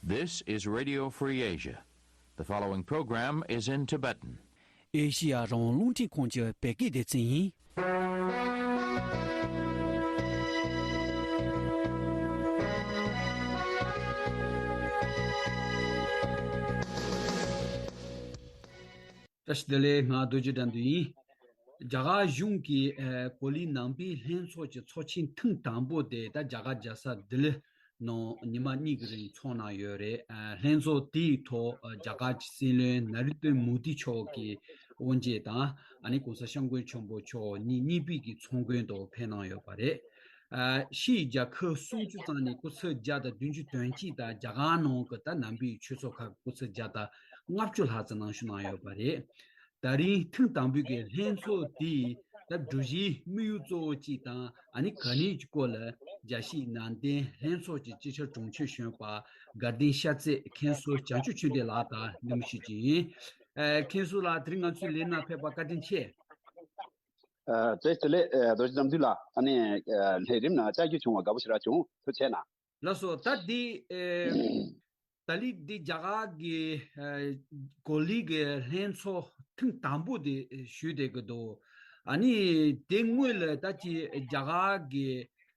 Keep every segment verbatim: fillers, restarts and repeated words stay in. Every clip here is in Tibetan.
This is Radio Free Asia. The following program is in Tibetan. ཨེ་ཤི་ཡ་རང་དབང་རླུང་འཕྲིན་ཁང་གི་བོད་སྐད་སྡེ་ཚན་ཡིན། བཀྲ་ཤིས་བདེ་ལེགས། ང་རྡོ་རྗེ་དགྲ་འདུལ་ཡིན། རྒྱ་གར་གཞུང་གིས་ཨ་གོ་ལའི་ནང་པའི་ལྷན་ཚོགས་ཀྱི་ཚོགས་ཆེན་ཐེངས་དང་པོ་དེ་ད་རྒྱ་གར་རྒྱལ་ས་ལྡི་ལི་ནང་ཉི་མ་གཉིས་ཀྱི་རིང་ཚོགས་གནང་ཡོད་རེད། ཨ་ལྷན་ཚོགས་དེའི་ཐོག་ཨ་རྒྱ་གར་གྱི་སྲིད་བློན་ན་རི་ཏི་མོ་དི་མཆོག་གི་དབུ་འབྱེད་དང་ཨ་ནི་༸གོང་ས་༸སྐྱབས་མགོན་ཆེན་པོ་མཆོག་གཉིས་གཉིས་པོའི་གི་ཚོགས་མགོན་དུ་ཕེབས་གནང་ཡོད་པ་རེད། ཨ་ཕྱིའི་རྒྱལ་ཁབ་སུམ་ཅུ་ཙམ་ནས་སྐུ་ཚབ་བརྒྱ་དང་བདུན་ཅུ་དོན་གཅིག་དང་རྒྱ་གར་ནང་གི་ད་ནང་པའི་ཆོས་ཚོགས་ཁག་གི་སྐུ་ཚབ་བརྒྱ་དང་ལྔ་བཅུ་ལྷག་ཙམ་གནང་ཞུ་གནང་ཡོད་པ་རེད། ད་རིང་ཐེངས་དང་པོའི་གི་ལྷན་ཚོགས་དེའི་ད་སྒྲོམ་གཞིའི་དམིགས་ཡུལ་གཙོ་བོ་གཅིག་དང་ཨ་ནི་ག་ནས་ཀྱི་སྐོར་ལ་རྒྱལ་སྤྱིའི་ནང་བསྟན་ལྷན་ཚོགས་ཀྱི་སྤྱི་ཁྱབ་དྲུང་ཆེ་གཞོན་པ་དགའ་ལྡན་ཤར་རྩེ་མཁན་ཟུར་བྱང་ཆུབ་ཆོས་ལྡན་ལགས་དང་འདེམས་ཞུ་རྒྱུ་ཡིན། ཨ་མཁན་ཟུར་ལགས་དེ་རིང་ང་ཚོའི་ལས་ནང་ཕེབས་པ་བཀའ་དྲིན་ཆེ། ཨ་བཀྲ་ཤིས་བདེ་ལེགས། ཨ་རྡོ་རྗེ་དགྲ་འདུལ་ལགས། ཨ་ནི་ཨ་ལས་རིམ་ནང་བཅར་རྒྱུ་བྱུང་བ་དགའ་པོ་ཞེ་དྲག་བྱུང་། ཐུགས་རྗེ་ཆེ་གནང་། ལགས་སོ། ད་འདི་ཨེ་ད་ལི་འདི་རྒྱ་གར་གྱི་ཨེ་གོ་ལའི་གི་ལྷན་ཚོགས་ཐེངས་དང་པོ་དེ་ཞུས་བསྡད་ཀྱི་འདུག་ཨ་ནི་དེ་སྔོན་ལ་ད་ཅི་རྒྱ་གར་གྱི་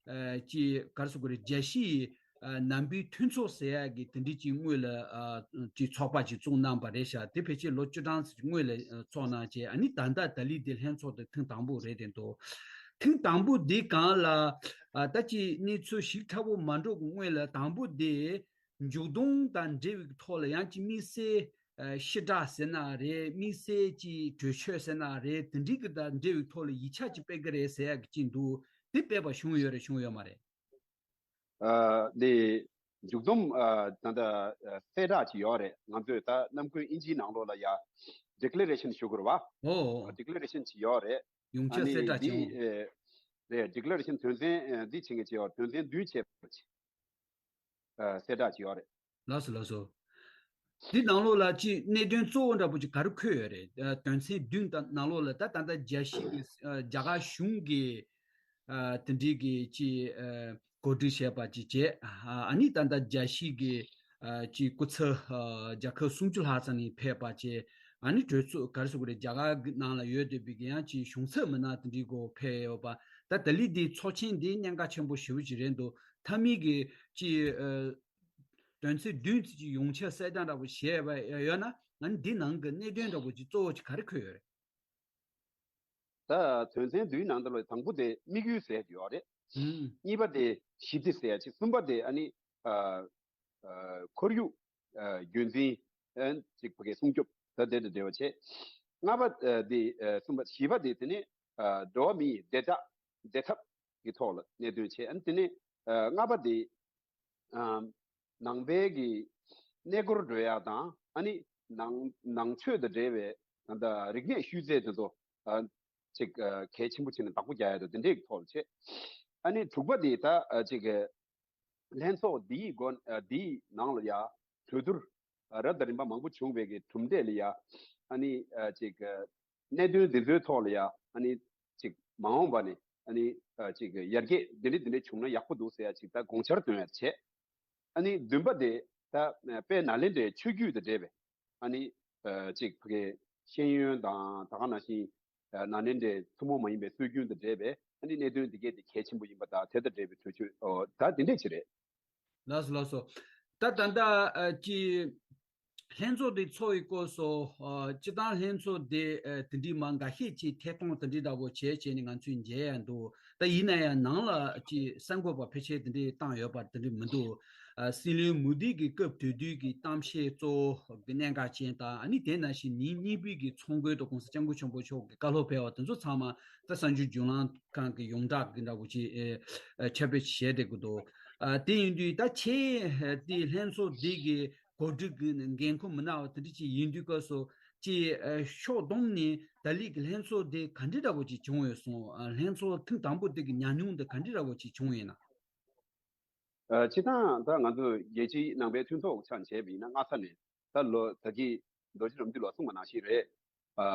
ཨེ་ཅི་ག་རེ་ཟེར་དགོས་རེད། རྒྱལ་སྤྱིའི་ཨ་ནང་པའི་མཐུན་ཚོགས་ཟེར་ཡག་གི་དེ་འདྲའི་ཅིག་སྔོན་ལ་ཨ་ཅིག་ཚོགས་པ་ཅིག་བཙུགས་གནང་བ་རེད་ཤག་དེ་ཕལ་ཆེར་ལོ་བཅུ་གྲངས་ཙམ་སྔོན་ལ་ཨ་ཚོགས་གནང་བྱས། ཨ་ནི་ད་ལྟ་ད་ལི་དེ་ལྷན་ཚོགས་དེ་ཐེངས་དང་པོ་རེད་དེ་འདུག་ཐེངས་དང་པོ་དེ་སྒང་ལ་ཨ་ད་ཅིག་གནས་ཚུལ་ཞིབ་ཕྲ་པོ་མ་འགྲོ་གི་སྔོན་ལ། དང་པོ་དེ་མཇུག་སྡོམ་དང་འབྲེལ་བའི་ཐོག་ལ་ཡང་ཅིག་དམིགས་བསལ་ཨ་ཕྱི་བསྒྲགས་ཟེར་ན་རེད། དམིགས་བསལ་ཅིག་གྲོས་ཆོད་ཟེར་ན་རེད། དེ་འདྲའི་གི་དང་འབྲེལ་བའི་ཐོག་ལ་ཡིག་ཆ་ཅིག་སྤེལ་གི་རེད་ཟེར་ཡག་གི་ཅིག་འདུག་དེ་སྤེལ་བ་བྱུང་ཡོད་རེད་བྱུང་ཡོད་མ་རེད། ཨ་འདི་མཇུག་སྡོམ་ཨ་ད་ལྟ་ཨ་གསལ་བསྒྲགས་ཅིག་ཡོད་རེད། ང་ཚོས་ད་ནམ་རྒྱུན་ཨིན་ཇིའི་ནང་ལོགས་ལ་ཡ་ཌི་ཀི་ལེ་རེ་ཤན་ཞུ་དགོས་རེད་བ། ཨོ། ཌི་ཀི་ལེ་རེ་ཤན་ཅིག་ཡོད་རེད། ཡོངས་ཨ་ཁྱབ་གསལ་ནི་བསྒྲགས་ཅིག་འདི་ཨེ་རེད། ཌི་ཀི་ལེ་རེ་ཤན་དོན་ཚན་ཨེ་འདི་བྱེད་མཁན་ཅིག་ཡོད། དོན་ཚན་བདུན་བྱས་པ་ཅིག་ཨ་གསལ་བསྒྲགས་ཅིག་ཡོད་རེད། ལགས་སོ་ལགས་སོ། འདི་ནང་ལོགས་ལ་ཅིག་གནད་དོན་གཙོ་བོ་འདྲ་པོ་ཅིག་ག་རེ་འཁོད་ཡོད་རེད། ཨ་དོན་ཚན་བདུན་དང་ནང་ལོགས་ལ་ད་ད་ལྟ་རྒྱལ་སྤྱི་གི་ཨ་རྒྱ་གར་གཞུང་གི་ཨ་དེ་འདྲའི་གི་ཅིག་ཨ་གོ་སྒྲིག་བྱས་པ་ཅིག་བྱས། ཨ་ཨ་ནི་ད་ལྟ་རྒྱལ་སྤྱི་གི་ཨ་ཅིག་སྐུ་ཚབ་ཨ་རྒྱལ་ཁབ་སུམ་ཅུ་ལྷག་ཙམ་ནས་ཕེབས་པ་བྱས། ཨ་ནི་གྲོས་ཚོགས་ག་རེ་ཟེར་དགོས་རེད། རྒྱ་གར་གྱི་ནང་ལ་ཡོད་བསྡད་པའི་གི་ཡང་ཅིག་གཞུང་ཚབ་མི་སྣ་དེ་འདྲའི་སྐོར་ཕེབས་ཡོད་པ། ད་ད་ལི་འདི་ཚོགས་ཆེན་འདི་གནད་འགག་ཆེན་པོ་ཞེ་པོ་ཅིག་རེད་འདུག་མཐའ་མའི་གི་ཅིག་ཨ་དོན་ཚན་བདུན་ཅིག་ཡོངས་ཁྱབ་གསལ་བསྒྲགས་འདྲ་པོ་བྱས་པ་ཡོད་ན། ཨ་ནི་འདི་ནང་གི་གནད་དོན་འདྲ་པོ་ཅིག་གཙོ་བོ་ཅིག་ག་རེ་འཁོད་ཡོད་རེད། ད་དོན་ཚན་བདུན་ནང་དུ་ལ་དང་པོ་དེ་དམིགས་ཡུལ་ཟེར་ཡོད་རེད། ཨུམ། གཉིས་པ་དེ་ཞི་བདེ་ཟེར་ཡ་ཅིག་གསུམ་པ་དེ་ཨ་ནི་ཨ་ཨ་ཁོར་ཡུག་ཨ་རྒྱུན་འཛིན་ཨ་ཅིག་ཕ་གི་སྲུང་སྐྱོབ་ད་དེ་དང་འབྲེལ་བ་བྱས། ལྔ་པ་ཨ་དེ་ཨ་གསུམ་པ་བཞི་པ་དེ་དེ་ནི་ཨ་འགྲོ་བ་མིའི་བདེ་འཇགས་བདེ་ཐབས་ཀྱི་ཐོག་ལ་གནད་དོན་བྱས། ཨ་ནི་དེ་ནི་ཨ་ལྔ་པ་དེ་ཨ་ནང་པའི་གི་གནས་སྐོར་འགྲོ་ཡག་དང་ཨ་ནི་ནང་ནང་ཆོས་དང་འབྲེལ་བའི་ད་ལྟ་རིག་གནས་ཤུལ་རྫས་དེ་ཚོ་ཨ་ཅིག་ཨ་གལ་ཆེན་པོ་བྱས་ནས་བདག་པོ་རྒྱག་ཡག་དང་དེ་འདྲའི་གི་ཐོག་ལ་བྱས། ཨ་ནི་དྲུག་པ་དེ་ད་ཨ་ཅིག་ལྷན་ཚོགས་འདིའི་སྒོ་ཨ་འདིའི་ནང་ལ་ཡ་གྲོས་བསྡུར་ཨ་རབ་དང་རིམ་པ་མང་པོ་བྱུང་བའི་གི་གྲུབ་འབྲས་ལ་ཡ་ཨ་ནི་ཨ་ཅིག་ཨ་གནད་དོན་འདི་ཚོའི་ཐོག་ལ་ཡ་ཨ་ནི་ཅིག་མ་འོངས་པ་ནས་ཨ་ནི་ཨ་ཅིག་ཡར་རྒྱས་འདི་འདྲ་འདི་འདྲ་བྱུང་ན་ཡག་པོ་འདུག་ཟེར་ཡ་ཅིག་ད་དགོངས་འཆར་འདོན་ཡ་བྱས། ཨ་ནི་བདུན་པ་དེ་ད་དཔལ་ནཱ་ལེནྡྲའི་ཆོས་བརྒྱུད་དང་འབྲེལ་བའི་ཨ་ནི་ཨ་ཅིག་ཕ་གི་ཤེས་ཡོན་དང་ད་ག་ནང་བཞིན་ཨ་ནཱ་ལེནྡྲའི་ཐུན་མོང་མ་ཡིན་པའི་སྲོལ་རྒྱུན་དང་འབྲེལ་བའི་ཨ་ནི་གནད་དོན་འདི་གས་དེ་གལ་ཆེན་པོ་ཡིན་པ་དང་དེ་དང་འབྲེལ་བའི་གྲོས་ཆོད་ཨོ་ད་དེ་འདྲས་ཅིག་རེད། ལགས་སོ་ལགས་སོ། ད་ད་ལྟ་ཨ་ཅི་ལྷན་ཚོགས་དེ་ཚོགས་ཡི་སྐོར་སོ། ཨ་སྤྱི་བཏང་ལྷན་ཚོགས་དེ་ཨ་དེ་འདྲའི་མ་འགའ་ཤས་ཅིག་ཐད་གཏོང་དེ་འདྲའི་འདྲ་པོ་བྱས་བྱས་ནས་ང་ཚོས་མཇལ་ཡ་འདུག་ད་ཡིན་ན་ཡང་ནང་ལ་ཅིག་གསར་འགོད་པ་ཕལ་ཆེར་དེ་འདྲའི་བཏང་ཡོད་པ་དེ་འདྲ་མི་འདུག་ཨ་སྲིད་བློན་མོ་དི་གི་སྐབས་དེ་དུས་ཀྱི་གཏམ་བཤད་གཙོ་བོ་གི་གནད་འགག་ཅན་དང་། ཨ་ནི་དེ་ནང་བཞིན་ཉིན་གཉིས་པའི་གི་ཚོགས་མགོན་དང་༸གོང་ས་༸སྐྱབས་མགོན་ཆེན་པོ་མཆོག་གི་བཀའ་སློབ་ཕེབས་པ་དེ་ཚོ་ཚང་མ་ད་གསར་འགྱུར་བརྒྱུད་ལམ་ཁང་གི་ཡོངས་གྲགས་ཀྱི་འདྲ་པོ་ཅིག་ཨེ་ཨེ་ཁྱབ་སྤེལ་བྱས་བསྡད་ཀྱི་འདུག་ཨ་དེ་ཡིན་དུས་ད་ཁྱེད་དེ་ལྷན་ཚོགས་འདི་གི་གོ་སྒྲིག་གི་འགན་ཁུར་མི་སྣ་བ་དེ་འདྲ་ཅིག་ཡིན་དུས་སྐབས་སུ་ཅིག་ཨ་ཕྱོགས་བསྡོམས་ནས་ད་ལིག་གི་ལྷན་ཚོགས་དེ་ག་འདྲ་འདྲ་པོ་ཅིག་བྱུང་ཡོད་སོང་། ཨ་ལྷན་ཚོགས་ཐེངས་དང་པོ་དེ་གི་ཉམས་མྱོང་དེ་ག་འདྲ་འདྲ་པོ་ཅིག་བྱུང་ཡོད་ན། ཨ་སྤྱིར་བཏང་ད་ང་ཚོ་རྒྱལ་སྤྱིའི་ནང་པའི་མཐུན་ཚོགས་ཆ་བྱས་པ་ཡིན་ན་སྔ་ས་ནས་ད་ལོ་ད་གི་རྡོ་རྗེ་རབ་འདུལ་ལགས་གསུངས་པ་ནང་བཞིན་རེད། ཨ་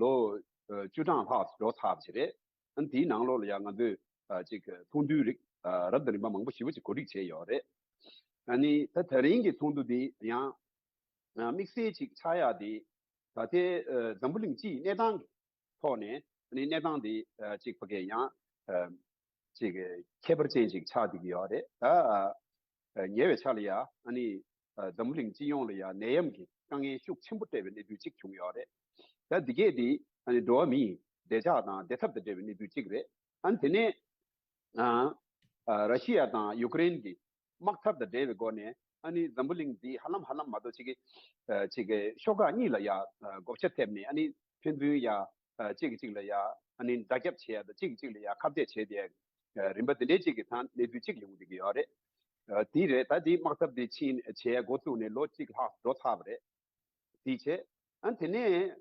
ལོ་ཨ་བཅུ་གྲངས་ལྷག་འགྲོ་ཚར་བ་ཞིག་རེད། ཨ་ནི་དེའི་ནང་ལོགས་ལ་ཡང་ང་ཚོས་ཨ་ཅིག་ཚོགས་འདུའི་རིགས་ཨ་རབ་དང་རིམ་པ་མང་པོ་ཞེ་པོ་ཅིག་གོ་སྒྲིག་བྱས་ཡོད་རེད། ཨ་ནི་ད་དེ་རིང་གི་ཚོགས་འདུ་འདི་ཡང་དམིགས་བསལ་ཅིག་ཆགས་ཡག་འདི་ད་ལྟའི་འཛམ་བུ་གླིང་སྤྱིའི་གནས་སྟངས་ཀྱི་ཐོག་ནས་ཨ་ནི་གནས་སྟངས་འདི་ཅིག་ཕ་གི་ཡང་ཅིག་ཁྱད་པར་ཅན་ཅིག་ཆགས་བསྡད་ཀྱི་ཡོད་རེད། ད་ཉེ་བའི་ཆར་ལ་ཡ་ཨ་ནི་འཛམ་བུ་གླིང་སྤྱི་ཡོངས་ལ་ཡ་ནད་ཡམས་ཀྱི་དཀའ་ངལ་ཤུགས་ཆེན་པོ་སྤྲད་པའི་གནས་ཚུལ་ཅིག་བྱུང་ཡོད་རེད། ད་འདི་གས་འདི་ཨ་ནི་འགྲོ་བ་མིའི་བདེ་འཇགས་དང་བདེ་ཐབས་དང་འབྲེལ་བའི་གནས་ཚུལ་ཅིག་རེད། ཨ་ནི་དེ་ནས་ཨ་ཨ་ར་ཤི་ཡ་དང་ཡུ་ཀེ་རེན་གྱི་དམག་འཐབ་དང་འབྲེལ་བའི་སྒོ་ནས་ཨ་ནི་འཛམ་བུ་གླིང་འདི་ཧ་ལམ་ཧ་ལམ་མ་གཏོགས་ཅིག་གི་ཨ་ཅིག་གི་ཤོག་ཁག་གཉིས་ལ་ཡ་ཨ་བགོ་བཤའ་ཐེབས་ནས་ཨ་ནི་ཕན་ཚུན་ཡ་ཨ་གཅིག་གིས་གཅིག་ལ་ཡ་ཨ་ནི་མདའ་རྒྱབ་བྱེད་ཡ་དང་གཅིག་གིས་གཅིག་ལ་ཡ་ཁ་གཏད་བྱེད་དེ་ཨ་རིམ་པ་དེ་འདྲའི་ཅིག་གི་ཐང་གནས་ཚུལ་ཅིག་ཡོང་བསྡད་ཀྱི་ཡོད་རེད། ཨ་དེ་རེད། ད་དེ་དམག་འཐབ་དེ་ཕྱིན་བྱས་འགོ་བཙུགས་ནས་ལོ་གཅིག་ལྷག་འགྲོ་ཚར་བ་རེད། དེ་བྱས་ཨ་དེ་ནས་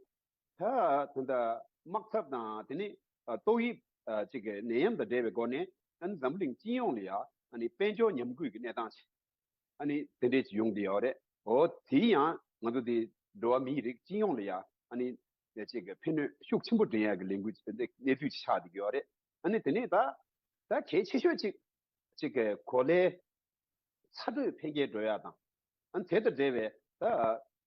ད་ད་ལྟ་དམག་འཐབ་དང་དེ་ནས་ཨ་ཏོག་དབྱིབས་ཨ་ཅིག་གི་ནད་ཡམས་དང་འབྲེལ་བའི་སྒོ་ནས་ཨ་ནི་འཛམ་བུ་གླིང་སྤྱི་ཡོངས་ལ་ཡ་ཨ་ནི་དཔལ་འབྱོར་ཉམས་རྒུད་ཀྱི་གནས་སྟངས་ཤིག་ཨ་ནི་དེ་འདྲས་ཅིག་ཡོང་གི་ཡོད་རེད། འོ་དེ་ཡང་ང་ཚོ་དེ་འགྲོ་བ་མིའི་རིགས་སྤྱི་ཡོངས་ལ་ཡ་ཨ་ནི་ཅིག་གི་ཕན་གནོད་ཤུགས་ཆེན་པོ་འདྲེན་ཡག་གི་ལས་འགུལ་གནས་ཚུལ་ཅིག་ཆགས་བསྡད་ཀྱི་ཡོད་རེད། ཨ་ནི་དེ་ནས་ད་ད་གལ་ཆེ་ཤོས་ཅིག་ཅིག་གི་གོ་ལའི་ཚ་དྲོད་འཕེལ་རྒྱས་འགྲོ་ཡག་དང་། ཨ་ནི་དེ་དང་འབྲེལ་བའི་ད་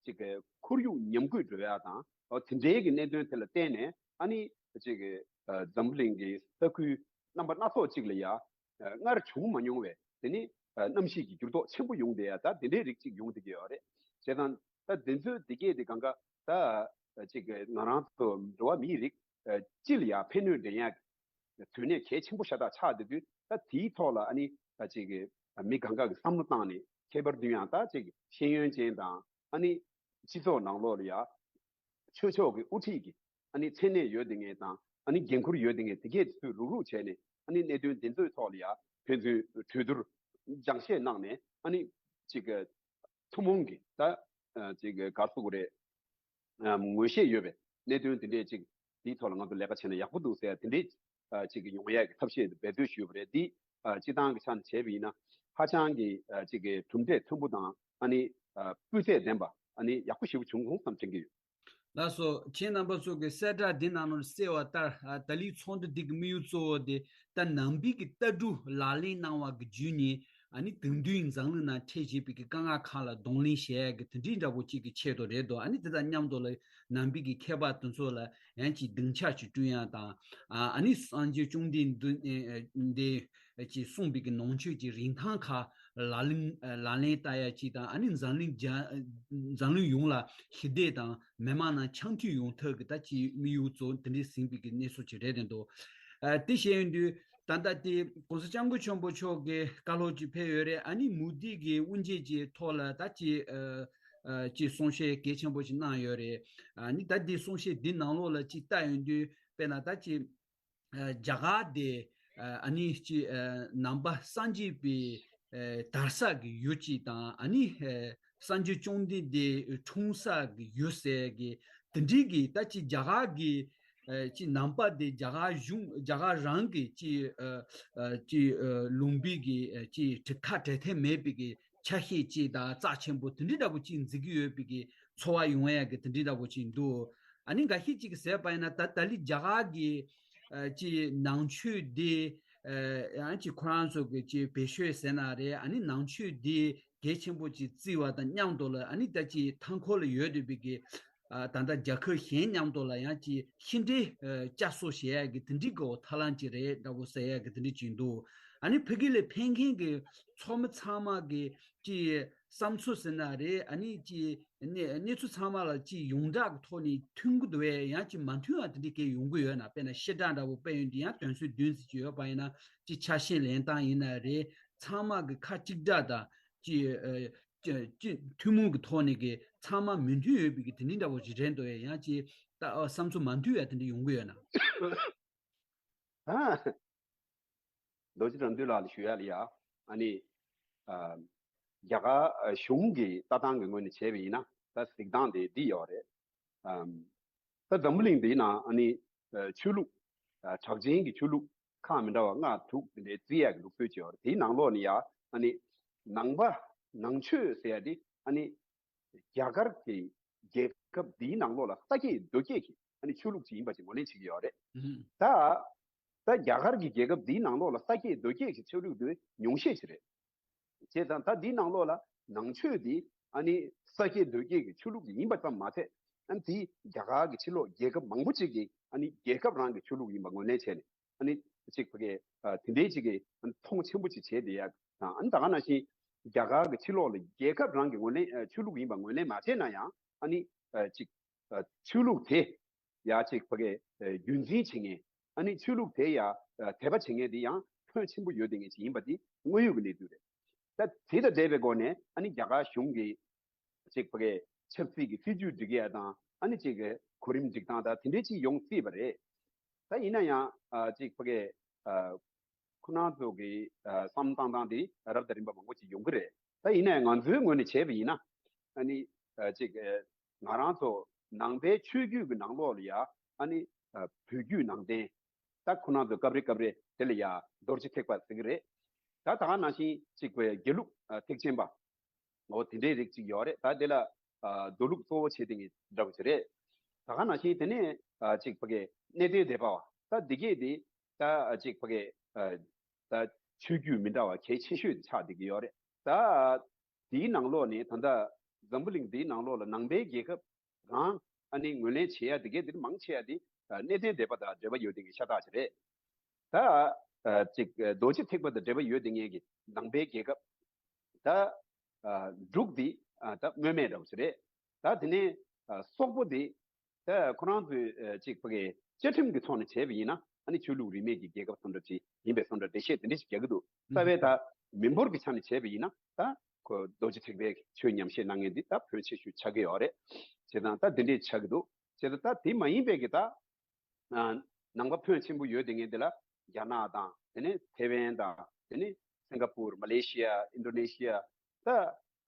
ཅིག་གི་ཁོར་ཡུག་ཉམས་རྒུད་འགྲོ་ཡག་དང་། འོ་དེ་འདྲའི་གི་གནད་དོན་དེ་ལ་བརྟེན་ནས་ཨ་ནི་ཅིག་གི་ཨ་འཛམ་བུ་གླིང་གི་ས་ཁུལ་རྣམ་པ་སྣ་ཚོགས་ཅིག་ལ་ཡ་ཨ་སྔར་བྱུང་མ་མྱོང་བའི་དེ་ནི་ཨ་གནམ་གཤིས་ཀྱི་འགྱུར་ལྡོག་ཆེན་པོ་ཡོང་བསྡད་ཡག་ད་དེ་འདྲའི་རིགས་ཅིག་ཡོང་བསྡད་ཀྱི་ཡོད་རེད། བྱས་ཙང་ད་དེ་ཚོའི་འདི་སྐད་དེ་གང་ག་ད་ཅིག་གི་ང་རང་ཚོ་འགྲོ་བ་མིའི་རིགས་ཨ་སྤྱི་ལ་ཡ་ཕན་གནོད་འདྲེན་ཡག་དུས་ནས་གལ་ཆེན་པོ་ཤ་སྟག་ཆགས་བསྡད་དུས། ད་དེའི་ཐོག་ལ་ཨ་ནི་ད་ཅིག་གི་མི་གང་ག་གི་བསམ་བློ་བཏང་ནས། ཁྱད་པར་དུ་ཡང་ད་ཅིག་ཤེས་ཡོན་ཅན་དང་ཨ་ནི་སྤྱི་ཚོགས་ནང་ལོགས་ལ་ཡ་ཆོས་ཕྱོགས་ཀྱི་དབུ་ཁྲིད་ཀྱི་ཨ་ནི་མཚན་གནས་ཡོད་དེ་ངེས་དང་། ཨ་ནི་འགན་ཁུར་ཡོད་དེ་ངེས་དེ་གས་དེ་ཚོས་རུག་རུག་བྱས་ནས་ཨ་ནི་གནད་དོན་དེ་ཚོའི་ཐོག་ལ་ཡ་ཕན་ཚུན་གྲོས་བསྡུར་སྦྱང་བཤད་གནང་ནས། ཨ་ནི་ཅིག་གི་ཐུན་མོང་གི་ད་ཅིག་གི་ག་རེ་ཟེར་དགོས་རེད། ཨ་ངོས་བཞེས་ཡོད་པའི་གནད་དོན་དེ་འདྲས་ཅིག་དེའི་ཐོག་ལ་ང་ཚོ་ལས་ཀ་བྱས་ན་ཡག་པོ་འདུག་ཟེར་དེ་འདྲས་ཨ་ཅིག་ཡོང་ཡས་ཀྱི་ཐབས་ཤེས་འབད་རྩོལ་ཞུས་པ་རེད། འདི་ཨ་སྤྱི་བཏང་གི་ཆ་ནས་བྱས་པ་ཡིན་ན་ཧ་ཅང་གི་ཨ་ཅིག་གི་གྲུབ་འབྲས་མཐོན་པོ་དང་། ཨ་ནི་ཨ་སྤུས་ཚད་ལྡན་པ་ཨ་ནི་ཡག་པོ་ཞེ་པོ་བྱུང་སོང་བསམ་དྲན་གྱི་ཡོད། ལགས་སོ། ཁྱེད་རྣམ་པ་ཚོ་གི་གསལ་བསྒྲགས་འདི་ནང་ལ་གསལ་བ་ལྟར། ཨ་ད་ལིའི་ཚོགས་འདུ་འདི་གི་དམིགས་ཡུལ་གཙོ་བོ་དེ་ད་ནང་པའི་གི་ལྟ་གྲུབ་ལག་ལེན་གནང་བ་གི་བརྒྱུད་ནས། ཨ་ནི་དེང་དུས་འཛམ་གླིང་ནང་འཕྲད་བཞིན་པའི་གི་དཀའ་ངལ་ཁག་ལ་གདོང་ལེན་བྱེད་ཡག་གི་དེ་འདྲའི་འདྲ་པོ་གཅིག་གི་ཆེད་དུ་རེད་འདུག་ཨ་ནི་དེ་དང་མཉམ་དུ་ལ་ནང་པའི་གི་མཁས་པ་དེ་ཚོ་ལ་ཡང་ཅིག་སྡིངས་ཆ་ཞིག་བསྐྲུན་ཡག་དང་། ཨ་ཨ་ནི་སངས་རྒྱས་བཅོམ་ལྡན་འདས་ཀྱིས་གསུངས་པའི་གི་ནང་ཆོས་ཀྱི་རིན་ཐང་ཁག་ལག་ལེན་ལག་ལེན་བསྟར་ཡག་ཅིག་དང་། ཨ་ནི་འཛམ་གླིང་རྒྱ་འཛམ་གླིང་ཡོངས་ལ་ཞི་བདེ་དང་མི་མང་ནང་འཆམ་མཐུན་ཡོང་ཐབས་ཀྱི་ད་ཅིག་དམིགས་ཡུལ་གཙོ་བོ་དེ་འདྲའི་ཟིན་པའི་གི་གནས་ཚུལ་ཅིག་རེད་དེ་འདུག་ཨ་དེ་བཤད་ཡོང་དུས། ད་ལྟ་དེ་༸གོང་ས་༸སྐྱབས་མགོན་ཆེན་པོ་མཆོག་གི་བཀའ་སློབ་ཅིག་ཕེབས་ཡོད་རེད། ཨ་ནི་མུ་མཐུད་ཀྱི་དབུ་འབྱེད་ཀྱི་ཐོག་ལ་ད་ཅིག་ཨ་ཨ་ཅིག་གསུང་བཤད་གལ་ཆེན་པོ་ཅིག་གནང་ཡོད་རེད། ཨ་ནི་ད་དེ་གསུང་བཤད་འདི་ནང་ལོགས་ལ་ཅིག་བལྟ་ཡོང་དུས། དཔེར་ན་ད་ཅིག་ཨ་རྒྱ་གར་དེ་ཨ་ཨ་ནི་ཅིག་ཨ་ནང་པ་སངས་རྒྱས་པའི་ཨ་དར་ས་གི་ཡུལ་ཅིག་དང་། ཨ་ནི་ཨ་སངས་རྒྱས་བཅོམ་ལྡན་འདས་འཁྲུངས་ས་གི་ཡུལ་ཟེར་གི་དེ་འདྲའི་གི་ད་ཅིག་རྒྱ་གར་གི་ཨ་ཅིག་ནང་པ་དེ་རྒྱ་གར་གཞུང་རྒྱ་གར་རང་གི་ཅིག་ཨ་ཨ་ཅིག་ཨ་ལུང་པའི་གི་ཨ་ཅིག་གྲུ་ཁ་བྲལ་ཐབས་མེད་པའི་གི་ཆ་ཤས་ཅིག་དང་རྩ་ཆེན་པོ་དེ་འདྲའི་འདྲ་པོ་ཅིག་འཛིན་གྱི་ཡོད་པའི་གི་ཚོར་བ་ཡོང་ཡག་གི་དེ་འདྲའི་འདྲ་པོ་ཅིག་འདུག་ཨ་ནི་འགའ་ཤས་ཅིག་གིས་ཟེར་བ་ཡིན་ན། ད་ད་ལི་རྒྱ་གར་གི་ཨ་ཅིག་ནང་ཆོས་འདི་ཨ་ཡང་ཅིག་ཁོ་རང་ཚོ་གི་ཅིག་བེད་སྤྱོད་ཟེར་ན་རེད། ཨ་ནི་ནང་ཆོས་འདི་གལ་ཆེན་པོ་ཅིག་བརྩི་བ་དང་མཉམ་དུ་ལ། ཨ་ནི་ད་ཅིག་མཐའ་འཁོར་ལ་ཡོད་བསྡད་པའི་གི་ཨ་ད་ལྟ་རྒྱལ་ཁབ་གཞན་མཉམ་དུ་ལ་ཡང་ཅིག་ཕྱི་འབྲེལ་ཨ་བསྐྱར་གསོ་བྱེད་ཡག་གི་དེ་འདྲའི་གི་ཐབས་ལམ་ཅིག་རེད་འདྲ་པོ་ཟེར་ཡག་གི་དེ་འདྲ་ཅིག་འདུག་ཨ་ནི་ཕ་གི་ལ་ཕེབས་མཁན་གི་ཚོགས་མི་ཚང་མ་གི་ཅིག་བསམ་ཚུལ་ཟེར་ན་རེད། ཨ་ནི་ཅིག་གནས་གནས་ཚུལ་ཚང་མ་ལ་ཅིག་ཡོངས་གྲགས་ཀྱི་ཐོག་ནས་མཐུན་གྱི་འདུག་བས། ཡང་ཅིག་མ་མཐུན་པ་དེ་འདྲའི་སྐད་ཡོང་གི་ཡོད་ན། དཔེར་ན་ཤི་དྲག་འདྲ་པོ་དཔེ་ཡོང་དུས་ཡང་དོན་ཚན་བདུན་ཟེར་གྱི་ཡོད་པ་ཡིན་ན། ཅིག་ཆ་ཤས་ལེན་སྟངས་ཡིན་ན་རེད། ཚང་མ་གི་ཁ་གཅིག་གྲགས་དང་ཅིག་ཨ་ཅིག་ཅིག་ཐུན་མོང་གི་ཐོག་ནས་གི་ཚང་མ་མོས་མཐུན་ཡོད་པའི་གི་དེ་འདྲའི་འདྲ་པོ་ཞིག་རེད་འདུག་བས། ཡང་ཅིག་ད་ཨ་བསམ་ཚུལ་མ་མཐུན་ཡ་དེ་འདྲ་ཡོང་གི་ཡོད་ན། ཨ། རྡོ་རྗེ་དགྲ་འདུལ་ལགས་ལ་ཞུ་ཡ་ལ་ཡ། ཨ་ནི། ཨ། རྒྱ་གར་གཞུང་གི་ལྟ་སྟངས་ཀྱི་ངོས་ནས་བྱས་པ་ཡིན་ན། ད་གཟིགས་སྟངས་དེ་འདི་ཡོད་རེད། ཨམ། ད་འཛམ་བུ་གླིང་འདིའི་ནང་ཨ་ནི། ཨ། ཆོས་ལུགས། ཨ། གྲགས་ཅན་གྱི་ཆོས་ལུགས་ཁག་མི་འདྲ་བ་ལྔ་དྲུག་དེ་འདྲའི་བརྩི་ཡག་གི་ལུགས་སྲོལ་ཅིག་ཡོད་རེད། དེའི་ནང་ལོགས་ནས་ཡ། ཨ་ནི། ནང་པ། ནང་ཆོས་ཟེར་ཡ་དེ་ཨ་ནི། རྒྱ་གར་གྱི་རྒྱལ་ཁབ་འདིའི་ནང་ལོགས་ལ་ས་སྐྱེས་རྡོ་སྐྱེས་ཀྱི་ཨ་ནི་ཆོས་ལུགས་ཅིག་ཡིན་པ་ཅིག་ངོས་ལེན་བྱེད་ཀྱི་ཡོད་རེད། ཨུ་ཧུམ། ད། ད་རྒྱ་གར་གྱི་རྒྱལ་ཁབ་འདིའི་ནང་ལོགས་ལ་ས་སྐྱེས་རྡོ་སྐྱེས་ཀྱི་ཆོས་ལུགས་དེ་ཉུང་ཤས་ཤིག་རེད། བྱས་ཙང་ད་འདིའི་ནང་ལོགས་ལ་ནང་ཆོས་འདི་ཨ་ནི་ས་སྐྱེས་མདོ་སྐྱེས་ཀྱི་ཆོས་ལུགས་ཡིན་པ་ཙམ་མ་ཚད། ཨ་ནི་དེ་རྒྱ་གར་གྱི་ཕྱི་ལོགས་རྒྱལ་ཁབ་མང་པོ་ཅིག་གིས་ཨ་ནི་རྒྱལ་ཁབ་རང་གི་ཆོས་ལུགས་ཡིན་པ་ངོས་ལེན་བྱས་ནས། ཨ་ནི་གཅིག་ཕ་གི་ཨ་དེ་འདྲའི་གཅིག་གི་ཨ་ནི་མཐོང་ཆེན་པོ་ཅིག་བྱས་བསྡད་ཡ་དང་། ཨ་ནི་ད་ག་ནང་བཞིན་རྒྱ་གར་གྱི་ཕྱི་ལོགས་ལ་རྒྱལ་ཁབ་རང་གི་ངོས་ལེན་ཨ་ཆོས་ལུགས་ཡིན་པ་ངོས་ལེན་མ་བྱས་ན་ཡང་། ཨ་ནི་ཨ་གཅིག་ཨ་ཆོས་ལུགས་དེ་ཡ་གཅིག་ཕ་གི་ཨ་རྒྱུན་འཛིན་བྱེད་མཁན། ཨ་ནི་ཆོས་ལུགས་དེ་ཡ་ཨ་དད་པ་བྱེད་མཁན་དེ་ཡང་ཕོན་ཆེན་པོ་ཡོད་བསྡད་མཁན་ཅིག་ཡིན་པ་དེ་དངོས་ཡོད་ཀྱི་གནས་ཚུལ་རེད། ད་དེ་དང་འབྲེལ་བའི་སྒོ་ནས་ཨ་ནི་རྒྱ་གར་གཞུང་གིས་ཅིག་ཕ་གི་ཆབ་སྲིད་ཀྱི་སྲིད་ཇུས་སྒྲིག་ཡ་དང་། ཨ་ནི་ཅིག་གི་གོ་རིམ་སྒྲིག་སྟངས་དང་དེ་འདྲའི་ཅིག་ཡོང་སྲིད་པ་རེད། ད་ཡིན་ན་ཡང་ཨ་ཅིག་ཕ་གི་ཨ་ཁོ་རང་ཚོ་གི་ཨ་བསམ་བཏང་སྟངས་དེ་རབ་དང་རིམ་པ་མང་པོ་ཅིག་ཡོང་གི་རེད། ད་ཡིན་ན་ཡང་ང་ཚོའི་ངོས་ནས་བྱས་པ་ཡིན་ན། ཨ་ནི་ཨ་ཅིག་ཨ་ང་རང་ཚོ་ནང་པའི་ཆོས་བརྒྱུད་ཀྱི་ནང་ལོགས་ལ་ཡ་ཨ་ནི་ཨ་བོད་བརྒྱུད་ནང་བསྟན། ད་ཁོ་རང་ཚོ་སྐབས་རེ་སྐབས་རེ་དེ་ལ་ཡ་རྡོ་རྗེ་ཐེག་པ་ཟེར་གི་རེད། ད་ད་ག་ནང་བཞིན་གཅིག་པའི་དགེ་ལུགས་ཨ་ཐེག་ཆེན་པ། འོ་དེ་འདྲའི་རིགས་གཅིག་ཡོད་རེད། ད་དེ་ལ་ཨ་མདོ་ལུགས་གཙོ་བོ་བྱས་དེ་འདྲ་བོ་ཅིག་རེད། ད་ག་ནང་བཞིན་དེ་ནས་ཨ་གཅིག་ཕ་གི་གནས་བརྟན་སྡེ་པ་བ། ད་འདི་གས་དེ་ད་ཨ་གཅིག་ཕ་གི་ཨ་ད་ཆོས་བརྒྱུད་མི་འདྲ་བ་གལ་ཆེ་ཤོས་དེ་ཆགས་བསྡད་ཀྱི་ཡོད་རེད། ད་དེའི་ནང་ལོགས་ནས་ད་ལྟ་འཛམ་བུ་གླིང་འདིའི་ནང་ལོགས་ལ་ནང་པའི་རྒྱལ་ཁབ་རང་ཨ་ནི་ངོས་ལེན་བྱེད་ཡ་དེ་གས་དེ་མང་ཆེ་བ་དེ་ཨ་གནས་བརྟན་སྡེ་པ་དང་འབྲེལ་བ་ཡོད་དེ་གི་ཤ་སྟག་ཅིག་རེད། ད་ཨ་ཅིག་ཨ་རྡོ་རྗེ་ཐེག་པ་དང་འབྲེལ་བ་ཡོད་དེ་ངེས་ཀྱི་ནང་པའི་རྒྱལ་ཁབ། ད་ཨ་འབྲུག་འདི་ཨ་ད་སྔོན་མེད་འདྲ་བོ་ཞིག་རེད། ད་དེ་ནས་ཨ་སོག་པོ་འདི་ད་ཁོ་རང་ཚོའི་ཨ་ཅིག་ཕ་གི་བཅའ་ཁྲིམས་ཀྱི་ཐོག་ནས་བྱས་པ་ཡིན་ན། ཨ་ནི་ཆོས་ལུགས་རིས་མེད་ཀྱི་རྒྱལ་ཁབ་སུ་འདྲ་ཅིག་ཡིན་པའི་སུ་འདྲ་འགྲེལ་བཤད་དེ་འདྲ་ཞིག་རྒྱག་གི་འདུག། རྩ་བའི་ད་མི་འབོར་གྱི་ཆ་ནས་བྱས་པ་ཡིན་ན། ད་ཁོ་རྡོ་རྗེ་ཐེག་པའི་ཆོས་ཉམས་བཞེས་གནང་མཁན་འདི་ད་ཕོན་ཆེ་ཤོས་ཆགས་ཀྱི་ཡོད་རེད། བྱས་ཙང་ད་འདི་འདྲས་ཆགས་ཀྱི་འདུག། བྱས་ཙང་ད་དེ་མ་ཡིན་པའི་གི་ད། ཨ་ནང་པ་ཕོན་ཆེན་པོ་ཡོད་དེ་ངེས་འདི་ལ་རྒྱ་ནག་དང་། དེ་ནས་ཐེ་ཝན་དང་། དེ་ནས་སིང་ག་པུར། མ་ལེ་ཤི་ཡ། ཨིན་ཌོ་ནེ་ཤི་ཡ། ད་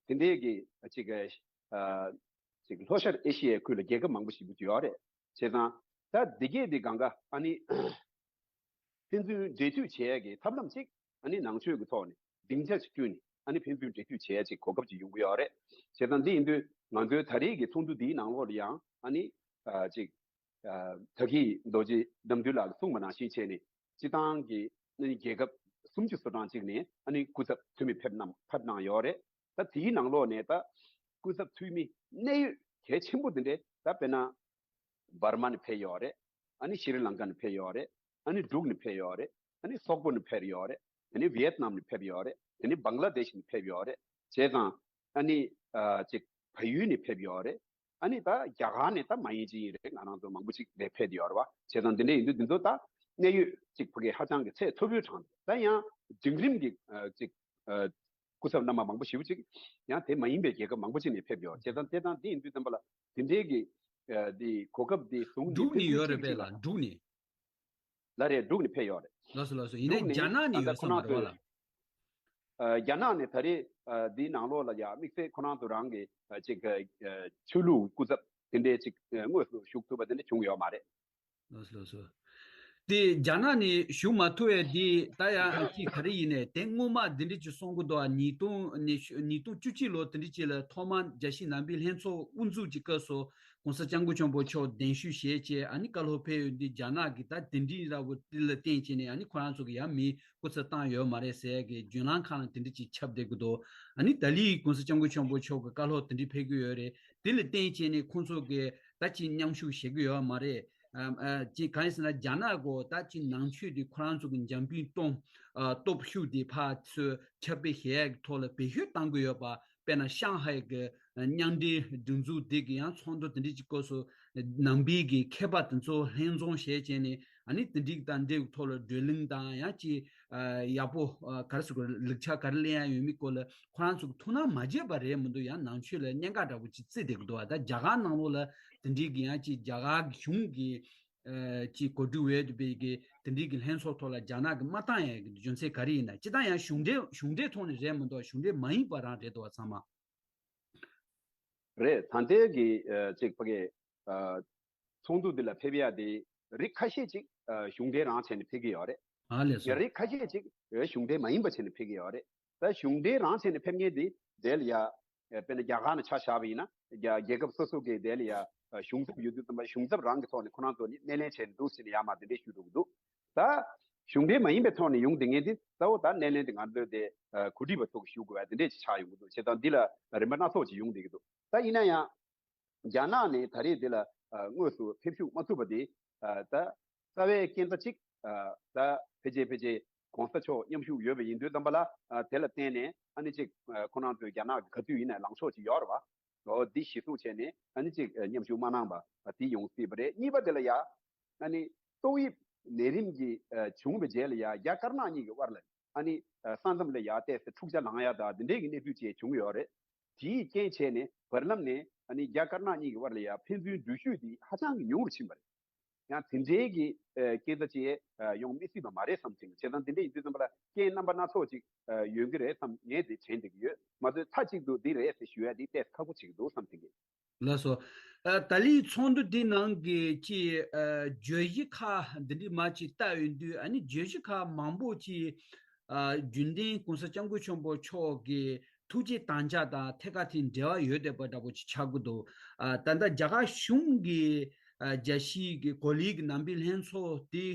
དེ་འདྲའི་གི་ཅིག་ཨ་ཅིག་ལྷོ་ཤར་ཨེ་ཤི་ཡའི་ཁུལ་ལ་རྒྱལ་ཁབ་མང་པོ་ཞིག་ཡོད་རེད། བྱས་ཙང་ད་འདི་གས་འདི་གང་ག་ཨ་ནི་ཕན་ཚུན་འབྲེལ་མཐུད་བྱེད་ཡ་གི་ཐབས་ལམ་ཅིག་ཨ་ནི་ནང་ཆོས་ཀྱི་ཐོག་ནས་སྡིངས་ཆ་ཅིག་བསྐྲུན་ནས། ཨ་ནི་ཕན་ཚུན་འབྲེལ་མཐུད་བྱེད་ཡ་ཅིག་གོ་སྐབས་ཅིག་ཡོང་གི་ཡོད་རེད། བྱས་ཙང་འདི་ཡིན་དུས་ང་ཚོའི་ད་རེས་ཀྱི་ཚོགས་འདུ་འདིའི་ནང་ལོགས་ལ་ཡང་ཨ་ནི་ཨ་ཅིག་ཨ་ད་གིན་རྡོ་རྗེ་བདག་མདུན་ལགས་ཀྱིས་གསུངས་པ་ནང་བཞིན་བྱས་ནས། སྤྱི་བཏང་གི་ཨ་ནི་རྒྱལ་ཁབ་སུམ་ཅུ་སོ་གྲངས་ཅིག་ནས་ཨ་ནི་སྐུ་ཚབ་འཐུས་མི་ཕེབས་གནང་ཕེབས་གནང་ཡོད་རེད། ད་དེའི་ནང་ལོགས་ནས་ད་སྐུ་ཚབ་འཐུས་མི་གནད་ཡོད་གལ་ཆེན་པོ་དེ་འདྲས། ད་དཔེར་ན་འབར་མ་ནས་ཕེབས་ཡོད་རེད། ཨ་ནི་ཤྲི་ལང་ཀ་ནས་ཕེབས་ཡོད་རེད། ཨ་ནི་འབྲུག་ནས་ཕེབས་ཡོད་རེད། ཨ་ནི་སོག་པོ་ནས་ཕེབས་ཡོད་རེད། དེ་ནས་ཝི་ཡེད་ནམ་ནས་ཕེབས་ཡོད་རེད། དེ་ནས་བང་ལ་དེཤ་ནས་ཕེབས་ཡོད་རེད། བྱས་ཙང་ཨ་ནི་ཨ་ཅིག་བལ་ཡུལ་ནས་ཕེབས་ཡོད་རེད། ཨ་ནི་ད་རྒྱ་གར་ནས་ད་མ་ཡིན་ཅི་ཡིན་རེད། ང་རང་ཚོ་མང་པོ་ཅིག་ལས་ཕེབས་ཡོད་རེད་བ། བྱས་ཙང་འདི་འདྲ་ཡིན་དུས་འདི་ཚོ་ད་གནད་ཡོད་ཅིག་ཕ་གི་ཧ་ཅང་གི་ཚད་མཐོ་པོའི་གྲངས་རེད། ད་ཡང་འབྲིང་རིམ་གྱི་ཨ་ཅིག་ཨ་སྐུ་ཚབ་རྣམ་པ་མང་པོ་ཞེ་པོ་ཅིག་ཡང་དེ་མ་ཡིན་པའི་རྒྱལ་ཁབ་མང་པོ་ཅིག་ནས་ཕེབས་ཡོད། བྱས་ཙང་དེ་དང་དེ་ཡིན་དུས་ཙམ་པ་ལ་དེ་འདྲའི་གི་ཨ་དེ་གོ་སྐབས་དེ་བཟུང་ནས་འབྲུག་ནས་ཕེབས་ཡོད་རེད་པས་ལ། འབྲུག་ནས། ལ་རེད། འབྲུག་ནས་ཕེབས་ཡོད་རེད། ལགས་སོ་ལགས་སོ། ཡིན་ནའི་འབྲུག་ནས་རྒྱ་ནག་ནས་ད་ལྟ་ཡོད་ཁོ་སོང་བ་རེད་བ་ལ། ཨ་རྒྱ་ནག་ནས་ད་རེས་ཨ་འདིའི་ནང་ལོགས་ལ་ཡ་དམིགས་བསལ་ཁོ་རང་ཚོ་རང་གི་ཨ་ཅིག་ཨ་ཆོས་ལུགས་སྐུ་ཚབ་དེ་འདྲའི་ཅིག་ཨ་དངོས་སུ་ཞུགས་ཐུབ་པ་དེ་འདྲ་བྱུང་ཡོད་མ་རེད། ལགས་སོ་ལགས་སོ། དེ་རྒྱ་ནག་ནས་ཞུགས་མ་ཐུབ་པའི་དེ་ད་ཡང་ཅིག་ག་རེ་ཡིན་ནའི་དེ་སྔོན་མ་འདི་འདྲ་ཅིག་གསུང་གི་འདུག། ཉིས་སྟོང་ཉིས་སྟོང་བཅུ་གཅིག་ལོ་དེ་འདྲ་ཅིག་ལ་ཐོག་མར་རྒྱལ་སྤྱིའི་ནང་པའི་ལྷན་ཚོགས་དབུ་འཛུགས་ཀྱི་སྐབས་སུ་༸གོང་ས་༸སྐྱབས་མགོན་ཆེན་པོ་མཆོག་གདན་ཞུ་བྱས་བྱས། ཨ་ནི་བཀའ་སློབ་ཕེབས་ཡོད་དུས་རྒྱ་ནག་གི་ད་དེ་འདྲའི་འདྲ་བོ་དེ་ལ་བརྟེན་བྱས་ནས་ཨ་ནི་ཁོ་རང་ཚོ་གི་ཡང་མི་སྐུ་ཚབ་བཏང་ཡོད་མ་རེད་ཟེར་གི་བརྒྱུད་ལམ་ཁག་ལ་དེ་འདྲ་ཅིག་ཁྱབ་བསྡད་ཀྱི་འདུག། ཨ་ནི་ད་ལི་༸གོང་ས་༸སྐྱབས་མགོན་ཆེན་པོ་མཆོག་གི་བཀའ་སློབ་དེ་འདྲ་ཕེབས་ཀྱི་ཡོད་རེད། དེ་ལ་བརྟེན་བྱས་ནས་ཁོང་ཚོ་གི་ད་ཅིག་མཉམ་ཞུགས་བྱེད་ཀྱི་ཡོད་མ་རེད། ཨ་ཨ་ཅིག་གང་ཡིན་ཟེར་ན་རྒྱ་ནག་གོ་ད་ཅིག་ནང་ཆོས་དེ་ཁོ་རང་ཚོ་གི་འཇམ་པའི་སྟོབས་ཨ་སྟོབས་ཤུགས་དེ་ཕར་ཚུར་ཁྱབ་སྤེལ་བྱེད་ཡག་གི་ཐོག་ལ་བེད་སྤྱོད་བཏང་གི་ཡོད་པ། དཔེར་ན་ཤང་ཧའེ་གི་མཉམ་འབྲེལ་སྒྲིག་འཛུགས་དེ་གི་ཡང་ཚོགས་འདུ་དེ་འདྲ་ཅིག་སྐབས་སུ་ནང་པའི་གི་མཁས་པ་དེ་ཚོ་ལྷན་འཛོམས་བྱས་བྱས་ནས། ཨ་ནི་དེ་འདྲའི་དང་འབྲེལ་བའི་ཐོག་ལ་བགྲོ་གླེང་དང་ཡང་ཅིག་ཨ་ཡག་པོ་ཨ་ག་རེ་ཟེར་དགོས་རེད། ལེགས་ཆ་ག་རེ་ལེན་ཡ་ཡོད་མེད་སྐོར་ལ་ཁོ་རང་ཚོ་གི་ཐུགས་སྣང་མ་བྱས་པ་རེད་མི་འདུག། ཡང་ནང་ཆོས་ལ་གནད་འགག་འདྲ་པོ་ཅིག་བརྩིས་བསྡད་ཀྱི་འདུག་བ། ད་རྒྱ་གར་ནང་ལོགས་ལ་དེ་འདྲའི་གི་ཡང་ཅིག་རྒྱ་གར་གི་གཞུང་གི་ཨ་ཅིག་གོ་སྒྲིག་འོས་བསྡུ་བའི་གི་དེ་འདྲའི་གི་ལྷན་ཚོགས་ཐོག་ལ་རྒྱ་ནག་གི་མ་བཏང་ཡ་གི་རྒྱུ་མཚན་ག་རེ་ཡིན་ན། སྤྱིར་བཏང་ཡང་གཞུང་འབྲེལ་གཞུང་འབྲེལ་ཐོག་ནས་རེད་མི་འདུག། གཞུང་འབྲེལ་མ་ཡིན་པ་རང་རེད་འདུག་བ་ཚང་མ། རེད། ད་ལྟའི་གི་ཨ་ཅིག་ཕ་གི་ཨ་ཚོགས་འདུ་འདི་ལ་ཕེབས་ཡ་དེ་རིགས་ཁ་ཤས་ཅིག་ཨ་གཞུང་འབྲེལ་རང་བྱས་ནས་ཕེབས་ཀྱི་ཡོད་རེད། ཨ་ལས་སོ། རིགས་ཁ་ཤས་ཅིག་ཨ་གཞུང་འབྲེལ་མ་ཡིན་པ་བྱས་ནས་ཕེབས་ཀྱི་ཡོད་རེད། ད་གཞུང་འབྲེལ་རང་བྱས་ནས་ཕེབས་མཁན་དེ་དེ་ལ་ཡ་ཨ་དཔེར་ན་རྒྱ་གར་ནང་ཆ་བཞག་པ་ཡིན་ན། རྒྱ་རྒྱལ་ཁབ་སོ་སོ་གི་དེ་ལ་ཡ་ཨ་གཞུང་ཚབ་ཡོད་དུས་ཙམ་པ་གཞུང་ཚབ་རང་གི་ཐོག་ནས་ཁོ་རང་ཚོ་ནི་སྣེ་ལེན་བྱས་ནས་འདུག་ཟེར་ནས་ཡར་མར་དེ་འདྲས་ཞུ་འགྲོ་གི་འདུག། ད་ གཞུང་འབྲེལ་མ་ཡིན་པའི་ཐོག་ནས་ཡོང་བསྡད་མཁན་དེ་གཙོ་བོ་ད་སྣེ་ལེན་དེ་ང་ཚོའི་དེ་གོ་སྒྲིག་པ་ཚོ་གིས་ཞུ་དགོས་པ་དེ་འདྲས་ཅིག་ཆགས་ཡོང་གི་འདུག་བྱས་ཙང་འདི་ལ་རིམ་པ་སྣ་ཚོགས་ཅིག་ཡོང་བསྡད་ཀྱི་འདུག་ད་ཡིན་ན་ཡང་། རྒྱ་ནག་ནས་ད་རེས་འདི་ལ་དངོས་སུ་ཕེབས་ཞུགས་མ་ཐུབ་པ་དེ་ད་རྩ་བའི་རྐྱེན་རྩ་གཅིག་ད་ཕལ་ཆེར་ཕལ་ཆེར་གོང་ས་མཆོག་མཉམ་ཞུགས་ཡོད་པ་ཡིན་དུས་ཙམ་པ་ལ་དེ་ལ་བརྟེན་ནས་ཨ་ནི་ཅིག་ཁོ་རང་ཚོའི་རྒྱ་ནག་གི་ག་དུས་ཡིན་ན་ལངས་ཕྱོགས་ཅིག་ཡོད་རེད་བ། འོ་འདི་གཞི་བཟུང་བྱས་ནས་ཨ་ནི་ཅིག་མཉམ་ཞུགས་མ་གནང་བ་དེ་ཡོང་སྲིད་པ་རེད། གཉིས་པ་དེ་ལ་ཡ་ཨ་ནི་ཏོག་དབྱིབས་ནད་རིམས་ཀྱི་བྱུང་བའི་རྗེས་ལ་ཡ་རྒྱ་དཀར་ནག་གཉིས་ཀྱི་དབར་ལ་ཨ་ནི་ས་མཚམས་ལ་ཡ་ཏོག་ཙམ་འཁྲུག་ཆ་ལངས་ཡ་ད་འདི་འདྲས་ཀྱི་གནས་ཚུལ་བཅས་བྱུང་ཡོད་རེད། དེས་རྐྱེན་བྱས་ནས་བར་ལམ་ནས་ཨ་ནི་རྒྱ་དཀར་ནག་གཉིས་ཀྱི་དབར་ལ་ཡང་ཕན་ཚུན་འགྲུལ་བཞུད་དེ་ཧ་ཅང་གི་ཉུང་རུ་ཕྱིན་པ་རེད། ཡང་དེ་འདྲའི་གི་རྐྱེན་རྩ་ཅིག་ཡོང་མི་སྲིད་པ་མ་རེད་བསམ་བྱུང་། བྱས་ཙང་དེ་འདྲ་ཡིན་དུས་ཙམ་པ་ལ་རྐྱེན་རྣམ་པ་སྣ་ཚོགས་ཅིག་ཡོང་གི་རེད་བསམ་ངས་དེ་དྲན་བསྡད་ཀྱི་ཡོད་མ་གཏོགས་མཐའ་གཅིག་ཏུ་འདི་རེད་ཟེར་ཞུ་ཡ་འདི་ཏོག་ཙམ་ཁག་པོ་ཆགས་ཀྱི་འདུག་བསམ་བྱུང་གི། ལགས་སོ། ཨ། ད་ལན་ཚོགས་འདུ་འདི་ནང་གི་ཅིག་ཨ། བརྗོད་གཞི་ཁག་འདི་འདྲའི་མ་ཅིག་བལྟ་ཡོང་དུས། ཨ་ནི་བརྗོད་གཞི་ཁག་མང་པོ་ཅིག་ཨ། རྒྱུན་ལྡན་གོང་ས་སྐྱབས་མགོན་ཆེན་པོ་མཆོག་གི་ཐུགས་བསྐྱེད་དམ་བཅའ་དང་ཐད་ཀར་དེ་འབྲེལ་བ་ཡོད་བསྡད་པ་འདྲ་པོ་ཅིག་ཆགས་ཀྱི་འདུག་ཨ། ད་ལྟ་རྒྱ་གར་གཞུང་གི་ཨ། རྒྱལ་སྤྱིའི་གི་གོ་ལའི་གི་ནང་པའི་ལྷན་ཚོགས་དེ་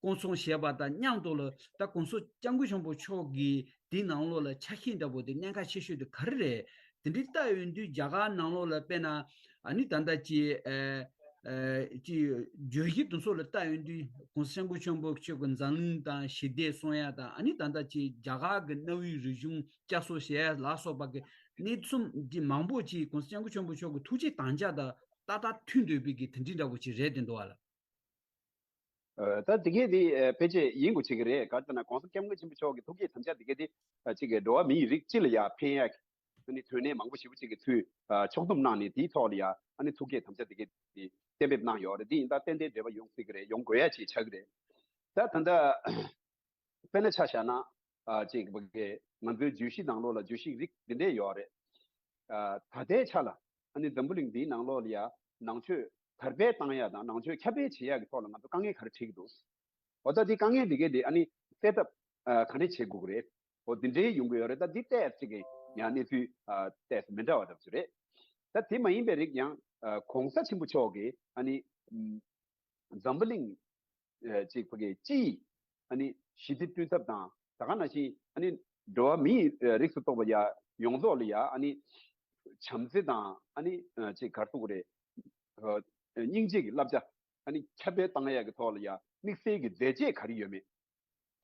བསྐོང་ཚོགས་བྱས་པ་དང་མཉམ་དུ་ལ། ད་གོང་ས་སྐྱབས་མགོན་ཆེན་པོ་མཆོག་གི་དེའི་ནང་ལོགས་ལ་ཆ་ཤས་འདྲ་པོ་དེ་གནད་འགག་ཆེ་ཤོས་དེ་ག་རེ་རེད། དེ་འདྲའི་བལྟ་ཡོང་དུས་རྒྱ་གར་ནང་ལོགས་ལ་དཔེར་ན་ཨ་ནི་ད་ལྟ་ཀྱི་ཨ་ཨ་ཀྱི་བརྗོད་གཞི་དེ་ཚོ་ལ་བལྟ་ཡོང་དུས། གོང་ས་སྐྱབས་མགོན་ཆེན་པོ་མཆོག་གི་འཛམ་གླིང་དང་ཞི་བདེ་སྲུང་ཡ་དང་། ཨ་ནི་ད་ལྟ་ཀྱི་རྒྱ་གར་གྱི་གནའ་བོའི་རིག་གཞུང་བསྐྱར་གསོ་བྱེད་ཡ་ལ་སོགས་པ་གི་གནས་ཚུལ་གྱི་མང་པོ་ཅིག་གོང་ས་སྐྱབས་མགོན་ཆེན་པོ་མཆོག་གི་ཐུགས་བསྐྱེད་དམ་བཅའ་དང་ཏག་ཏག་མཐུན་འདོད་པའི་གི་དེ་འདྲའི་འདྲ་པོ་ཅིག་རེད་དེ་འདུག་བ་ལ། ཨ། ད་དེ་གས་དེ་ཨ། ཕལ་ཆེར་ཡིན་དགོས་ཆེ་གི་རེད། ག་རེ་ཟེར་ན་གོང་ས་སྐྱབས་མགོན་ཆེན་པོ་མཆོག་གི་ཐུགས་བསྐྱེད་དམ་བཅའ་དེ་གས་དེ་ཨ། ཅིག་གི་འགྲོ་བ་མིའི་རིགས་སྤྱི་ལ་ཡ་ཕན་ཡ་གི་ཨ་ནི་དོན་གནད་མང་པོ་ཞེ་པོ་ཅིག་གི་ཚུལ་ཨ། ཕྱོགས་བསྡོམས་གནང་ནས་དེའི་ཐོག་ལ་ཡ་ཨ་ནི་ཐུགས་བསྐྱེད་དམ་བཅའ་དེ་གས་དེ་གཏན་འབེབས་གནང་ཡོད་རེད། དེ་ཡིན་ད་ཏན་ཏན་འབྲེལ་བ་ཡོང་སྲིད་གི་རེད། ཡོང་དགོས་ཡ་ཅིག་ཆགས་གི་རེད། ད་ད་ལྟ་དཔེར་ན་ཆ་བཞག་ན། ཨ། ཅིག་བ་གི་ང་ཚོའི་བརྗོད་གཞི་ནང་ལོགས་ལ་བརྗོད་གཞི་རིགས་འདི་འདྲས་ཡོད་རེད། ཨ། ད་ལྟའི་ཆ་ལ་ཨ་ནི་འཛམ་བུ་གླིང་འདིའི་ནང་ལོགས་ལ་ཡ་ནང་ཆོས་དར་སྤེལ་བཏང་ཡ་དང་ནང་ཆོས་ཁྱབ་སྤེལ་བྱེད་ཡ་གི་ཐོག་ལ་ང་ཚོ་དཀའ་ངལ་ག་རེ་འཕྲད་ཀྱི་འདུག་འོ་ད་འདི་དཀའ་ངལ་འདི་གས་འདི་ཨ་ནི་སེལ་ཐབས་ཨ། ག་འདྲས་བྱེད་དགོས་ཀྱི་རེད། འོ་འདི་འདྲས་ཡོང་གི་ཡོད་རེད། ད་འདི་ཏོག་ཙམ་ཅིག་གི་ཡང་གནས་ཚུལ་ཨ། ཏོག་ཙམ་མི་འདྲ་བ་འདྲ་པོ་ཅིག་རེད། ད་དེ་མ་ཡིན་པའི་རིགས་ཡང་ཨ། གོང་ས་ཆེན་པོ་མཆོག་གིས་ཨ་ནི་འཛམ་བུ་གླིང་ཨ། ཅིག་བ་གི་སྤྱི་ཡི་ཨ་ནི་ཞི་བདེ་བསྐྲུན་ཐབས་དང་། ད་ག་ནང་བཞིན་ཨ་ནི་འགྲོ་བ་མིའི་ཨ། རིགས་སུ་གཏོགས་པ་ཡ་ཡོངས་རྫོགས་ལ་ཡ་ཨ་ནི་བྱམས་བརྩེ་དང་ཨ་ནི་ཨ། ཅིག་ག་རེ་ཟེར་དགོས་རེད། ཨ། སྙིང་རྗེ་གི་བསླབ་བྱ་ཨ་ནི་ཁྱབ་སྤེལ་བཏང་ཡ་གི་ཐོག་ལ་ཡ་དམིགས་བསལ་གྱི་མཛད་རྗེས་ག་རེ་ཡོད་མེད།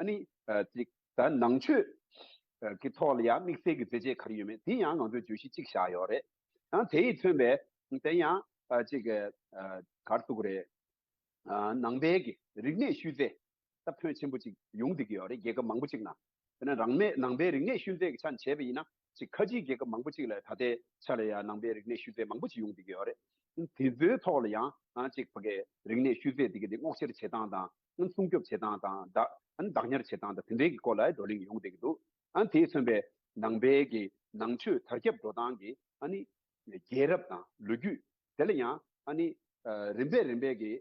ཨ་ནི་ཨ། ཅིག་ད་ནང་ཆོས་ཨ། གི་ཐོག་ལ་ཡ་དམིགས་བསལ་གྱི་མཛད་རྗེས་ག་རེ་ཡོད་མེད་དེ་ཡང་ང་ཚོའི་བརྗོད་གཞི་གཅིག་བཞག་ཡོད་རེད། ཡང་དེ་ཡིས་མཚོན་པའི་དེ་ཡང་ཨ། ཅིག་ཨ། ག་རེ་ཟེར་དགོས་རེད། ཨ། ནང་པའི་གི་རིག་གནས་ཤུལ་རྫས་ད་ཕོན་ཆེན་པོ་ཅིག་ཡོང་བསྡད་ཀྱི་ཡོད་རེད། རྒྱལ་ཁབ་མང་པོ་ཅིག་ནང་། དཔེར་ན་རང་མེད་ནང་པའི་རིག་གནས་ཤུལ་རྫས་ཀྱི་ཆ་ནས་བྱས་པ་ཡིན་ན་ཅིག་ཁ་ཆེའི་རྒྱལ་ཁབ་མང་པོ་ཅིག་ལ་ད་ལྟའི་ཆ་ལ་ཡང་ནང་པའི་རིག་གནས་ཤུལ་རྫས་མང་པོ་ཅིག་ཡོང་བསྡད་ཀྱི་ཡོད་རེད། དེ་ཚོའི་ཐོག་ལ་ཡང་ཨ། ཅིག་བ་གི་རིག་གནས་ཤུལ་རྫས་དེ་ག་དེ་སྔོག་བཤེར་བྱེད་སྟངས་དང་། སྲུང་སྐྱོབ་བྱེད་སྟངས་དང་། བདག་ཨ་ནི་བདག་ཉར་བྱེད་སྟངས་དང་། དེ་འདྲའི་གི་སྐོར་ལ་བགྲོ་གླེང་ཡོང་བསྡད་ཀྱི་འདུག་ཨ། དེས་མཚོན་པའི་ནང་པའི་གི་ནང་ཆོས་དར་ཁྱབ་འགྲོ་སྟངས་ཀྱི་ཨ་ནི་རྒྱལ་རབས་དང་ལོ་རྒྱུས། དེ་ལ་ཡང་ཨ་ནི་ཨ། རིམ་པས་རིམ་པས་ཀྱི་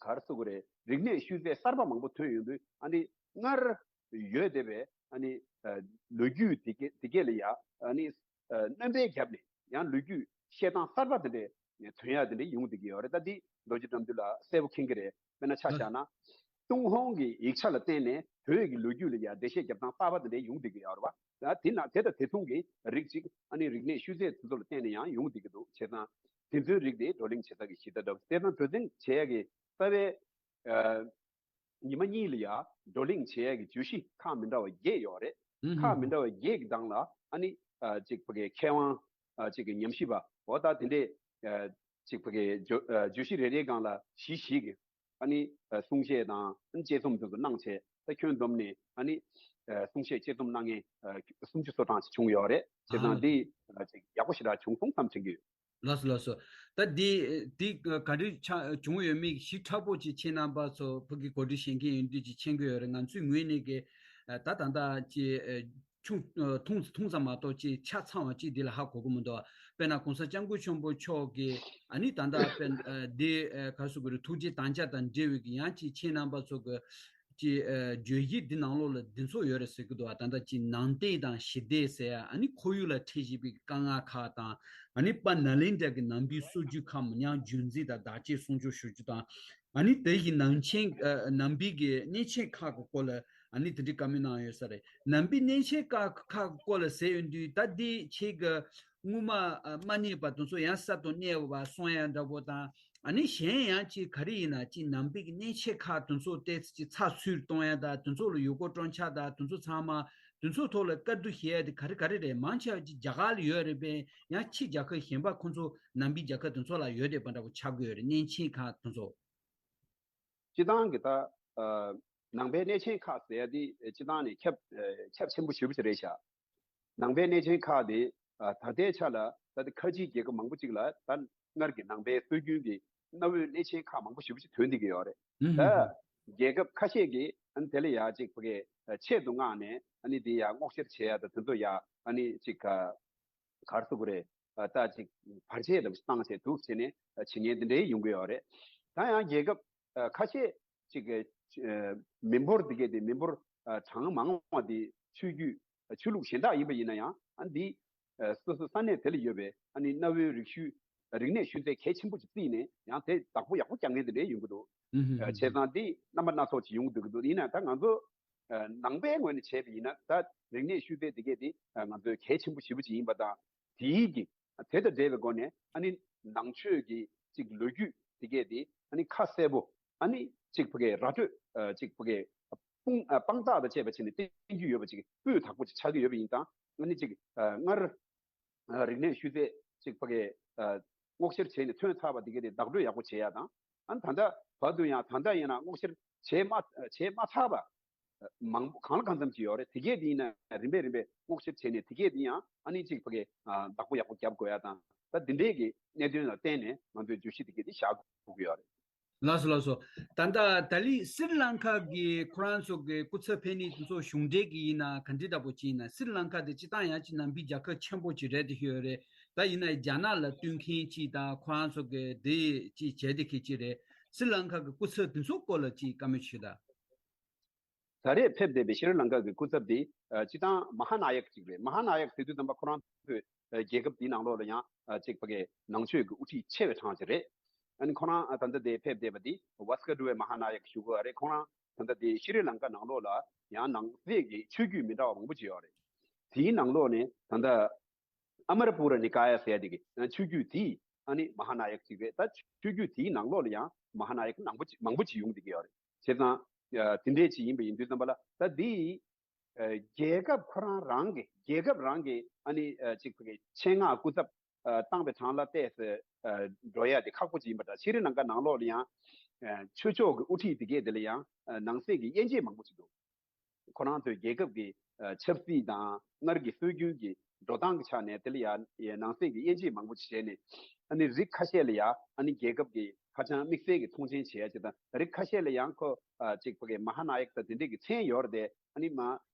ག་རེ་ཟེར་དགོས་རེད། རིག་གནས་ཤུལ་རྫས་གསར་པ་མང་པོ་ཐོན་ཡོང་དུས་ཨ་ནི་སྔར་ཡོད་བསྡད་པའི་ཨ་ནི་ཨ། ལོ་རྒྱུས་དེ་གས་དེ་གས་ལ་ཡ་ཨ་ནི་ཨ། སྣོན་པ་བརྒྱབ་ནས་ཡང་ལོ་རྒྱུས་བཤད་སྟངས་གསར་པ་དེ་འདྲས་ཐོན་ཡ་དེ་འདྲས་ཡོང་བསྡད་ཀྱི་ཡོད་རེད། ད་འདི་རྡོ་རྗེ་བཀྲ་འདུས་ལགས་གསལ་པོ་མཁྱེན་གྱི་རེད། དཔེར་ན་ཆ་བཞག་ན་ཏུན་ཧོང་གི་ཡིག་ཆ་ལ་བརྟེན་ནས་བོད་ཀྱི་ལོ་རྒྱུས་ལ་ཡ་འགྲེལ་བཤད་བརྒྱབ་སྟངས་གསར་པ་དེ་འདྲས་ཡོང་བསྡད་ཀྱི་ཡོད་རེད་བ། ད་དེ་ན་དེ་དང་དེ་མཚུངས་ཀྱི་རིགས་ཅིག་ཨ་ནི་རིག་གནས་ཤུལ་རྫས་དེ་ཚོ་ལ་བརྟེན་ནས་ཡང་ཡོང་བསྡད་ཀྱི་འདུག་བྱས་ཙང་དེ་ཚོའི་རིགས་དེ་བགྲོ་གླེང་བྱེད་ས་གི་གཞི་རྩ་འདྲ་བོ། བྱས་ཙང་གྲོས་བསྟུན་བྱེད་ཡ་གི་རྩ་བའི་ཨ། ཉི་མ་གཉིས་ལ་ཡ་བགྲོ་གླེང་བྱེད་ཡ་གི་བརྗོད་གཞི་ཁག་མི་འདྲ་བ་བརྒྱད་ཡོད་རེད། ཨུ་ཧུམ། ཁག་མི་འདྲ་བ་བརྒྱད་ཀྱི་སྒང་ལ་ཨ་ནི་ཨ། ཅིག་བ་གི་མཁས་དབང་ཨ། ཅིག་གི་ཉམས་ཞིབ་པ་འོ་ད་དེ་འདྲས་ཨ། ཅིག་བ་གི་བརྗོད་ཨ། བརྗོད་གཞི་རེ་རེའི་སྒང་ལ་བཞི་བཞི་གི་ཨ་ནི་ཨ། གསུང་བཤད་དང་ཨ་ནི་དཔྱད་རྩོམ་དེ་ཚོ་གནང་བྱས། ད་ཁྱོན་བསྡོམས་ནས་ཨ་ནི་ཨ། གསུང་བཤད་དཔྱད་རྩོམ་གནང་མཁན་ཨ། སུམ་ཅུ་སོ་གྲངས་ཤིག་བྱུང་ཡོད་རེད། བྱས་ཙང་ཨ། འདི་ཨ། ཅིག་ཡག་པོ་ཞེ་དྲག་བྱུང་སོང་བསམ་དྲན་གྱི་ཡོད། ལགས་སོ་ལགས་སོ། ད་འདི་འདི་ག་འདྲ་ཆགས་བྱུང་ཡོད་མེད་ཞིབ་ཕྲ་པོ་ཅིག་ཁྱེད་རྣམ་པ་ཚོ་བོད་ཀྱི་གོ་སྒྲིག་བྱེད་མཁན་ཡིན་དུས་ཅིག་མཁྱེན་གྱི་ཡོད་རེད། ང་ཚོའི་ངོས་ནས་ཀྱི་ད་ད་ལྟ་ཅིག་ཆུང་མཐོང་མཐོང་ཙམ་མ་གཏོགས་ཅིག་ཆ་ཚང་བ་ཅིག་འདི་ལ་ཧ་གོ་གི་མི་འདུག་དཔེར་ན་གོང་ས་སྐྱབས་མགོན་ཆེན་པོ་མཆོག་གིས་ཨ་ནི་ད་ལྟ་དཔེར་འདི་ག་རེ་ཟེར་དགོས་རེད། ཐུགས་རྗེ་དམ་བཅའ་དང་འབྲེལ་བའི་གི་ཡང་ཅིག་ཁྱེད་རྣམ་པ་ཚོ་གི་ཀྱི་ཨ་བརྗོད་གཞི་འདི་ནང་ལོགས་ལ་འདི་ཚོ་ཡོད་རེད་ཟེར་གི་འདུག་ཨ་ད་ལྟ་ཀྱི་ནང་བསྟན་དང་ཞི་བདེ་ཟེར་ཡ། ཨ་ནི་ཁོར་ཡུག་ལ་འཕྲད་བཞིན་པའི་དཀའ་ངལ་ཁག་དང་། ཨ་ནི་དཔལ་ནཱ་ལེནྡྲ་གི་ནང་པའི་སྲོལ་རྒྱུན་ཁག་མི་ཉམས་རྒྱུན་འཛིན་དང་བདག་གཅེས་སྲུང་སྐྱོབ་ཞུ་རྒྱུ་དང་། ཨ་ནི་དེ་ཡི་ནང་ཆེན་ཨ་ནང་པའི་གི་གནས་ཆེན་ཁག་གི་སྐོར་ལ་ཨ་ནི་དེ་འདྲའི་བཀའ་མོལ་གནང་ཡོད་ས་རེད། ནང་པའི་གནས་ཆེན་ཁག་ཁག་གི་སྐོར་ལ་ཟེར་ཡོང་དུས་ད་འདི་ཁྱེད་ཀྱི་སྔོན་མ་ཨ་མ་གནས་པ་དེ་ཚོ་ཡང་གསར་དུ་གནས་པ་སོང་ཡ་འདྲ་པོ་དང་། ཨ་ནི་གཞན་ཡང་ཅིག་ག་རེ་ཡིན་ན་ཅིག་ནང་པའི་གི་གནས་ཆེན་ཁག་དེ་ཚོ་ཏོག་ཙམ་ཅིག་ཚགས་ཚུད་གཏོང་ཡ་དང་དེ་ཚོ་ལ་ཡུལ་སྐོར་སྤྲོ་འཆམ་དང་དེ་ཚོ་ཚང་མ་དེ་ཚོ་ཐོག་ལ་བཀའ་བསྡུ་བྱེད་ཡ་དེ་ག་རེ་ག་རེ་རེད། མང་ཆེ་བ་ཅིག་རྒྱ་གར་ལ་ཡོད་རེད་པས། ཡང་ཕྱི་རྒྱལ་ཁབ་གཞན་པ་ཁོང་ཚོ་ནང་པའི་རྒྱལ་ཁབ་དེ་ཚོ་ལ་ཡོད་བསྡད་པ་འདྲ་པོ་ཆགས་ཀྱི་ཡོད་རེད། གནས་ཆེན་ཁག་དེ་ཚོ། སྤྱི་བཏང་གི་ད་ཨ་ནང་པའི་གནས་ཆེན་ཁག་ཟེར་ཡ་དེ་སྤྱི་བཏང་ནས་ཁྱབ་ཨ་ཁྱབ་ཆེན་པོ་ཞེ་པོ་ཅིག་རེད་ཤག། ནང་པའི་གནས་ཆེན་ཁག་དེ་ཨ་ད་ལྟའི་ཆ་ལ་ད་ལྟ་ཁ་ཆེའི་རྒྱལ་ཁབ་མང་པོ་ཅིག་ལ་ད་སྔར་གྱི་ནང་པའི་སྲོལ་རྒྱུན་གྱི་གནའ་བོའི་གནས་ཆེན་ཁག་མང་པོ་ཞེ་པོ་ཅིག་ཐོན་བསྡད་ཀྱི་ཡོད་རེད། ཨུ་ཧུ་ད་ཧུ། རྒྱལ་ཁབ་ཁ་ཤས་ཀྱིས་ཨ་ནི་དེ་ལ་ཡ་ཅིག་ཕ་གི་ཆེད་དུ་མངགས་ནས་ཨ་ནི་དེ་ཡ་སྔོག་བཤེར་བྱེད་ཡ་དང་དེ་ཚོ་ཡ་ཨ་ནི་ཅིག་ག་ག་རེ་ཟེར་དགོས་རེད། ཨ་ད་ཅིག་བར་ཆད་དང་བཏང་བྱས་འདུག་བྱས་ནས་བྱེད་མཁན་དེ་འདྲའི་ཡོང་གི་ཡོད་རེད། ད་ཡང་རྒྱལ་ཁབ་ཨ་ཁ་ཤས་ཅིག་གི་ཨ་མི་འབོར་དེ་གས་དེ་མི་འབོར་ཨ་གྲངས་མང་བ་དེ་ཆོས་བརྒྱུད་ཨ་ཆོས་ལུགས་གཞན་དག་ཡིན་པ་ཡིན་ན་ཡང་ཨ་འདི་ཨ་སོ་སོ་ས་གནས་དེ་ལ་ཡོད་པའི་ཨ་ནི་གནའ་བོའི་རིག་ཤུལ་རིག་གནས་ཤུལ་རྫས་གལ་ཆེན་པོ་ཅིག་བརྩིས་ནས་ཡང་དེ་བདག་པོ་ཡག་པོ་རྒྱག་མཁན་དེ་འདྲའི་ཡོང་གི་འདུག། ཨུ་ཧུ་ཨ་ཧུ་བྱས་ཙང་འདི་རྣམ་པ་སྣ་ཚོགས་ཅིག་ཡོང་གི་འདུག་གི་འདུག། ཡིན་ན་ད་ང་ཚོ་ཨ་ནང་པའི་ངོས་ནས་བྱས་པ་ཡིན་ན་ད་རིག་གནས་ཤུལ་རྫས་དེ་གས་དེ་ཨ་ང་ཚོའི་གལ་ཆེན་པོ་ཞེ་པོ་ཅིག་ཡིན་པ་དང་། དེའི་གི་དེ་དང་འབྲེལ་བའི་སྒོ་ནས་ཨ་ནི་ནང་ཆོས་ཀྱི་ཅིག་ལོ་རྒྱུས་དེ་གས་དེ་ཨ་ནི་ཁ་གསལ་པོ་ཨ་ནི་ཅིག་ཕ་གི་ར་སྤྲོད་ཨ་ཅིག་ཕ་གི་དཔུང་ཨ་དཔང་རྟགས་དང་བཅས་པ་བྱས་ནས་བསྟན་རྒྱུ་ཡོད་པ་ཅིག་སྤུས་དག་པོ་ཅིག་ཆགས་ཀྱི་ཡོད་པ་ཡིན་ཙང་ཨ་ནི་ཅིག་ཨ་སྔར་ཨ་རིག་གནས་ཤུལ་རྫས་ཅིག་ཕ་གི་ཨ་སྔོག་བཤེར་བྱས་ནས་ཐོན་ཚར་བ་དེ་གས་དེ་བདག་སྤྲོད་ཡག་པོ་བྱེད་ཡ་དང་། ཨ་ནི་ད་ལྟ་བར་དུ་ཡང་ད་ལྟ་ཡིན་ན་སྔོག་བཤེར་བྱས་མ་བྱས་མ་ཚར་བ་མང་པོ་གང་ལ་གང་འཚམ་ཅིག་ཡོད་རེད། དེ་གས་དེ་ཡིན་ན་རིམ་པས་རིམ་པས་སྔོག་བཤེར་བྱས་ནས་དེ་གས་དེ་ཡང་ཨ་ནི་ཅིག་ཕ་གི་ཨ་བདག་པོ་ཡག་པོ་རྒྱབ་དགོས་ཡ་དང་། ད་དེ་འདྲས་ཀྱི་གནད་དོན་ལ་བརྟེན་ནས་ང་ཚོས་བརྗོད་གཞི་དེ་གས་དེ་བཞག་དགོས་ཀྱི་ཡོད་རེད། ལགས་སོ་ལགས་སོ། ད་ལྟ་ད་ལི་སི་རི་ལང་ཀ་གི་ཁོ་རང་ཚོ་གི་སྐུ་ཚབ་ཕེབས་ནི་དེ་ཚོ་གཞུང་འབྲེལ་གི་ཡིན་ན་ག་འདྲ་འདྲ་པོ་ཅིག་ཡིན་ན། སི་རི་ལང་ཀ་དེ་སྤྱིར་བཏང་ཡང་ཅིག་ནང་པའི་རྒྱལ་ཁབ་ཆེན་པོ་ཅིག་རེད་དེ་ཤོད་རེད། ད་ཡིན་ན་རྒྱ་ནག་ལ་བསྟུན་མཁན་ཅིག་དང་ཁོ་རང་ཚོ་གི་དེ་ཅིག་བྱས་དེ་ཁེ་ཅིག་རེད། སི་རི་ལང་ཀ་གི་སྐུ་ཚབ་དེ་ཚོ་སྐོར་ལ་ཅིག་བཀའ་མོལ་ཞུ་ད། ད་རེས་ཕེབས་བསྡད་པའི་ཤྲི་ལང་ཀ་གི་སྐུ་ཚབ་དེ་ཨ་སྤྱིར་བཏང་མ་ཧཱ་ན་ཡག་ཅིག་རེད། མ་ཧཱ་ན་ཡག་ཟེར་དུས་ཙམ་པ་ཁོ་རང་ཚོའི་ཨ་རྒྱལ་ཁབ་དེའི་ནང་ལོགས་ལ་ཡང་ཨ་ཅིག་ཕ་གི་ནང་ཆོས་ཀྱི་དབུ་ཁྲིད་ཆེ་བའི་གྲངས་ཅིག་རེད། ཨ་ནི་ཁོ་རང་ཨ་ད་ལྟ་དེ་ཕེབས་བསྡད་པ་དེ་ཝཱ་སི་ཀ་ཌུ་ཝེ་མ་ཧཱ་ན་ཡག་ཞུ་གི་ཡོད་རེད། ཁོ་རང་ད་ལྟ་དེ་ཤྲི་ལང་ཀ་ནང་ལོགས་ལ་ཡང་ནང་གསེས་ཀྱི་ཆོས་བརྒྱུད་མི་འདྲ་བ་མང་པོ་ཅིག་ཡོད་རེད། དེའི་ནང་ལོགས་ནས་ད་ལྟ་ཨ་མ་ར་པུ་ར་ནི་ཀ་ཡ་ཟེར་ཡ་དེ་གི་ཆོས་བརྒྱུད་དེའི་ཨ་ནི་མ་ཧཱ་ན་ཡག་ཅིག་རེད། ད་ཆོས་བརྒྱུད་དེའི་ནང་ལོགས་ལ་ཡང་མ་ཧཱ་ན་ཡག་མང་པོ་ཅིག་མང་པོ་ཅིག་ཡོང་བསྡད་ཀྱི་ཡོད་རེད། བྱས་ཙང་ཨ་དེ་འདྲས་ཅིག་ཡིན་པ་ཡིན་དུས་ཙམ་པ་ལ་ད་འདི་ཨ་རྒྱལ་ཁབ་ཁོ་རང་རང་གི་རྒྱལ་ཁབ་རང་གི་ཨ་ནི་ཨ་ཅིག་ཕ་གི་ཆེད་མངགས་སྐུ་ཚབ་ཨ་བཏང་པའི་གྲངས་ལ་བལྟས་ཚེ་ཨ་འགྲོ་ཡ་དེ་ཁག་པོ་ཅིག་ཡིན་པ་འདྲ། ཤྲི་ལང་ཀ་ནང་ལོགས་ལ་ཡང་ཨ་ཆོས་ཕྱོགས་ཀྱི་དབུ་ཁྲིད་དེ་གས་དེ་ལ་ཡང་ཨ་ནང་གསེས་ཀྱི་དབྱེ་འབྱེད་མང་པོ་ཅིག་འདུག། ཁོ་རང་ཚོའི་རྒྱལ་ཁབ་ཀྱི་ཨ་ཆབ་སྲིད་དང་སྔར་གྱི་སྲོལ་རྒྱུན་གྱི་འགྲོ་སྟངས་ཀྱི་ཆ་ནས་དེ་ལ་ཡང་ནང་གསེས་ཀྱི་དབྱེ་འབྱེད་མང་པོ་བྱས་ནས་ཨ་ནི་རིགས་ཁ་ཤས་ལ་ཡང་ཨ་ནི་རྒྱལ་ཁབ་ཀྱི་ཧ་ཅང་དམིགས་བསལ་གྱི་མཐོང་ཆེན་བྱེད་ཡ་ཅིག་དང་། རིགས་ཁ་ཤས་ལ་ཡང་ཁོ་ཨ་ཅིག་ཕ་གི་མ་ཧཱ་ན་ཡག་དང་དེ་འདྲས་ཀྱི་མཚན་ཡོད་རེད་དེ། ཨ་ནི་མ་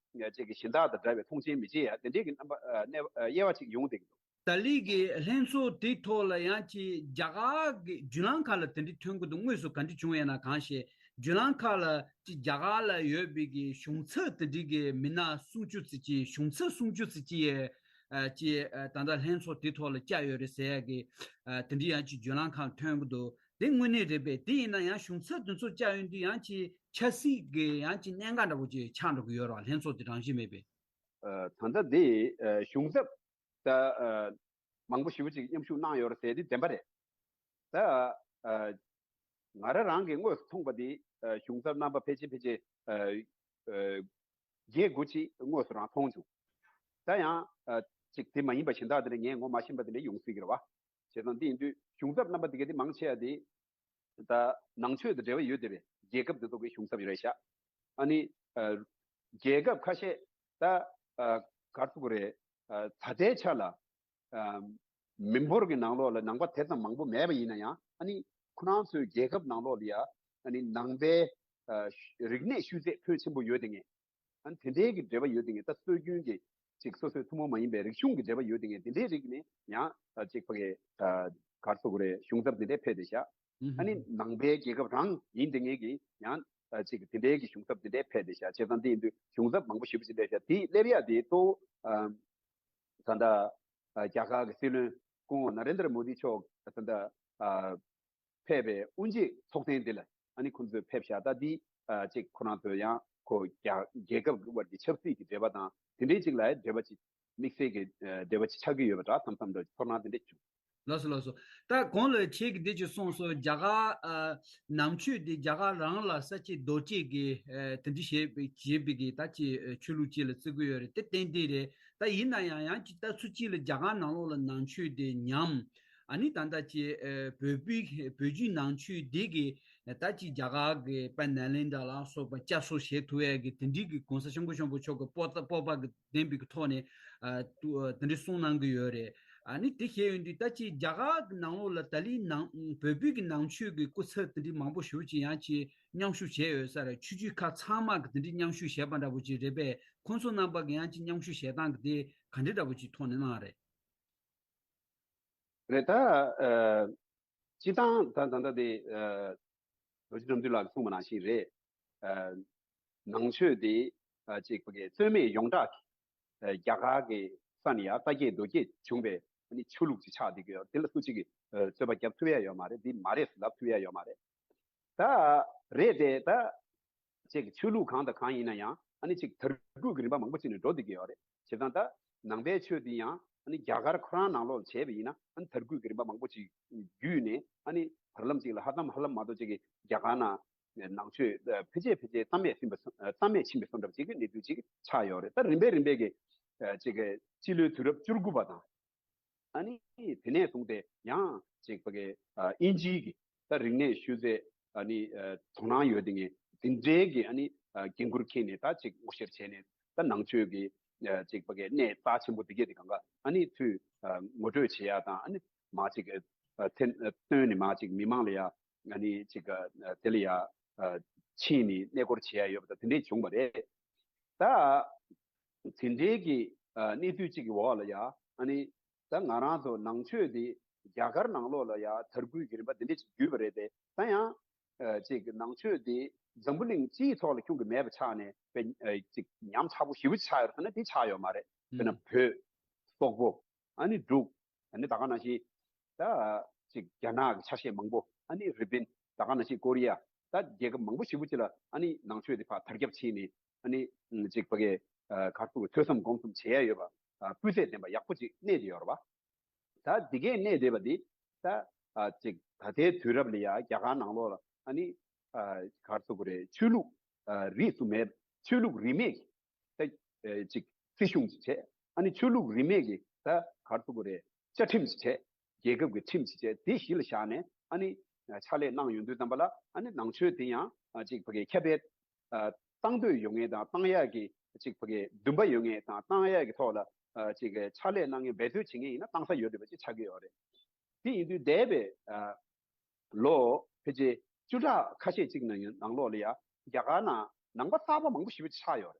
ཅིག་གི་གཞན་དག་དང་འདྲ་བའི་མཐོང་ཆེན་མི་བྱེད་ཡ་དེ་འདྲས་ཀྱི་རྣམ་པ་ཨ་གནས་ཨ་དབྱེ་བ་ཅིག་ཡོང་བསྡད་ཀྱི་འདུག། ཏཱ་ལི་གི་ལྷན་ཚོགས་དེའི་ཐོག་ལ་ཡང་ཅིག་རྒྱ་གར་གྱི་ཇུ་ལང་ཁ་ལ་དེ་འདྲ་ཐོན་གྱི་འདུག། དངོས་སུ་ག་འདྲ་བྱུང་ཡོད་ན་གང་ཤེས། ཇུ་ལང་ཁ་ལ་ཅིག་རྒྱ་གར་ལ་ཡོད་པའི་གི་གཞུང་ཚབ་དེ་འདྲའི་གི་མི་སྣ་སུམ་ཅུ་ཙམ་ཅིག། གཞུང་ཚབ་སུམ་ཅུ་ཙམ་ཅིག་ཡས་ཨ་ཅིག་ཨ་ད་ལྟ་ལྷན་ཚོགས་དེའི་ཐོག་ལ་བཅར་ཡོད་རེད་ཟེར་ཡ་གི་ཨ་དེ་འདྲའི་ཡང་ཅིག་ཇུ་ལང་ཁ་ལ་ཐོན་གྱི་འདུག། དེ་དངོས་གནས་རེད་པས། དེ་ཡིན་ན་ཡང་གཞུང་ཚབ་དེ་ཚོ་བཅར་ཡོང་དུས་ཡང་ཅིག་ཆབ་སྲིད་གི་ཡང་ཅིག་གནད་འགག་འདྲ་པོ་ཅིག་ཆགས་འགྲོ་གི་ཡོད་རེད་བ། ལྷན་ཚོགས་དེ་རང་བཞིན་མེད་པས། ཨ་ད་ལྟ་དེ་ཨ་གཞུང་ཚབ་ད་ཨ་མང་པོ་ཞེ་པོ་ཅིག་མཉམ་ཞུགས་གནང་ཡོད་རེད་ཟེར་དེ་བདེན་པ་རེད། ད་ཨ་ང་རང་རང་གིས་དངོས་སུ་མཐོང་པ་དེ་ཨ་གཞུང་ཚབ་རྣམ་པ་ཕལ་ཆེར་ཕལ་ཆེར་ཨ་ཨ་བརྒྱད་དགུ་ཅིག་དངོས་སུ་རང་མཐོང་བྱུང་། ད་ཡང་ཨ་ཅིག་དེ་མ་ཡིན་པ་གཞན་དག་དེ་འདྲ་ངས་ངོ་མ་ཤེས་པ་དེ་འདྲ་ཡོང་སྲིད་ཀྱི་རེད་བ། བྱས་ཙང་དེ་ཡིན་དུས་གཞུང་ཚབ་རྣམ་པ་དེ་ག་དེ་མང་ཆེ་བ་དེ་ད་ནང་ཆོས་དང་འབྲེལ་བ་ཡོད་བསྡད་པའི་རྒྱལ་ཁབ་དེ་ཚོ་གི་གཞུང་ཚབ་ཡོད་རེད་ཤག། ཨ་ནི་ཨ་རྒྱལ་ཁབ་ཁ་ཤས་ད་ཨ་ག་རེ་ཟེར་དགོས་རེད། ཨ་ད་ལྟའི་ཆ་ལ་ཨ་མི་འབོར་གྱི་ནང་ལོགས་ལ་ནང་པ་དེ་ཙམ་མང་པོ་མེད་པ་ཡིན་ན་ཡང་། ཨ་ནི་ཁོ་རང་ཚོའི་རྒྱལ་ཁབ་ནང་ལོགས་ལ་ཡ་ཨ་ནི་ནང་པའི་ཨ་རིག་གནས་ཤུལ་རྫས་ཕོན་ཆེན་པོ་ཡོད་དེ་ངས། ཨ་ནི་དེ་འདྲའི་གི་འབྲེལ་བ་ཡོད་དེ་ངས། ད་སྲོལ་རྒྱུན་གྱི་ཅིག་སོ་སོའི་ཐུན་མོང་མ་ཡིན་པའི་རིག་གཞུང་གི་འབྲེལ་བ་ཡོད་དེ་ངས། དེ་འདྲའི་རིགས་ནས་ཡང་ཨ་ཅིག་ཕ་གི་ཨ་ག་རེ་ཟེར་དགོས་རེད། གཞུང་ཚབ་འདི་འདྲའི་ཕེབས་བསྡད་ཤག། ཨ་ནི་ནང་པའི་རྒྱལ་ཁབ་རང་ཡིན་དེ་ངས་གི་ཡང་ཨ་ཅིག་དེ་འདྲའི་གི་གཞུང་ཚབ་འདི་འདྲའི་ཕེབས་བསྡད་ཤག། བྱས་ཙང་དེ་ཡིན་དུས་གཞུང་ཚབ་མང་པོ་ཞེ་པོ་ཅིག་སླེབས་ཤག། དེ་སླེབས་ཡ་དེ་གཙོ་བོ་ཨ་ད་ལྟ་ཨ་རྒྱ་གར་གྱི་སྲིད་བློན་སྐུ་ངོ་ན་རེན་དྲ་མོ་དི་མཆོག་ད་ལྟ་ཨ་ཕེབས་པའི་དབུ་འབྱེད་ཚོགས་ཐེངས་འདི་ལ་ ཨ་ནི་ཁོང་ཚོས་ཕེབས་ཤག་ད་འདི་ཅིག་ཁོ་རང་ཚོས་ཡང་ཁོ་རྒྱ་རྒྱལ་ཁབ་ཀྱི་དབར་གྱི་ཆབ་སྲིད་ཀྱི་འབྲེལ་བ་དང་དེ་འདྲའི་ཅིག་ལ་འབྲེལ་བ་ཅིག་དམིགས་བསལ་གྱི་འབྲེལ་བ་ཅིག་ཆགས་ཀྱི་ཡོད་པ་འདྲ་བསམ་བསམ་འདྲ་ཚོར་སྣང་དེ་འདྲ་བྱུང་། ལགས་སོ་ལགས་སོ། ད་གོང་ལ་ཁྱེད་ཀྱིས་འདི་ཅིག་གསུངས་སོང་། རྒྱ་གར་ཨ་ནང་ཆོས་འདི་རྒྱ་གར་རང་ལ་ས་བཅད་རྡོ་བཅད་ཀྱི་ཨ་དེ་འདྲ་བྱས་པའི་བྱས་པའི་གི་ད་ཅིག་ཨ་ཆོས་ལུགས་ཅིག་ལ་བརྩི་གི་ཡོད་རེད། དེ་ཏན་ཏན་རེད། ད་ཡིན་ན་ཡང་ཡང་ཅིག་ད་ཚུར་གཅིག་ལ་རྒྱ་གར་ནང་ལོགས་ལ་ནང་ཆོས་དེ་ཉམས། ཨ་ནི་ད་ལྟ་ཅིག་ཨ་བོད་བོད་བོད་བརྒྱུད་ནང་ཆོས་འདི་གི་ད་ཅིག་རྒྱ་གར་གི་དཔལ་ནཱ་ལེནྡྲ་ལ་སོགས་པ་བསྐྱར་གསོ་བྱེད་ཐུབ་ཡས་ཀྱི་དེ་འདྲའི་གི་གོང་ས་སྐྱབས་མགོན་ཆེན་པོ་མཆོག་གི་སྤོབས་པ་སྤོབས་པ་གི་ལྡན་པའི་གི་ཐོག་ནས་ཨ་ཏུ་ཨ་དེ་འདྲའི་གསུང་གནང་གི་ཡོད་རེད། ཨ་ནི་དེ་བཤད་ཡོང་དུས་ད་ཅིག་རྒྱ་གར་གྱི་ནང་ལོགས་ལ་ད་ལིའི་ནང་བོད་བོད་ཀྱི་ནང་ཆོས་ཀྱི་སྐུ་ཚབ་དེ་འདྲའི་མང་པོ་ཞེ་པོ་ཅིག་ཡང་ཅིག་མཉམ་ཞུགས་བྱས་ཡོད་ས་རེད། ཆོས་བརྒྱུད་ཁག་ཚང་མ་གི་དེ་འདྲའི་མཉམ་ཞུགས་བྱས་པ་འདྲ་པོ་ཅིག་རེད་པས། ཁོང་ཚོ་རྣམ་པ་གི་ཡང་ཅིག་མཉམ་ཞུགས་བྱེད་སྟངས་ཀྱི་དེ་ག་འདྲ་འདྲ་པོ་ཅིག་ཐོག་ནས་གནང་རེད། རེད་ད། ཨ། སྤྱི་བཏང་ད་ད་ལྟ་དེ་ཨ་རྡོ་རྗེ་དགྲ་འདུལ་ལགས་ཀྱིས་གསུངས་པ་ནང་བཞིན་རེད། ཨ། ནང་ཆོས་དེ་ཨ་ཅིག་ཕ་གི་རྩོད་མེད་ཡོངས་གྲགས་ཀྱི་ཨ་རྒྱ་གར་གྱི་ས་ནས་ཡར་ས་སྐྱེས་རྡོ་སྐྱེས་བྱུང་བའི་ཨ་ནི་ཆོས་ལུགས་ཅིག་ཆགས་བསྡད་ཀྱི་ཡོད། དེ་ལ་སུ་གཅིག་གིས་ཨ་རྩོད་པ་རྒྱབ་ཐུབ་ཡ་ཡོད་མ་རེད། འདི་མ་རེད་ལབ་ཐུབ་ཡ་ཡོད་མ་རེད། ད་རེད་དེ་ད། ཅིག་ཆོས་ལུགས་གང་དང་གང་ཡིན་ན་ཡང་ཨ་ནི་ཅིག་དར་རྒུད་ཀྱི་རིམ་པ་མང་པོ་ཅིག་ནས་འགྲོ་བསྡད་ཀྱི་ཡོད་རེད། བྱས་ཙང་ད་ནང་པའི་ཆོས་འདི་ཡང་ཨ་ནི་རྒྱ་གར་ཁོ་རང་ནང་ལོགས་ལ་བྱས་པ་ཡིན་ན་ཨ་ནི་དར་རྒུད་ཀྱི་རིམ་པ་མང་པོ་ཅིག་བརྒྱུད་ནས་ཨ་ནི་བར་ལམ་ཅིག་ལ་ཧ་ལམ་ཧ་ལམ་མ་གཏོགས་ཅིག་གི་རྒྱ་གར་ནང་ནང་ཆོས་ཕལ་ཆེར་ཕལ་ཆེར་རྩ་མེད་ཕྱིན་པ་རྩ་མེད་ཕྱིན་པའི་བཟོ་འདྲ་ཅིག་གི་གནས་ཚུལ་ཅིག་ཆགས་ཡོད་རེད། ད་རིམ་པས་རིམ་པས་ཀྱི་ཅིག་གི་སྤྱི་ལོའི་དུས་རབས་བཅུ་དགུ་པ་དང་། ཨ་ནི་དེ་ནས་བཟུང་སྟེ་ཡང་ཅིག་ཕ་གི་ཨ་དབྱིན་ཇིའི་གི་ད་རིག་གནས་ཤུལ་རྫས་ཨ་ནི་ཨ་དོ་སྣང་ཡོད་དེ་ངས་འཛིན་གྲྭའི་གི་ཨ་ནི་ཨ་འགན་ཁུར་འཁྱེར་ནས་ད་ཅིག་ངོ་ཤེས་བྱས་ནས་ད་ནང་ཆོས་ཀྱི་ཨ་ཅིག་ཕ་གི་གནས་རྩ་ཆེན་པོ་དེ་གས་དེ་གང་ག་ཨ་ནི་ཚུར་ཨ་ངོ་སྤྲོད་བྱེད་ཡ་དང་ཨ་ནི་མ་ཅིག་ཨ་ཐེ་ཨ་བཏོན་ནས་མ་ཅིག་མི་མང་ལ་ཡ་ཨ་ནི་ཅིག་ཨ་དེ་ལ་ཡ་ཨ་ཕྱིན་ནས་གནས་སྐོར་བྱེད་ཡ་ཡོད་པ་དང་དེ་འདྲས་བྱུང་བ་རེད། ད་དེ་འདྲའི་གི་ཨ་གནས་ཚུལ་གཅིག་གི་འོག་ལ་ཡ་ཨ་ནི་ད་ང་རང་ཚོ་ནང་ཆོས་དེ་རྒྱ་གར་ནང་ལོགས་ལ་ཡ་དར་རྒུད་ཀྱི་རིམ་པ་འདི་འདྲ་ཅིག་བརྒྱུད་པ་རེད་དེ། ད་ཡང་ཨ་ཅིག་ནང་ཆོས་དེ་འཛམ་བུ་གླིང་སྤྱིའི་ཐོག་ལ་ཁྱོན་གྱིས་མེད་པ་ཆགས་ནས་དཔེ་ཨ་ཅིག་ཉམས་ཆག་པོ་ཞེ་པོ་ཅིག་ཆགས་ཡོད་རེད་ཟེར་ན་དེ་ཆགས་ཡོད་མ་རེད། དཔེར་ན་ཨུམ། བོད། སོག་པོ། ཨ་ནི་འབྲུག་ཨ་ནི་ད་ག་ནང་བཞིན་ད་ཅིག་རྒྱ་ནག་གི་ཆ་ཤས་མང་པོ། ཨ་ནི་རི་པིན། ད་ག་ནང་བཞིན་ཀོ་རི་ཡ། ད་རྒྱལ་ཁབ་མང་པོ་ཞེ་པོ་ཅིག་ལ་ཨ་ནི་ནང་ཆོས་དེ་ཕར་དར་ཁྱབ་ཕྱིན་ནས་ཨ་ནི་ཅིག་ཕ་གི་ཨ་གར་ཐུག་གི་ཐོས་བསམ་སྒོམ་གསུམ་བྱེད་ཡ་ཡོད་པ། ཨ་སྤུས་ཚད་ལྡན་པ་ཡག་པོ་ཅིག་གནས་བསྡད་ཡོད་རེད་བ། ད་འདི་གས་གནས་བསྡད་པ་འདི་ད་ཨ་ཅིག་ད་ལྟའི་དུས་རབས་ལ་ཡ་རྒྱ་གར་ནང་ལོགས་ལ་ཨ་ནི་ཨ་གར་ཐུག་གི་རེད། ཆོས་ལུགས་ཨ་རིས་སུ་མེད། ཆོས་ལུགས་རིས་མེད་ཀྱི་ད་ཨ་ཅིག་སྲིད་གཞུང་ཅིག་བྱས། ཨ་ནི་ཆོས་ལུགས་རིས་མེད་ཀྱི་ད་གར་ཐུག་གི་རེད། བཅའ་ཁྲིམས་ཤིག་བྱས། རྒྱལ་ཁབ་ཀྱི་ཁྲིམས་ཤིག་བྱས། དེ་གཞི་ལ་བཞག་ནས་ཨ་ནི་ཕྱག་ལས་གནང་ཡོང་དུས་ཙམ་པ་ལ་ཨ་ནི་ནང་ཆོས་དེ་ཡང་ཨ་ཅིག་ཕ་གི་ཁྱབ་སྤེལ་ཨ་བཏང་འདོད་ཡོད་མཁན་དང་བཏང་ཡག་གི་ཅིག་ཕ་གི་འདུན་པ་ཡོད་མཁན་དང་བཏང་ཡག་གི་ཐོག་ལ་ཨ་ཅིག་ཕྱག་ལས་གནང་མཁན་འབད་རྩོལ་བྱེད་མཁན་ཡིན་ན་བཏང་ས་ཡོད་འདོད་པ་ཅིག་ཆགས་ཀྱི་ཡོད་རེད། དེ་ཡིན་དུས་འདས་པའི་ཨ་ལོ་ཕལ་ཆེར་བཅུ་ཕྲག་ཁ་ཤས་ཅིག་ནང་ནང་ལོགས་ལ་ཡ་རྒྱ་གར་ནང་ནང་པ་གསར་པ་མང་པོ་ཞེ་པོ་ཅིག་ཆགས་ཡོད་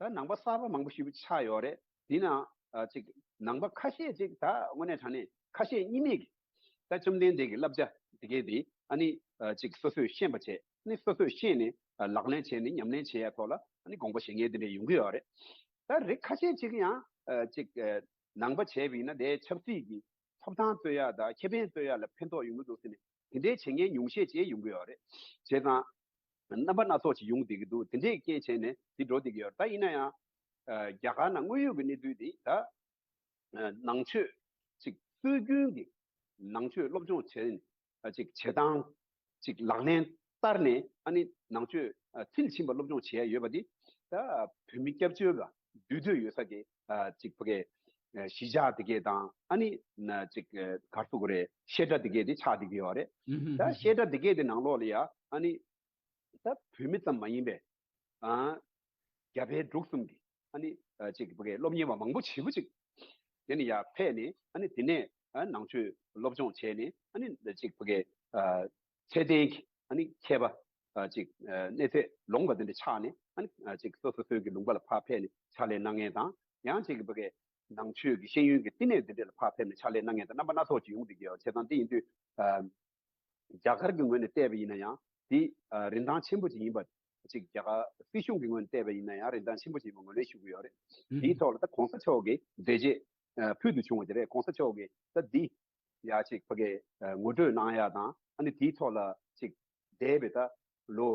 རེད། ད་ནང་པ་གསར་པ་མང་པོ་ཞེ་པོ་ཆགས་ཡོད་རེད། དེ་ནང་ཨ་ཅིག་ནང་པ་ཁ་ཤས་ཅིག་ད་དངོས་གནས་དྲང་གནས་ཁ་ཤས་གཉིས་མེད་ཀྱི་ད་བཅོམ་ལྡན་འདས་ཀྱི་བསླབ་བྱ་དེ་གས་དེ་ཨ་ནི་ཨ་ཅིག་སོ་སོས་ཤེས་པ་བྱས་ནི་སོ་སོས་ཤེས་ནས་ཨ་ལག་ལེན་བྱས་ནས་ཉམས་ལེན་བྱེད་ཡ་ཐོག་ལ་ཨ་ནི་དགོངས་པ་བཞེས་མཁན་དེ་འདྲ་ཡོང་གི་ཡོད་རེད། ད་རིགས་ཁ་ཤས་ཅིག་ཡང་ཨ་ཅིག་ཨ་ནང་པ་བྱས་པ་ཡིན་ན་དེའི་ཆབ་སྲིད་ཀྱི་ཐོབ་ཐང་རྩོད་ཡ་དང་ཁེ་ཕན་རྩོད་ཡ་ལ་ཕན་ཐོགས་ཡོང་གི་འདུག་ཟེར་ནས་དེ་འདྲའི་བྱེད་མཁན་ཉུང་ཤས་ཅིག་ཡོང་གི་ཡོད་རེད། བྱས་ཙང་རྣམ་པ་སྣ་ཚོགས་ཅིག་ཡོང་བསྡད་ཀྱི་འདུག་དེ་འདྲའི་རྐྱེན་བྱས་ནས་དེ་འགྲོ་བསྡད་ཀྱི་ཡོད་རེད། ད་ཡིན་ན་ཡང་ཨ་རྒྱ་གར་ནང་དངོས་ཡོད་ཀྱི་གནས་ཚུལ་འདི་ད་ཨ་ནང་ཆོས་ཅིག་སྲོལ་རྒྱུན་གྱི་ནང་ཆོས་སློབ་སྦྱོང་བྱས་ནས་ཨ་ཅིག་བྱེད་སྟངས་ཅིག་ལག་ལེན་བསྟར་ནས་ཨ་ནི་ནང་ཆོས་ཨ་མཐིལ་ཕྱིན་པ་སློབ་སྦྱོང་བྱེད་ཡ་ཡོད་པ་འདི་ད་བོད་མི་སྐྱབས་བཅོལ་བ་འདུས་སྡོད་ཡོད་ས་གི་ཨ་ཅིག་ཕ་གི་ཨ་གཞིས་ཆགས་དེ་གས་དང་ཨ་ནི་ན་ཅིག་ཨ་གར་ཐུག་གི་རེད། བཤད་གྲྭ་དེ་གས་དེ་ཆགས་བསྡད་ཀྱི་ཡོད་རེད། ཨུ་ཧུ་ད་ཧུ་ཧུ། བཤད་གྲྭ་དེ་གས་དེ་ནང་ལོགས་ལ་ཡ་ཨ་ནི་ད་བོད་མི་ཙམ་མ་ཡིན་པའི་ཨ་རྒྱ་བལ་འབྲུག་གསུམ་གྱི་ཨ་ནི་ཨ་ཅིག་ཕ་གི་སློབ་གཉེར་བ་མང་པོ་ཞེ་པོ་ཅིག་དེ་ནི་ཡར་ཕེབས་ནས་ཨ་ནི་དེ་ནས་ཨ་ནང་ཆོས་སློབ་སྦྱོང་བྱས་ནས་ཨ་ནི་ཅིག་ཕ་གི་ཨ་ཚད་ལྡན་གྱི་ཨ་ནི་མཁས་པ་ཨ་ཅིག་ཨ་གནས་ཚད་ལོངས་པ་དེ་འདྲ་ཆགས་ནས་ཨ་ནི་ཨ་ཅིག་སོ་སོ་སོའི་གི་ལུང་པ་ལ་ཕར་ཕེབས་ནས་ཕྱག་ལས་གནང་མཁན་དང་། ཡང་ཅིག་ཕ་གི་ནང་ཆོས་ཀྱི་ཤེས་ཡོན་གྱི་བསྟི་གནས་དེ་འདྲ་ལ་ཕར་ཕེབས་ནས་ཕྱག་ལས་གནང་མཁན་དང་རྣམ་པ་སྣ་ཚོགས་ཅིག་ཡོང་བསྡད་ཀྱི་ཡོད། བྱས་ཙང་དེ་ཡིན་དུས་ཨ་རྒྱ་གར་གྱི་ངོས་ནས་བལྟས་པ་ཡིན་ན་ཡང་དེ་ཨ་རིན་ཐང་ཆེན་པོ་ཅིག་ཡིན་པ་ཅིག་རྒྱ་གར་སྲིད་གཞུང་གི་ངོས་ནས་བལྟས་པ་ཡིན་ན་ཡང་རིན་ཐང་ཆེན་པོ་ཅིག་ཡིན་པ་ངོས་ལེན་ཞུ་གི་ཡོད་རེད། ཨུ་དེའི་ཧུ། ཐོག་ལ་ད་གོང་ས་མཆོག་གིས་འགྲེལ་བརྗོད་ཨ་ཕུལ་དུ་བྱུང་བ་དེ་རེད། གོང་ས་མཆོག་གིས་ད་འདི་ཡ་ཅིག་ཕ་གི་ཨ་ངོ་སྤྲོད་གནང་ཡ་དང་ཨ་ནི་དེའི་ཐོག་ལ་ཅིག་ འདས་པའི་ད་ལོ་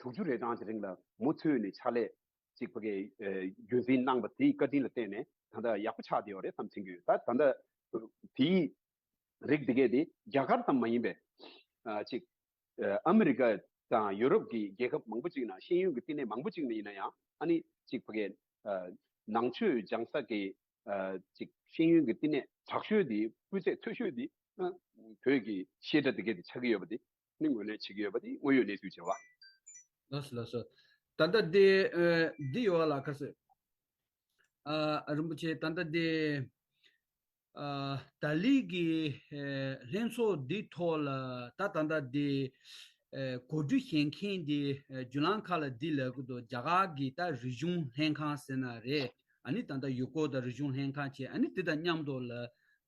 དྲུག་ཅུ་རེ་གྲངས་ཀྱི་རིང་ལ་མུ་མཐུད་ནས་ཕྱག་ལས་ཅིག་ཕ་གིའི་རྒྱུན་འཛིན་གནང་བ་དེའི་བཀའ་དྲིན་ལ་བརྟེན་ནས་ད་ལྟ་ཡག་པོ་ཆགས་བསྡད་ཡོད་རེད་བསམ་དྲན་གྱི་ཡོད། ད་ད་ལྟ་དེའི་རིགས་དེ་གས་དེ་རྒྱ་གར་ཙམ་མ་ཡིན་པའི་ཅིག་ཨ་མི་རི་ཀ་དང་ཡུ་རོབ་ཀྱི་རྒྱལ་ཁབ་མང་པོ་ཅིག་ནང་ཤེས་ཡོན་གྱི་བསྟི་གནས་མང་པོ་ཅིག་ནང་ཡིན་ན་ཡང་ཨ་ནི་ཅིག་ཕ་གིའི་ནང་ཆོས་སྦྱང་ས་གི་ཅིག་ཤེས་ཡོན་གྱི་བསྟི་གནས་དྲག་ཤོས་དེ་སྤུས་ཚད་མཐོ་ཤོས་དེ་བོད་ཀྱི་བཤད་གྲྭ་དེ་གས་དེ་ཆགས་ཀྱི་ཡོད་པ་དེ་ནི་ངོས་ལེན་བྱེད་ཀྱི་ཡོད་པ་དེ་དངོས་ཡོད་གནས་ཚུལ་བྱས་པ། ལགས་སོ་ལགས་སོ། ད་ལྟ་འདི་འདི་ཡོད་ལ་ཁ་སོ། ཨ་རིན་པོ་ཆེ་ད་ལྟ་འདི། ཨ་ཏཱ་ལི་གི་ཨེ་ལྷན་ཚོགས་འདི་ཐོག་ལ་ད་ད་ལྟ་འདི་ཨེ་གོ་སྒྲིག་བྱེད་མཁན་འདི་ཨེ་བརྒྱུད་ལམ་ཁག་ལ་འདི་ལབ་ཀྱི་འདུག་རྒྱ་གར་གི་ད་རིག་གཞུང་ལྷན་ཁང་ཟེར་ན་རེད། ཨ་ནི་ད་ལྟ་ཡུལ་སྐོར་དང་རིག་གཞུང་ལྷན་ཁང་བྱས་ཨ་ནི་དེ་དང་མཉམ་དུ་ལ་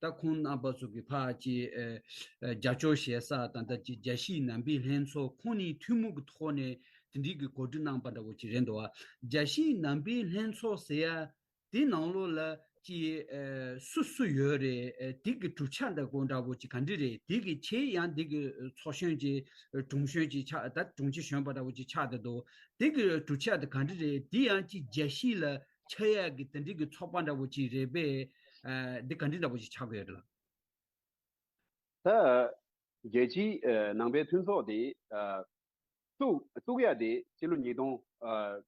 ད་ཁོང་རྣམ་པ་ཚོ་གི་ཕར་ཅིག་ཨེ་ཨེ་རྒྱབ་སྐྱོར་བྱེད་ས་ད་ལྟ་ཅིག་རྒྱལ་སྤྱིའི་ནང་པའི་ལྷན་ཚོགས་ཁོང་གཉིས་ཐུན་མོང་གི་ཐོག་ནས་དེ་འདྲའི་གི་གོ་སྒྲིག་གནང་པ་འདྲ་བོ་ཅིག་རེད་འདུག་རྒྱལ་སྤྱིའི་ནང་པའི་ལྷན་ཚོགས་ཟེར་ཡ། དེའི་ནང་ལོགས་ལ་ཅི་ཨ་སུ་སུ་ཡོད་རེད། ཨ་དེ་གི་གྲུབ་ཆ་འདྲ་པོ་འདྲ་པོ་ཅི་ག་འདྲ་རེད། དེ་གི་ཆེད་ཡང་དེ་གི་ཚོགས་གཞོན་ཅི་དྲུང་གཞོན་ཅི་ཆགས་ད་དྲུང་ཆེ་གཞོན་པ་འདྲ་པོ་ཅི་ཆགས་བསྡད་འདུག་དེ་གི་གྲུབ་ཆ་དེ་ག་འདྲ་རེད། དེ་ཡང་ཅི་རྒྱལ་སྤྱི་ལ་ཆགས་ཡག་གི་དེ་འདྲ་གི་ཚོགས་པ་འདྲ་པོ་ཅི་རེད་པས། ཨ་དེ་ག་འདྲ་འདྲ་པོ་ཅི་ཆགས་ཀྱི་ཡོད་རེད་ལ། ད་རྒྱལ་སྤྱིའི་ཨ་ནང་པའི་མཐུན་ཚོགས་དེ་ཨ་བཙུགས་བཙུགས་ཡ་དེ་སྤྱི་ལོ་ཉིས་སྟོང་ཨ་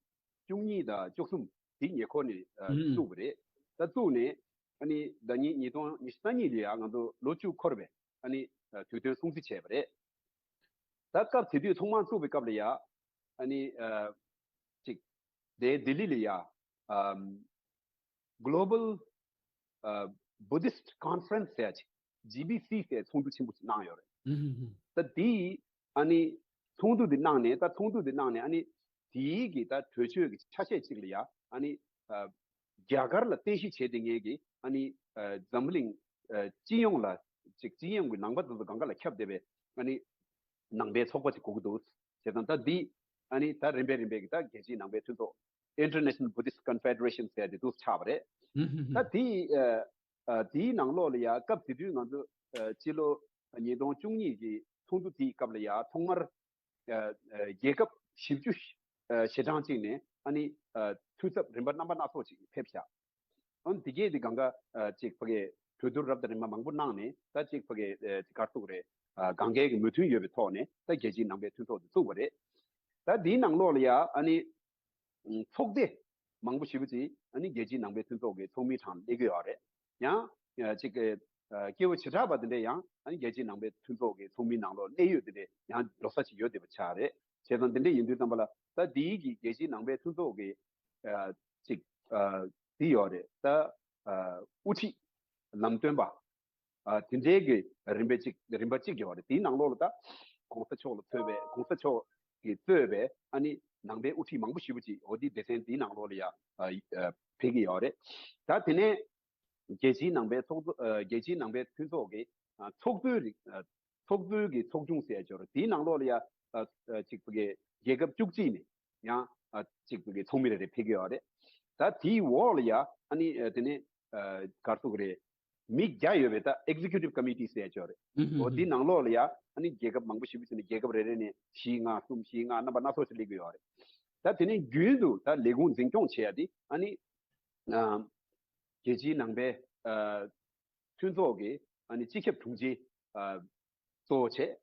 བཅུ་གཉིས་དང་བཅུ་གསུམ་དེ་ཉེ་འཁོར་ནས་ཨ་ཨུམ། བཙུགས་པ་རེད། ད་བཙུགས་ནས་ཨ་ནི་ཟླ་ཉིན་ཉིས་སྟོང་ཉི་ཤུ་རྩ་གཉིས་ལ་ཡ་ང་ཚོ་ལོ་བཅུ་འཁོར་བའི་ཨ་ནི་ཨ་དུས་སྟོན་སྲུང་བརྩི་བྱས་པ་རེད། ད་སྐབས་དེ་དུས་ཐོག་མར་བཙུགས་པའི་སྐབས་ལ་ཡ་ཨ་ནི་ཨ་ཅིག་དེ་ལྡི་ལི་ལ་ཡ་ཨམ། Global ཨ་Buddhist Conference ཟེར་ཡ་ཅིག་G B C ཟེར་ཚོགས་འདུ་ཆེན་པོ་ཞིག་གནང་ཡོད་རེད། ཨུ་ཧུ་ཧུ། ད་དེའི་ཨ་ནི་ཚོགས་འདུ་འདི་གནང་ནས་ད་ཚོགས་འདུ་འདི་གནང་ནས་ཨ་ནི་དེའི་གི་ད་གྲོས་ཆོད་ཀྱི་ཆ་ཤས་ཅིག་ལ་ཡ་ཨ་ནི་ཨ་རྒྱ་གར་ལ་རྟེན་གཞི་བྱས་ཏེ་ངེད་ཀྱི་ཨ་ནི་ཨ་འཛམ་གླིང་ཨ་སྤྱི་ཡོངས་ལ་ཅིག་སྤྱི་ཡོངས་ཀྱི་ནང་པ་དེ་ཚོ་གང་ག་ལ་ཁྱབ་བསྡད་པའི་ཨ་ནི་ནང་པའི་ཚོགས་པ་ཅིག་དགོས་ཀྱི་འདུག་ཟེར་དང་། ད་འདི་ཨ་ནི་ད་རིམ་པས་རིམ་པས་ཀྱི་ད་རྒྱལ་སྤྱིའི་ནང་པའི་མཐུན་ཚོགས་International Buddhist Confederation ཟེར་དེ་འདུག་ཆགས་པ་རེད། ཨུ་ཧུ་ཧུ། ད་དེའི་ཨ་ཨ་དེའི་ནང་ལོགས་ལ་ཡ་སྐབས་དེ་དུས་ང་ཚོ་ཨ་སྤྱི་ལོ་ཉིས་སྟོང་བཅུ་གཉིས་ཀྱི་ཚོགས་འདུ་དེའི་སྐབས་ལ་ཡ་ཐོག་མར་ཨ་ཨ་རྒྱལ་ཁབ་བཞི་བཅུ་ཨ་ཞེ་གྲངས་ཅིག་ནས་ཨ་ནི་ཨ་འཐུས་ཚབ་རིམ་པ་རྣམ་པ་སྣ་ཚོགས་ཅིག་ཕེབས་ཤག་ཨ་ནི་དེ་གས་དེ་གང་ག་ཨ་ཅིག་ཕ་གིའི་གྲོས་བསྡུར་རབ་དང་རིམ་པ་མང་པོ་གནང་ནས་ད་ཅིག་ཕ་གིའི་ཨ་ཅིག་ག་རེ་ཟེར་དགོས་རེད། ཨ་གང་གའི་གི་མོས་མཐུན་ཡོད་པའི་ཐོག་ནས་ད་རྒྱལ་སྤྱིའི་ནང་པའི་མཐུན་ཚོགས་དེ་བཙུགས་པ་རེད། ད་དེའི་ནང་ལོགས་ལ་ཡ་ཨ་ནི་ཚོགས་སྡེ་མང་པོ་ཞེ་པོ་ཅིག་ཨ་ནི་རྒྱལ་སྤྱིའི་ནང་པའི་མཐུན་ཚོགས་ཀྱི་ཚོགས་མིའི་གྲས་སླེབས་ཀྱི་ཡོད་རེད། ཡང་ཅིག་གི་སྐྱེ་བོ་བྱེ་བྲག་པ་དེ་འདྲས་ཡང་ཨ་ནི་རྒྱལ་སྤྱིའི་ནང་པའི་མཐུན་ཚོགས་ཀྱི་ཚོགས་མིའི་ནང་ལོགས་གནད་ཡོད་དེ་འདྲས་ཡང་འགྲོ་ས་ཅིག་ཡོད་བསྡད་པ་ཆགས་རེད། བྱས་ཙང་དེ་འདྲས་ཡིན་དུས་ཙམ་པ་ལ་ད་དེའི་གི་རྒྱལ་སྤྱིའི་ནང་པའི་མཐུན་ཚོགས་ཀྱི་ཅིག་དེ་ཡོད་རེད། ད་དབུ་ཁྲིད་ལམ་སྟོན་པ་ཨ་དེ་འདྲའི་གི་རིམ་པ་གཅིག་རིམ་པ་གཅིག་ཡོད་རེད། དེའི་ནང་ལོགས་ལ་ད་གོང་ས་མཆོག་ལ་གཙོས་པའི་གོང་ས་མཆོག་གིས་གཙོས་པའི་ཨ་ནི་ནང་པའི་དབུ་ཁྲིད་མང་པོ་ཞེ་པོ་ཅིག་འོ་དེའི་སྡེ་ཚན་དེའི་ནང་ལོགས་ལ་ཡ་ཨ་ཨ་ཕེབས་ཀྱི་ཡོད་རེད། ད་དེ་ནས་རྒྱལ་སྤྱིའི་ནང་པའི་ཚོགས་གཙོ་ཨ་རྒྱལ་སྤྱིའི་ནང་པའི་མཐུན་ཚོགས་ཀྱི་ཨ་ཚོགས་གཙོའི་རིགས་ཨ་ཚོགས་གཙོའི་གི་ཚོགས་ཆུང་ཟེར་ཡ་ཅིག་ཡོད་རེད། དེའི་ནང་ལོགས་ལ་ཡ་ཨ་ཨ་ཅིག་ཕ་གི་རྒྱལ་ཁབ་བཅུ་གཅིག་ནས་ཡང་ཨ་ཅིག་ཕ་གི་ཚོགས་མི་རེ་རེ་ཕེབས་ཀྱི་ཡོད་རེད། ད་དེའི་འོག་ལ་ཡ་ཨ་ནི་ཨ་དེ་ནས་ཨ་ག་རེ་ཟེར་དགོས་རེད། མི་བརྒྱ་ཡོད་པའི་ད་Executive Committee ཟེར་ཡ་ཅིག་ཡོད་རེད། ཨུ་ཧུ་འོ་ཧུ། དེའི་ནང་ལོགས་ལ་ཡ་ཨ་ནི་རྒྱལ་ཁབ་མང་པོ་ཞེ་པོ་ཅིག་ནས་རྒྱལ་ཁབ་རེ་རེ་ནས་བཞི་ལྔ་གསུམ་བཞི་ལྔ་རྣམ་པ་སྣ་ཚོགས་ཤིག་སླེབས་ཀྱི་ཡོད་རེད། ད་དེ་ནས་རྒྱུན་དུ་ད་ལས་ཁུངས་འཛིན་སྐྱོང་བྱེད་ཡ་དེ་ཨ་ནི་ཨ་རྒྱལ་སྤྱིའི་ནང་པའི་ཨ་མཐུན་ཚོགས་ཀྱི་ཨ་ནི་སྤྱི་ཁྱབ་དྲུང་ཆེ་ཨ་གཙོ་བོ་བྱས།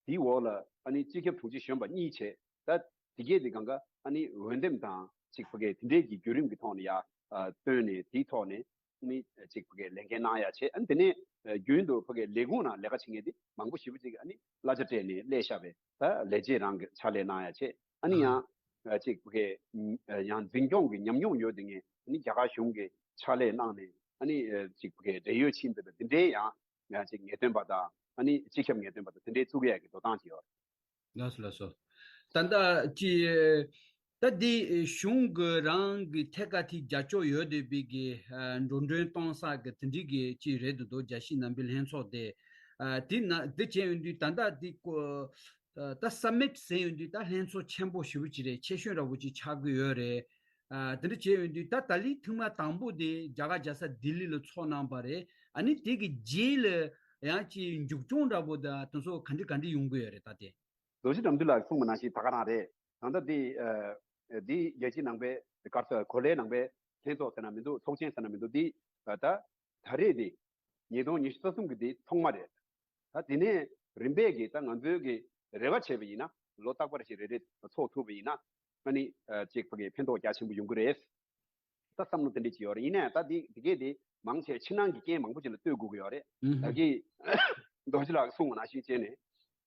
དེའི་འོག་ལ་ཨ་ནི་སྤྱི་ཁྱབ་དྲུང་ཆེ་གཞོན་པ་གཉིས་བྱས། ད་དེ་གས་དེ་གང་ག་ཨ་ནི་འོས་འདེམས་དང་ཅིག་ཕ་གི་དེ་འདྲས་ཀྱི་བརྒྱུད་རིམ་གྱི་ཐོག་ནས་ཡ་ཨ་བཏོན་ནས་དེའི་ཐོག་ནས་ཨ་ནི་ཅིག་ཕ་གི་ལས་འགན་གནང་ཡ་བྱས། ཨ་ནི་དེ་ནས་རྒྱུན་དུ་ཕ་གི་ལས་ཁུངས་ནང་ལས་ཀ་བྱེད་མཁན་དེ་མང་པོ་ཞེ་པོ་ཅིག་ཨ་ནི་གླ་ཆ་སྤྲད་ནས་སླེབས་བཞག་པས་ད་ལས་བྱེད་རང་གི་ཕྱག་ལས་གནང་ཡ་བྱས། ཨ་ནི་ཡང་ཨ་ཅིག་ཕ་གི་ཡང་འཛིན་སྐྱོང་གི་ཉམས་མྱོང་ཡོད་དེ་ངས་ཨ་ནི་རྒྱ་གར་གཞུང་གི་ཕྱག་ལས་གནང་ནས་ཨ་ནི་ཅིག་ཕ་གི་འབྲེལ་ཡོད་ཕྱིན་ཚར་བའི་དེ་འདྲའི་ཡང་ཡང་ཅིག་ངེས་སྟོན་པ་དང་ཨ་ནི་སྤྱི་ཁྱབ་ངེས་སྟོན་པ་དང་དེ་འདྲའི་བཙུགས་ཡས་ཀྱི་འགྲོ་སྟངས་ཅིག་ཡོད། ལགས་སོ་ལགས་སོ། ད་ལྟ་ཅི་ད་འདི་གཞུང་གི་རང་གི་ཐད་ཀ་དེ་རྒྱབ་སྐྱོར་ཡོད་བསྡད་པའི་གི་འགྲོ་གྲོན་གཏོང་ས་གི་དེ་འདྲའི་གི་ཅི་རེད་འདུག་དོ། རྒྱལ་སྤྱིའི་ནང་པའི་ལྷན་ཚོགས་དེ་དེ་ན་དེ་བྱས་ཡོང་དུས་ད་ལྟ་འདི་ཀོ་ད་སམ་མིཊ་ཟེར་ཡོང་དུས་ད་ལྷན་ཚོགས་ཆེན་པོ་ཞེ་པོ་ཅིག་རེད། ཆེ་ཤོས་འདྲ་བོ་ཅིག་ཆགས་ཀྱི་ཡོད་རེད། ཨ་དེ་འདྲ་བྱས་ཡོང་དུས་ད་ཏཱ་ལའི་ཐེངས་མ་དང་པོ་དེ་རྒྱ་གར་རྒྱལ་ས་ལྡི་ལི་ལ་ཚོགས་གནང་པ་རེད། ཨ་ནི་དེ་གི་རྗེས་ལ་ཡང་ཅིག་མཇུག་སྐྱོང་འདྲ་བོ་དང་དེ་ཚོ་ག་འདྲ་ག་འདྲ་ཡོང་གི་ཡོད་རེད་ད་དེ། རྡོ་རྗེ་དགྲ་འདུལ་ལགས་གསུངས་པ་ནང་བཞིན་ད་ག་རང་རེད། ད་ལྟ་འདི་ཨ་འདི་རྒྱལ་སྤྱིའི་ནང་པའི་ག་རེ་ཟེར། གོ་ལའི་ནང་པའི་ལྷན་ཚོགས་ཟེར་ན་མི་འདུག་ཚོགས་ཆེན་ཟེར་ན་མི་འདུག་འདི་ད་ད་རེས་འདི་ཉིས་སྟོང་ཉི་ཤུ་རྩ་གསུམ་གྱི་འདི་ཐོག་མ་རེད། ད་དེ་ནས་རིམ་པས་ཀྱི་ད་ང་ཚོའི་གི་རེ་བ་བྱས་པ་ཡིན་ན་ལོ་རྟག་པར་ཞིག་རེ་རེ་ཚོགས་ཐུབ་པ་ཡིན་ན་ཨ་ནི་ཨ་ཅིག་ཕ་གི་ཕན་ཐོགས་རྒྱ་ཆེན་པོ་ཡོང་གི་རེད། ད་བསམ་བློ་དེ་འདྲ་ཅིག་ཡོད་རེད། ཡིན་ནའི་ད་འདི་འདི་གས་དེ་མང་ཆེ་ཕྱི་ནང་གི་རྐྱེན་མང་པོ་ཅིག་ལ་ལྟོས་དགོས་ཀྱི་ཡོད་རེད། ཨུ་ཧུ། ད་གི་རྡོ་རྗེ་ལགས་གསུངས་པ་ནང་བཞིན་བྱས་ནས་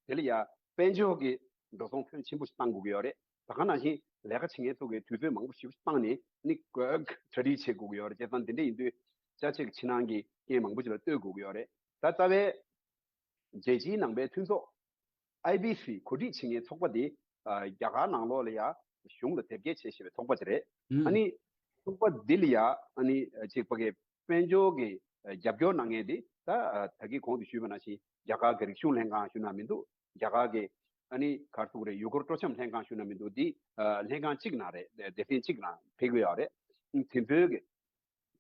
དེ་ལ་ཡ་དཔལ་འབྱོར་གྱི་འགྲོ་སོང་ཕོན་ཆེན་པོ་ཞིག་བཏང་དགོས་ཀྱི་ཡོད་རེད། ད་ག་ནང་བཞིན་ལས་ཀ་བྱེད་མཁན་ཚོ་གི་དུས་ཚོད་མང་པོ་ཞིག་བཏང་ནས་ནི་གྲ་སྒྲིག་བྱེད་དགོས་ཀྱི་ཡོད་རེད། བྱས་ཙང་དེ་འདྲ་ཡིན་དུས་ཅ་ཆེ་གི་ཕྱི་ནང་གི་རྐྱེན་མང་པོ་ཅིག་ལ་ལྟོས་དགོས་ཀྱི་ཡོད་རེད། ད་རྩ་བའི་རྒྱལ་སྤྱིའི་ནང་པའི་མཐུན་ཚོགས་ཨའི་བི་སི་གོ་སྒྲིག་བྱེད་མཁན་ཚོགས་པ་འདི་ཨ་རྒྱ་གར་ནང་ལོགས་ལ་ཡ་གཞུང་ལ་དེབ་སྐྱེལ་བྱེད་བཞིན་པའི་ཚོགས་པ་ཅིག་རེད། ཨུ། ཨ་ནི་ཚོགས་པ་འདི་ལ་ཡ་ཨ་ནི་ཅིག་ཕ་གི་དཔལ་འབྱོར་གྱི་རྒྱབ་སྐྱོར་གནང་མཁན་འདི་ད་ད་གིན་གོང་དུ་ཞུས་པ་ནང་བཞིན་རྒྱ་གར་གྱི་རིག་གཞུང་ལྷན་ཁང་ཞུ་ན་མི་འདུག་རྒྱ་གར་གྱི་ཨ་ནི་ག་རེ་ཟེར་དགོས་རེད། ཡུ་གུར་སྤྲོ་འཆམ་ལྷན་ཁང་ཞུ་ན་མི་འདུག་འདི་ལྷན་ཁང་གཅིག་ནང་རེད། སྡེ་ཚན་གཅིག་ནང་ཕེབས་ཀྱི་ཡོད་རེད། དེ་ཚོའི་གི་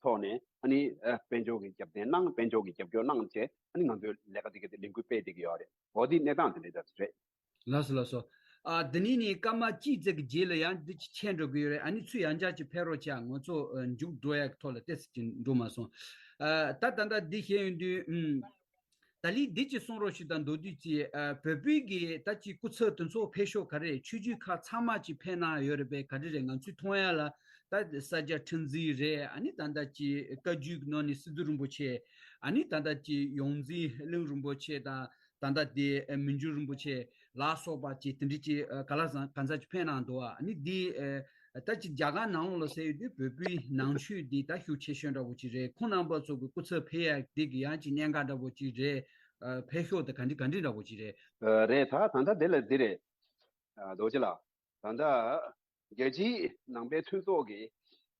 ཐོག་ནས་ཨ་ནི་ཨ་དཔལ་འབྱོར་གྱི་རྒྱབ་རྟེན་གནང་། དཔལ་འབྱོར་གྱི་རྒྱབ་སྐྱོར་གནང་བྱས་ཨ་ནི་ང་ཚོའི་ལས་ཀ་འདི་ག་དེ་ལས་འགུལ་སྤེལ་བསྡད་ཀྱི་ཡོད་རེད། འོ་འདི་གནས་སྟངས་དེ་འདྲ་རེད། ལགས་སོ་ལགས་སོ། ཨ་དེ་ནས་ནི་སྐར་མ་གཅིག་ཙམ་གྱི་རྗེས་ལ་ཡང་འདི་ཅིག་ཆད་འགྲོ་གི་ཡོད་རེད། ཨ་ནི་ཚུར་ཡང་བསྐྱར་ཅིག་ཕེབས་རོགས་བྱ། ང་ཚོ་ཨ་མཇུག་འགྲོ་ཡག་གི་ཐོག་ལ་ཏོག་ཙམ་ཅིག་འགྲོ་མ་སོང་། ཨ་ད་ད་ལྟ་འདི་བཤད་ཡོང་དུས་ཨུམ། ད་ལི་འདི་ཅིག་གསུང་རོགས་ཞུ་དང་མདོར་བསྡུས་ཀྱིས་ཨ་བོད་པའི་གི་ད་ཅིག་སྐུ་ཚབ་དེ་ཚོ་ཕེབས་ཤོག་ག་རེ་ཆོས་བརྒྱུད་ཁག་ཚང་མ་ཅིག་ཕེབས་གནང་ཡོད་རེད་པས། ག་རེ་རེད། ང་ཚོས་མཐོང་ཡ་ལ་ད་ས་སྐྱ་ཁྲི་འཛིན་རེད། ཨ་ནི་ད་ལྟ་ཅིག་བཀའ་བརྒྱུད་ཀྱི་ནང་ནས་སི་ཏུ་རིན་པོ་ཆེ། ཨ་ནི་ད་ལྟ་ཅིག་ཡོངས་འཛིན་གླིང་རིན་པོ་ཆེ་དང་ད་ལྟ་དེ་མི་འགྱུར་རིན་པོ་ཆེ་ལ་སོགས་པ་ཅིག་དེ་འདྲ་ཅིག་ག་ལ་ཟང་གང་ཟག་ཅིག་ཕེབས་གནང་འདུག་ཨ་ནི་འདི་ད་ཅིག་རྒྱ་གར་ནང་ལོགས་ལ་ཟེར་ཡོད་དུས་བོད་པའི་ནང་ཆོས་འདི་ད་ཤུགས་ཆེ་ཤོས་འདྲ་བོ་ཅིག་རེད། ཁོང་རྣམ་པ་ཚོ་གི་སྐུ་ཚབ་ཕེབས་ཡ་འདི་གི་ཡང་ཅིག་གནད་འགག་འདྲ་བོ་ཅིག་རེད། ཨ་ཕེབས་ཤོག་དེ་ག་འདྲ་ག་འདྲ་འདྲ་བོ་ཅིག་རེད། ཨ་རེད། ད་ད་ལྟ་དེ་ལ་འདི་རེད། ཨ་རྡོ་རྗེ་ལགས། ད་ལྟ་རྒྱལ་སྤྱིའི་ནང་པའི་མཐུན་ཚོགས་ཀྱིས་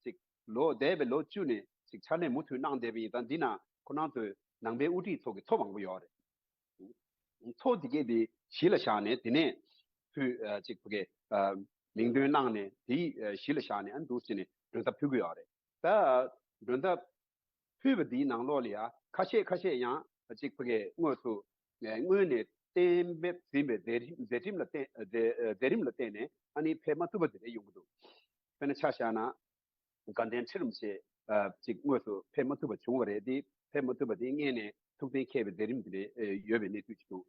ཅིག་ལོ་འདས་པའི་ལོ་བཅུ་ནས་ཅིག་ཕྱག་ལས་མུ་མཐུད་གནང་བསྡད་པ་ཡིན། ད་འདི་ན་ཁོ་རང་ཚོའི་ནང་པའི་དབུ་ཁྲིད་ཚོ་གི་ཚོགས་མང་པོ་ཡོད་རེད། ཚོགས་འདི་གས་དེ་གཞི་ལ་བཞག་ནས་དེ་ནས་ཕུལ་ཨ་ཅིག་ཕ་གི་ཨ་མིང་འདོན་གནང་ནས་དེའི་ཨ་གཞི་ལ་བཞག་ནས་ཨ་འདུག་ཟེར་ནས་མགྲོན་བརྡ་ཕུལ་གི་ཡོད་རེད། ད་མགྲོན་བརྡ་ཕུལ་བ་འདིའི་ནང་ལོགས་ལ་ཡང་ཁ་ཤས་ཁ་ཤས་ཡང་ཅིག་ཕ་གི་དངོས་སུ་ཨ་སྔོན་ནས་གཏན་འབེབས་ཟིན་པའི་མཛད་རིམ་མཛད་རིམ་ལ་བརྟེན་མཛད་མཛད་རིམ་ལ་བརྟེན་ནས་ཨ་ནི་ཕེབས་མ་ཐུབ་པ་དེ་འདྲ་ཡོང་གི་འདུག་དཔེར་ན་ཆ་བཞག་ན། དགའ་ལྡན་ཁྲི་རིན་པོ་ཆེ་ཨ་ཅིག་དངོས་སུ་ཕེབས་མ་ཐུབ་པ་བྱུང་བ་རེད། དེ་ཕེབས་མ་ཐུབ་པ་དེ་སྔོན་ནས་ཐུགས་གཏན་འཁེལ་བའི་མཛད་རིམ་དེ་འདྲ་ཡོད་པའི་གནས་ཚུལ་ཅིག་འདུག་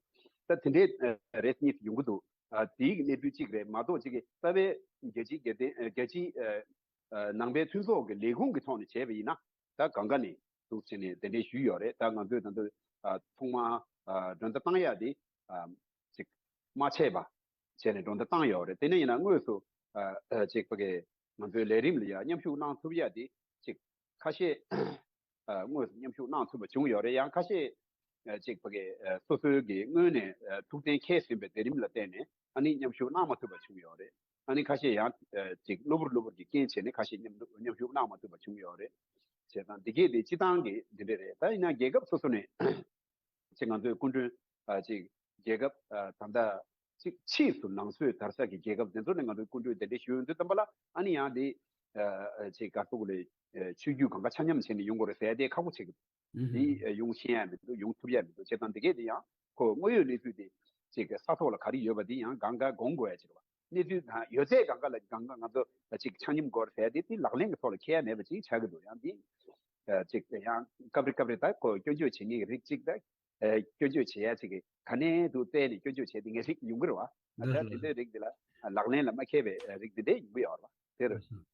ད་དེ་འདྲའི་རེ་གཉིས་ཡོང་གི་འདུག་ཨ་དེའི་གནས་ཚུལ་གཅིག་རེད་མ་གཏོགས་ཅིག་གི་རྩ་བའི་རྒྱལ་སྤྱིའི་རྒྱལ་སྟེང་རྒྱལ་སྤྱིའི་ནང་པའི་མཐུན་ཚོགས་ཀྱི་ལས་ཁུངས་ཀྱི་ཐོག་ནས་བྱས་པ་ཡིན་ན་ད་གང་ག་ནས་འདུག་ཟེར་ནས་དེ་འདྲའི་ཞུས་ཡོད་རེད། ད་ང་ཚོས་ད་ལྟ་ཐོག་མར་མགྲོན་བརྡ་བཏང་ཡ་དེ་ཅིག་མ་ཆད་པ་བྱས་ནས་མགྲོན་བརྡ་བཏང་ཡོད་རེད། དེ་ནས་ཡིན་ན་དངོས་སུ་ཅིག་ཕ་གི་ང་ཚོའི་ལས་རིམ་ལ་ཡང་མཉམ་ཞུགས་གནང་ཐུབ་ཡ་དེ་ཅིག་ཁ་ཤས་དངོས་སུ་མཉམ་ཞུགས་གནང་ཐུབ་པ་བྱུང་ཡོད་རེད། ཡང་ཁ་ཤས་ཅིག་ཕ་གི་སོ་སོའི་གི་སྔོན་ནས་ཐུགས་གཏན་འཁེལ་ཟིན་པའི་མཛད་རིམ་ལ་བརྟེན་ནས་ཨ་ནི་མཉམ་ཞུགས་གནང་མ་ཐུབ་པ་བྱུང་ཡོད་རེད། ཨ་ནི་ཁ་ཤས་ཡང་ཅིག་གློ་བུར་གློ་བུར་གྱི་རྐྱེན་བྱས་ནས་ཁ་ཤས་མཉམ་དུ་མཉམ་ཞུགས་གནང་མ་ཐུབ་པ་བྱུང་ཡོད་རེད། བྱས་ཙང་འདི་གས་དེ་སྤྱི་བཏང་གི་འདི་འདྲ་རེད། ད་ཡིན་ན་རྒྱལ་ཁབ་སོ་སོ་ནས་ཅིག་ང་ཚོའི་སྐུ་མགྲོན་ཨ་ཅིག་རྒྱལ་ཁབ་ཨ་ད་ལྟ་ཅིག་ཕྱིས་སུ་ནང་སྲོལ་དར་ས་གི་རྒྱལ་ཁབ་དེ་ཚོ་ནས་ང་ཚོའི་སྐུ་མགྲོན་དེ་འདྲ་ཞུ་ཡོང་དུས་ཙམ་པ་ལ་ཨ་ནི་ཡང་དེ་ཨ་ཅིག་ག་ཚོད་ལས་ཆོས་བརྒྱུད་གང་ག་ཆ་མཉམ་བྱས་ནས་ཡོང་དགོས་རེད་ཟེར་ཡ་དེ་ཁག་པོ་ཆེ་གི་འདུག་དེ་ཡོང་ཤེས་ཡ་མི་འདུག་ཡོང་ཐུབ་ཡ་མི་འདུག་བྱས་ཙང་དེ་གས་དེ་ཡང་ཁོ་དངོས་ཡོད་གནས་ཚུལ་དེ་ཅིག་ས་ཐོག་ལ་ག་རེ་ཡོད་པ་དེ་ཡང་གང་ག་དགོངས་དགོས་ཡ་ཅིག་རེད་བ། གནས་ཚུལ་དང་ཡོད་ཚད་གང་ག་ལ་གང་ག་ང་ཚོ་ཅིག་ཆ་སྙོམས་སྐོར་ཟེར་དེ་དེ་ལག་ལེན་གྱི་ཐོག་ལ་འཁེལ་ཡ་མེད་པ་ཅིག་ཆགས་ཀྱི་འདུག་ཡང་འདི་ཅིག་ཡང་སྐབས་རེ་སྐབས་རེ་ད་ཁོ་སྐྱོན་བརྗོད་བྱེད་མཁན་གྱི་རིགས་ཅིག་ད་སྐྱོན་བརྗོད་བྱེད་ཡ་ཅིག་གི་ག་ནས་འདུག་བཙལ་ནས་སྐྱོན་བརྗོད་བྱས་དེ་ངས་རིགས་ཡོང་གི་རེད་བ། ད་དེ་འདྲའི་རིགས་འདི་ལ་ལག་ལེན་ལ་མ་འཁེལ་བའི་རིགས་འདི་འདྲས་ཡོང་གི་ཡོད་རེད་བ། དེ་རེད།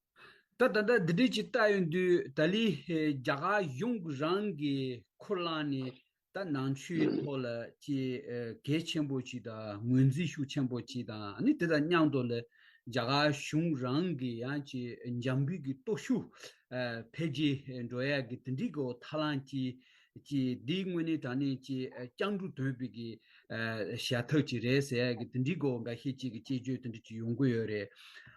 ད་ད་ལྟ་འདི་འདྲས་ཅིག་ལྟ་ཡོང་དུས་ད་ལི་རྒྱ་གར་གཞུང་རང་གི་ཁུར་བླངས་ནས་ད་ནང་ཆོས་ཐོག་ལ་ཅིག་ཨ་གལ་ཆེན་པོ་ཅིག་དང་ངོས་འཛིན་ཤུགས་ཆེན་པོ་ཅིག་དང་ཨ་ནི་དེ་དང་མཉམ་དུ་ལ་རྒྱ་གར་གཞུང་རང་གི་ཡང་ཅིག་འཇམ་པོའི་གི་སྟོབས་ཤུགས་ཨ་འཕེལ་རྒྱས་འགྲོ་ཡ་གི་དེ་འདྲའི་གི་ཐབས་ལམ་ཅིག་ཅིག་འདིའི་དངོས་གནས་དྲང་གནས་ཅིག་ཨ་བཅིངས་འགྲོལ་ཐོན་པའི་གི་ཨ་བྱ་ཐབས་ཅིག་རེད་ཟེར་ཡ་གི་དེ་འདྲའི་གི་འགའ་ཤས་ཅིག་གི་དཔྱད་བརྗོད་དེ་འདྲ་ཅིག་ཡོང་གི་ཡོད་རེད།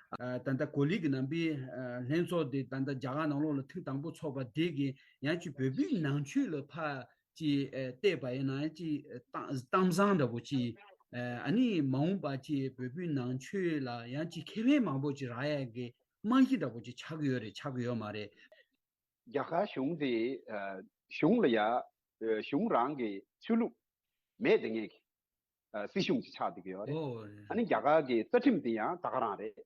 ཨ་ད་ལྟ་གོ་ལིག་གི་ནང་པའི་ཨ་ལྷན་ཚོགས་དེ་ད་ལྟ་རྒྱ་གར་ནང་ལོགས་ལ་ཐེངས་དང་པོ་ཚོགས་པ་དེ་གི་ཡང་ཅིག་བོད་པའི་ནང་ཆོས་ལ་ཕར་ཅིག་ཨ་བལྟས་པ་ཡིན་ན་ཅིག་གཏམ་གཏམ་བཟང་འདྲ་པོ་ཅིག་ཨ་ནི་མ་འོངས་པ་ཅིག་བོད་པའི་ནང་ཆོས་ལ་ཡང་ཅིག་ཁེ་ཕན་མང་པོ་ཅིག་རག་ཡ་གི་རྨང་གཞི་འདྲ་པོ་ཅིག་ཆགས་ཀྱི་ཡོད་རེད་ཆགས་ཀྱི་ཡོད་མ་རེད། རྒྱ་གར་གཞུང་དེ་ཨ་གཞུང་ལ་ཡ་ཨ་གཞུང་རང་གི་ཆོས་ལུགས་མེད་དེ་ངེས་ཀྱི་ ཨ་སྲིད་གཞུང་ཅིག་ཆགས་བསྡད་ཀྱི་ཡོད་རེད། ཨོ། ཨ་ནི་རྒྱ་གར་གྱི་རྩ་ཁྲིམས་དེ་ཡང་ད་ག་རང་རེད།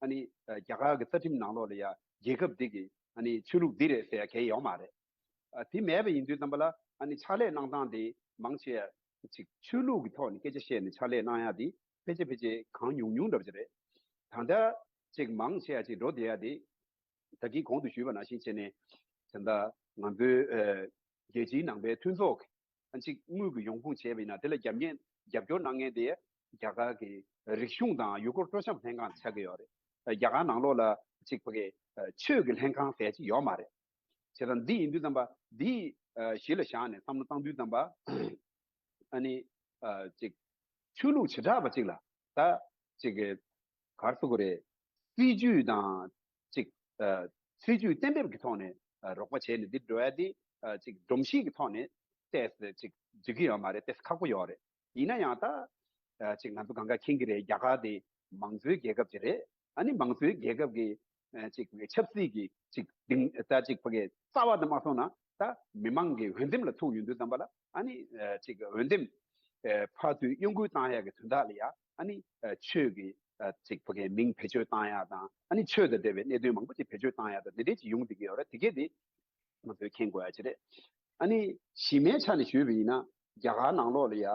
ཨ་ནི་ཨ་རྒྱ་གར་གྱི་རྩ་ཁྲིམས་ནང་ལོགས་ལ་ཡ་རྒྱལ་ཁབ་འདི་གི་ཨ་ནི་ཆོས་ལུགས་འདི་རེད་ཟེར་ཡ་གང་ཡང་ཡོད་མ་རེད། ཨ་དེ་མེད་པ་ཡིན་དུས་ཙམ་པ་ལ་ཨ་ནི་ཕྱག་ལས་གནང་སྟངས་དེ་མང་ཆེ་ཅིག་ཆོས་ལུགས་ཀྱི་ཐོག་ནས་སྐད་ཆ་བཤད་ནས་ཕྱག་ལས་གནང་ཡ་དེ་ཕལ་ཆེར་ཕལ་ཆེར་གང་ཉུང་ཉུང་འདྲ་པོ་ཅིག་རེད། ད་ལྟ་ཅིག་མང་ཆེ་བ་ཅིག་འགྲོ་བསྡད་ཡ་དེ་ད་གིན་གོང་དུ་ཞུས་པ་ནང་བཞིན་བྱས་ནས་ད་ལྟ་ང་ཚོའི་ཨ་རྒྱལ་སྤྱིའི་ནང་པའི་མཐུན་ཚོགས་ཀྱི་ཅིག་དངུལ་གྱི་ཡོང་ཁུངས་བྱས་པ་ཡིན་ན་དེ་ལ་རྒྱབ་གཉེར་རྒྱབ་སྐྱོར་གནང་མཁན་དེ་རྒྱ་གར་གྱི་རིག་གཞུང་དང་ཡུལ་སྐོར་སྤྲོ་འཆམ་ལྷན་ཁང་ཆགས་ཀྱི་ཡོད་རེད། རྒྱ་གར་ནང་ལོགས་ལ་ཅིག་ཕ་གི་ཆོས་ཀྱི་ལྷན་ཁང་ཟེར་ཅིག་ཡོད་མ་རེད། བྱས་ཙང་འདི་ཡིན་དུས་ཙམ་པ་འདི་གཞི་ལ་བཞག་ནས་བསམ་བློ་བཏང་དུས་ཙམ་པ་ཨ་ནི་ཅིག་ཆོས་ལུགས་བྱེ་བྲག་པ་ཅིག་ལ་ད་ཅིག་ག་རེ་ཟེར་དགོས་རེད། སྲིད་ཇུས་དང་ཅིག་ཨ་སྲིད་ཇུས་གཏན་འབེབས་ཀྱི་ཐོག་ནས་ཨ་རོགས་པ་བྱས་ནས་འདི་འགྲོ་ཡ་འདི་ཨ་ཅིག་སྒྲོམ་གཞི་གི་ཐོག་ནས་ཏོག་ཙམ་ཅིག་འགྲིག་གི་ཡོད་མ་རེད། ཏོག་ཙམ་ཁག་པོ་ཡོད་རེད། ཡིན་ན་ཡང་ད་ཨ་ཅིག་ང་ཚོ་གང་ག་མཁྱེན་གྱི་རེད། རྒྱ་གར་དེ་མང་གཙོའི་རྒྱལ་ཁབ་ཅིག་རེད། ཨ་ནི་མང་གཙོའི་རྒྱལ་ཁབ་ཀྱི་ཨ་ཅིག་ཆབ་སྲིད་ཀྱི་ཅིག་སྡིངས་ད་ཅིག་ཕ་གི་རྩ་བ་དེ་མ་སོང་ན་ད་མི་མང་གི་འོས་འདེམས་ལ་ཐུག་ཡོང་དུས་ཙམ་པ་ལ་ཨ་ནི་ཨ་ཅིག་འོས་འདེམས་ཨ་ཕར་ཚུར་གཡོ་འགུལ་བཏང་ཡག་གི་དོན་དག་ལ་ཡ་ཨ་ནི་ཨ་ཆོས་ཀྱི་ཨ་ཅིག་ཕ་གི་མིང་བེད་སྤྱོད་བཏང་ཡག་དང་ཨ་ནི་ཆོས་དང་འབྲེལ་བའི་གནད་དོན་མང་པོ་ཅིག་བེད་སྤྱོད་བཏང་ཡག་དང་དེ་འདྲས་ཅིག་ཡོང་བསྡད་ཀྱི་ཡོད་རེད། དེ་གས་དེ་ང་ཚོས་མཁྱེན་དགོས་ཡ་ཅིག་རེད། ཨ་ནི་གཞི་མའི་ཆ་ནས་ཞུས་པ་ཡིན་ན་རྒྱ་གར་ནང་ལོགས་ལ་ཡ་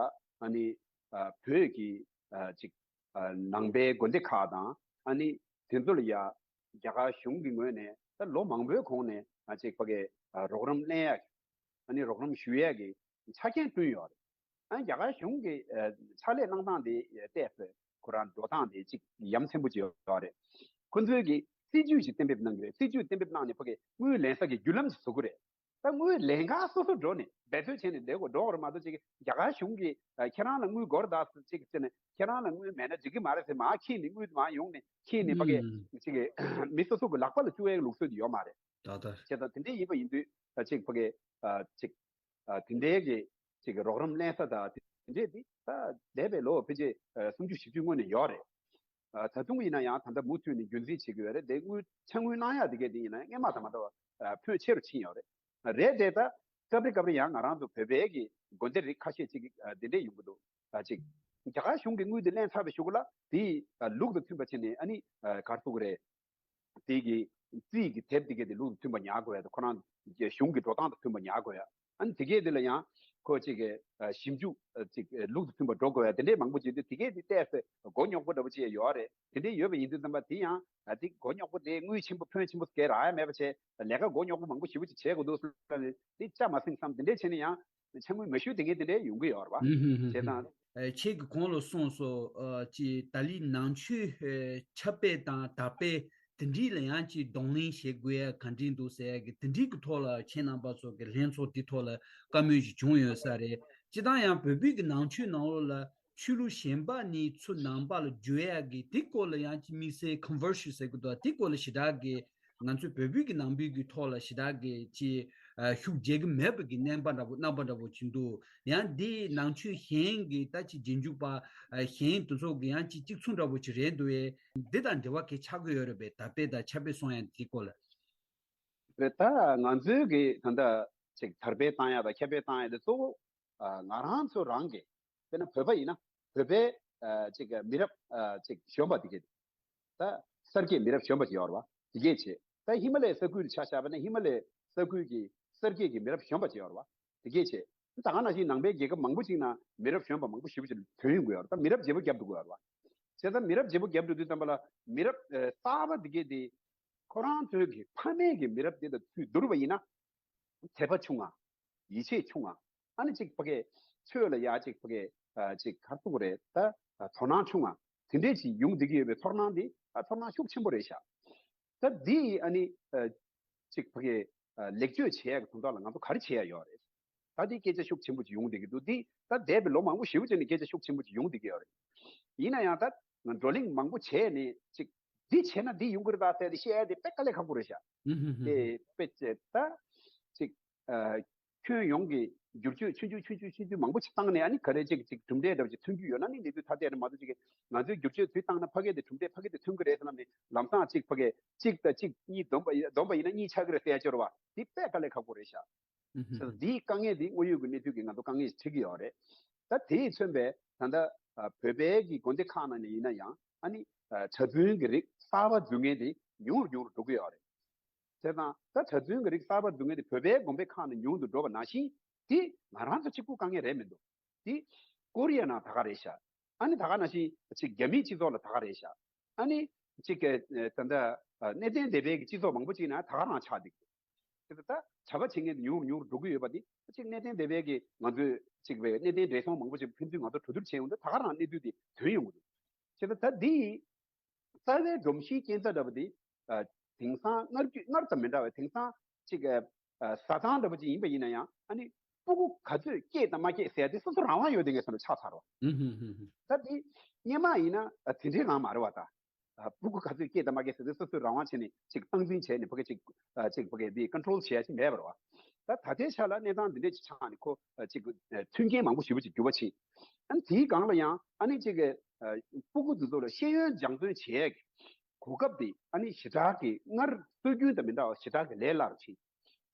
ཨ་ནི་ཨ་བོད་ཀྱི་ཨ་ཅིག་ཨ་ནང་པའི་དགོན་སྡེ་ཁག་དང་ཨ་ནི་དེ་ཚོ་ལ་ཡ་རྒྱ་གར་གཞུང་གི་ངོས་ནས་ད་ལོ་མང་པོའི་གོང་ནས་ང་ཅིག་ཕ་གི་ཨ་རོགས་རམ་ལེན་ཡ་ཨ་ནི་རོགས་རམ་ཞུ་ཡ་གི་ཆ་རྐྱེན་བསྐྲུན་ཡོད་རེད། ཨ་ནི་རྒྱ་གར་གཞུང་གི་ཨ་ཕྱག་ལས་གནང་སྟངས་དེ་ཏོག་ཙམ་ཁོ་རང་འགྲོ་སྟངས་དེ་ཅིག་ཡ་མཚན་པོ་ཅིག་ཡོད་རེད། ཁོ་ཚོས་ཀྱི་སྲིད་ཇུས་ཅིག་གཏན་འབེབས་གནང་གི་རེད། སྲིད་ཇུས་གཏན་འབེབས་གནང་ནས་ཕ་གི་དངུལ་ལེན་ས་གི་བརྒྱུད་ལམ་ཅིག་བཟོ་གི་རེད། ད་དངུལ་ལེན་ག་སོ་སོ་འགྲོ་ནས་འབད་རྩོལ་བྱས་ནས་བསྡད་དགོས་འགྲོ་བར་མ་གཏོགས་ཅིག་རྒྱ་གར་གཞུང་གིས་ཨ་ཁྱེད་རང་ལ་དངུལ་དགོས་རེད་ད་ཟེར་ཅིག་ཟེར་ནས་ཁྱེད་རང་ལ་དངུལ་མེད་ན་འགྲིག་གི་མ་རེད་ཟེར་མར་ཁྱེར་ནས་དངུལ་མར་ཡོང་ནས་ཁྱེར་ནས་ཕ་གི་ཨུམ། ཅིག་མི་སོ་སོ་གི་ལག་པ་ལ་བཅུག་ཡའི་ལུགས་སྲོལ་དེ་ཡོད་མ་རེད། ད་ལྟ། བྱས་ཙང་དེ་འདྲ་ཡིན་པ་ཡིན་དུས་ད་ཅིག་ཕ་གི་ཨ་ཅིག་ཨ་དེ་འདྲའི་གི་ཅིག་རོགས་རམ་ལེན་ས་དང་དེ་འདྲས་དེ་ད་འདས་པའི་ལོ་ཕལ་ཆེར་ཨ་སུམ་ཅུ་བཞི་བཅུ་སྔོན་ནས་ཡོད་རེད། ཨ་ད་དུང་ཡིན་ན་ཡང་ད་ལྟ་མུ་མཐུད་ནས་རྒྱུན་འཛིན་བྱེད་ཀྱི་ཡོད་རེད། དེ་དངུལ་ཕྱག་དངུལ་གནང་ཡག་དེ་གས་དེ་ཡིན་ན་སྔོན་མ་དང་མ་འདྲ་བ་ཨ་ཕོན་ཆེ་རུ་ཕྱིན་ཡོད་རེད། རེད་དེ་ད་སྐབས་རེ་སྐབས་རེ་ཡང་ང་རང་ཚོ་བོད་པའི་གི་དགོན་སྡེ་རིགས་ཁ་ཤས་ཅིག་ཨ་དེ་འདྲས་ཡོང་གི་འདུག་ཨ་ཅིག་རྒྱ་གར་གཞུང་གི་དངུལ་དེ་ལེན་ཚར་བའི་གཞུག་གུ་ལ་དེ་ཨ་ལུགས་དང་མཐུན་པ་བྱས་ནས་ཨ་ནི་ཨ་ག་རེ་ཟེར་དགོས་རེད། དེ་གི་རྩིས་ཀྱི་དེབ་དེ་གས་དེ་ལུགས་དང་མཐུན་པ་ཉར་དགོས་ཡ་དང་ཁོ་རང་གི་གཞུང་གི་འགྲོ་སྟངས་དང་མཐུན་པ་ཉར་དགོས་ཡ། ཨ་ནི་དེ་གས་དེ་ལ་ཡང་ཁོ་ཅིག་གི་ཨ་ཞིབ་འཇུག་ཨ་ཅིག་ཨ་ལུགས་དང་མཐུན་པ་འགྲོ་དགོས་ཡ་དེ་འདྲས་མང་པོ་བྱས་ཏེ་དེ་གས་དེ་ཏོག་ཙམ་མགོ་རྙོག་པོ་འདྲ་པོ་ཅིག་ཡོད་རེད། དེ་འདྲས་ཡོད་པ་ཡིན་དུས་ཙམ་པ་དེ་ཡང་ཨ་དེ་མགོ་རྙོག་པོ་དེ་དངུལ་ཆེན་པོ་ཕོན་ཆེན་པོ་གས་རག་ཡ་མེད་པ་བྱས་ལས་ཀ་མགོ་རྙོག་པོ་མང་པོ་ཞེ་པོ་ཅིག་བྱེད་དགོས་འདུག་བསམ་ནས་དེ་ཆ་མ་ཟིན་བསམ་དེ་འདྲས་བྱས་ནས་ཡང་ཕྱག་དངུལ་མ་ཞུ་དེ་གས་དེ་འདྲས་ཡོང་གི་ཡོད་རེད་པ། བྱས་ཙང་། ཨ་ཁྱེད་ཀྱིས་གོང་ལ་གསུངས་སོང་། ཨ་ཅིག་ཏཱ་ལའི་ནང་ཆོས་ཨ་ཁྱབ་སྤེལ་དང་དར་སྤེལ་དེ་འདྲས་ལ་ཡང་ཅིག་གདོང་ལེན་བྱེད་དགོས་ཡ་ག་འདྲས་འདུག་ཟེར་ཡ་གི་དེ་འདྲས་ཀྱི་ཐོག་ལ་ཁྱེད་རྣམ་པ་ཚོ་གི་ལྷན་ཚོགས་དེ་ཐོག་ལ་བཀའ་མོལ་ཞིག་བྱུང་ཡོད་ས་རེད། སྤྱིར་བཏང་ཡང་བོད་བོད་ཀྱི་ནང་ཆོས་ནང་ལོགས་ལ་ཆོས་ལུགས་གཞན་པ་ནས་ཚུར་ནང་པ་ལ་འགྱུར་ཡ་གི་དེ་སྐོར་ལ་ཡང་ཅིག་དམིགས་བསལ་conversion ཟེར་གི་འདུག་དེ་སྐོར་ལ་ཞེ་དྲག་གི་ང་ཚོའི་བོད་བོད་ཀྱི་ནང་པའི་གི་ཐོག་ལ་ཞེ་དྲག་གི་ཅིག་ཨ་ཤུགས་རྒྱག་གི་མེད་པ་གི་རྣམ་པ་འདྲ་པོ་རྣམ་པ་འདྲ་པོ་ཅིག་འདུག་ཡང་འདི་ནང་ཆོས་གཞན་གྱི་ད་ཅིག་རྗེས་འཇུག་པ་ཨ་གཞན་དེ་ཚོ་གི་ཡང་ཅིག་གཅིག་མཚུངས་འདྲ་པོ་ཅིག་རེད་འདུག་ཨེ། འདི་དང་འབྲེལ་བ་གང་ཆགས་ཀྱི་ཡོད་རེད་པས། དར་སྤེལ་དང་ཁྱབ་སྤེལ་སོང་ཡ་འདི་སྐོར་ལ། རེད། ད་ང་ཚོའི་གི་ད་ལྟ་ཅིག་དར་སྤེལ་བཏང་ཡ་དང་ཁྱབ་སྤེལ་བཏང་ཡ་དེ་གཙོ་བོ་ཨ་ང་རང་ཚོ་རང་གི་དཔེར་ན་བོད་པ་ཡིན་ན་བོད་པའི་ཨ་ཅིག་མི་རབས་ཨ་ཅིག་གཞོན་པ་དེ་གས་ད་གསར་སྐྱེས་མི་རབས་གཞོན་པ་ཅིག་ཡོད་རེད་པ། དེ་གས་བྱས། ད་ཧི་མ་ལའི་ས་ཁུལ་ལ་ཆ་བཞག་པ་ན་ཧི་མ་ལའི་ས་ཁུལ་གྱི་གསར་སྐྱེས་ཀྱི་མི་རབས་གཞོན་པ་ཅིག་ཡོད་རེད་པ། དེ་གས་བྱས། ད་ག་ནང་བཞིན་ནང་པའི་རྒྱལ་ཁབ་མང་པོ་ཅིག་ནང་མི་རབས་གཞོན་པ་མང་པོ་ཞེ་པོ་ཅིག་ཐོན་ཡོང་གི་ཡོད་རེད། ད་མི་རབས་བརྗེ་པོ་བརྒྱབ་འགྲོ་གི་ཡོད་རེད་པ། བྱས་ཙང་མི་རབས་བརྗེ་པོ་བརྒྱབ་འགྲོ་དུས་ཙམ་པ་ལ་མི་རབས་ཨ་གསར་པ་དེ་གས་དེ་ཁོ་རང་ཚོའི་གི་ཕ་མེས་ཀྱི་མི་རབས་དེ་དང་ཚུར་བསྡུར་བ་ཡིན་ན་དད་པ་ཆུང་ང་། ཡིད་ཆེས་ཆུང་ང་། ཨ་ནི་ཅིག་ཕ་གི་ཆོས་ལ་ཡ་ཅིག་ཕ་གི་ཨ་ཅིག་ག་རེ་ཟེར་དགོས་རེད། ད་ཨ་དོ་སྣང་ཆུང་ང་། དེ་འདྲས་ཅིག་ཡོང་བསྡད་ཀྱི་ཡོད་པའི་ཚོར་སྣང་འདི་ཨ་ཚོར་སྣང་ཤུགས་ཆེན་པོ་རེད་ཤག་ད་འདི་ཨ་ནི་ཨ་ཅིག་ཕ་གི་ཨ་ལེགས་བཅོས་བྱེད་ཡག་གི་དོན་དག་ལ་ང་ཚོ་ག་རེ་བྱེད་ཡག་ཡོད་རེད། ད་འདི་སྐད་ཆ་ཤུགས་ཆེན་པོ་ཅིག་ཡོང་བསྡད་ཀྱི་འདུག་འདི་ད་འདས་པའི་ལོ་མང་པོ་ཞེ་པོ་ཅིག་ནས་སྐད་ཆ་ཤུགས་ཆེན་པོ་ཅིག་ཡོང་བསྡད་ཀྱི་ཡོད་རེད། ཡིན་ན་ཡང་ད་ང་བགྲོ་གླེང་མང་པོ་བྱས་ནས་ཅིག་འདི་བྱས་ན་འདི་ཡོང་གི་རེད་ད་ཟེར་ཏེ་བཤད་ཡ་དེ་དཔེ་དཀའ་ལས་ཁག་པོ་རེད་ཤག་དེ་དཔེ་ཆ་ད་ཅིག་ཨ་ཁྱོན་ཡོངས་ཀྱི་བསྒྱུར་བཅོས་ཆུང་ཆུང་ཆུང་ཆུང་ཆུང་ཆུང་མང་པོ་ཅིག་བཏང་ནས་ཨ་ནི་ག་རེ་ཅིག་ཅིག་གྲུབ་འབྲས་འདྲ་པོ་ཅིག་ཐོན་རྒྱུ་ཡོད་ན་ནི་ལས་དུས་ཐ་དད་རེད་མ་གཏོགས་ཅིག་ང་ཚོས་བསྒྱུར་བཅོས་དེ་བཏང་ན་ཕ་གི་དེ་གྲུབ་འབྲས་ཕ་གི་དེ་ཐོན་གི་རེད་ཟེར་ལབ་ནས་ལམ་སང་ཅིག་ཕ་གི་གཅིག་དང་གཅིག་གཉིས་བསྡོམས་པ་ཡིན་བསྡོམས་པ་ཡིན་ན་གཉིས་ཆགས་གི་རེད་ཟེར་ཡ་ཅིག་ཡོད་རེད་པ། དེ་དཔེ་དཀའ་ལས་ཁག་པོ་རེད་ཤག་ཨུ་ཧུ། ད་འདིའི་དཀའ་ངལ་འདི་དངོས་ཡོད་ཀྱི་གནས་ཚུལ་གྱིས་ང་ཚོ་དཀའ་ངལ་འཕྲད་ཀྱི་ཡོད་རེད། ད་དེས་མཚོན་པའི་ད་ལྟ་ཨ་བོད་པའི་གི་དགོན་སྡེ་ཁག་ནང་ནས་ཡིན་ན་ཡང་ཨ་ནི་ཨ་གྲྭ་བཙུན་གྱི་རིགས་གསར་པ་འཛུལ་མཁན་དེ་ཉུང་རུ་ཉུང་རུ་འགྲོ་གི་ཡོད་རེད། བྱས་ཙང་ད་གྲྭ་བཙུན་གྱི་རིགས་གསར་པ་འཛུལ་མཁན་དེ་བོད་པའི་དགོན་པའི་ཁག་ནས་ཉུང་དུ་འགྲོ་བ་ནང་བཞིན་དེ་ང་རང་ཚོ་གཅིག་པུ་དཀའ་ངལ་རེད་མི་འདུག་དེ་ཀོ་རི་ཡ་ནང་ད་ག་རེད་ཤག་ཨ་ནི་ད་ག་ནང་བཞིན་ཅིག་རྒྱ་མིའི་སྤྱི་ཚོགས་ལ་ད་ག་རེད་ཤག་ཨ་ནི་ཅིག་གི་ད་ལྟ་གནས་བརྟན་སྡེ་པའི་གི་སྤྱི་ཚོགས་མང་པོ་ཅིག་ན་ད་ག་རང་ཆགས་འདུག་དེ་ད་བྱ་བ་བྱེད་མཁན་དེ་ཉུང་རུ་ཉུང་རུ་འགྲོ་གི་ཡོད་པ་དེ་ཅིག་གནས་བརྟན་སྡེ་པའི་གི་ང་ཚོས་ཅིག་བའི་གནས་བརྟན་བགྲེས་སོང་མང་པོ་ཅིག་ཕན་ཚུན་ང་ཚོ་གྲོས་བསྡུར་བྱས་ཡོང་དུས་ད་ག་རང་གནས་ཚུལ་དེ་ཐོན་ཡོང་གི་འདུག་དེ་ད་ད་འདི་རྩ་བའི་སྒྲོམ་གཞིའི་རྐྱེན་རྩ་འདྲ་པོ་དེ་ཨ་དེང་སང་སྔར་རྒྱུད་སྔར་དང་མི་འདྲ་བའི་དེང་སང་ཅིག་ཨ་ཨ་བཟའ་ཚང་འདྲ་པོ་ཅིག་ཡིན་པ་ཡིན་ན་ཡང་ཨ་ནི་སྤུ་གུ་ག་ཚོད་སྐྱེས་དང་མ་སྐྱེས་ཟེར་ཡ་དེ་སོ་སོ་རང་དབང་ཡོད་དེ་ངས་བསམ་ན་ཆགས་ཚར་བ། ཧུམ་ཧུམ་ཧུམ་ཧུམ། ད་དེ་སྔོན་མ་ཡིན་ན་ཨ་དེ་འདྲའི་རང་མ་རེད་བ་ད། ཨ་སྤུ་གུ་ག་ཚོད་སྐྱེས་དང་མ་སྐྱེས་ཟེར་དུས་སོ་སོའི་རང་དབང་བྱས་ནས་ཅིག་སྟངས་འཛིན་བྱས་ནས་ཕ་གི་ཅིག་ཨ་ཅིག་ཕ་གི་དེ་ཀོན་ཊོལ་བྱེད་ཡ་ཅིག་མེད་པ་རེད་བ། ད་ད་ལྟའི་ཆ་ལ་གནས་སྟངས་འདི་འདྲས་ཅིག་ཆགས་ནས་ཁོ་ཨ་ཅིག་ཨ་མཐུན་རྐྱེན་མང་པོ་ཞེ་པོ་ཅིག་འགྱུར་བ་ཕྱིན། ཨ་ནི་དེའི་སྒང་ལ་ཡང་ཨ་ནི་ཅིག་གི་ཨ་སྤུ་གུ་འདི་ཚོ་ལ་ཤེས་ཡོན་སྦྱང་བརྩོན་བྱེད་ཡས་ཀྱི་གོ་སྐབས་དེ་ཨ་ནི་ཞེ་དྲག་གི་སྔར་སྲོལ་རྒྱུན་དང་མི་འདྲ་བ་ཞེ་དྲག་གི་ལས་སླ་རུ་ཕྱིན།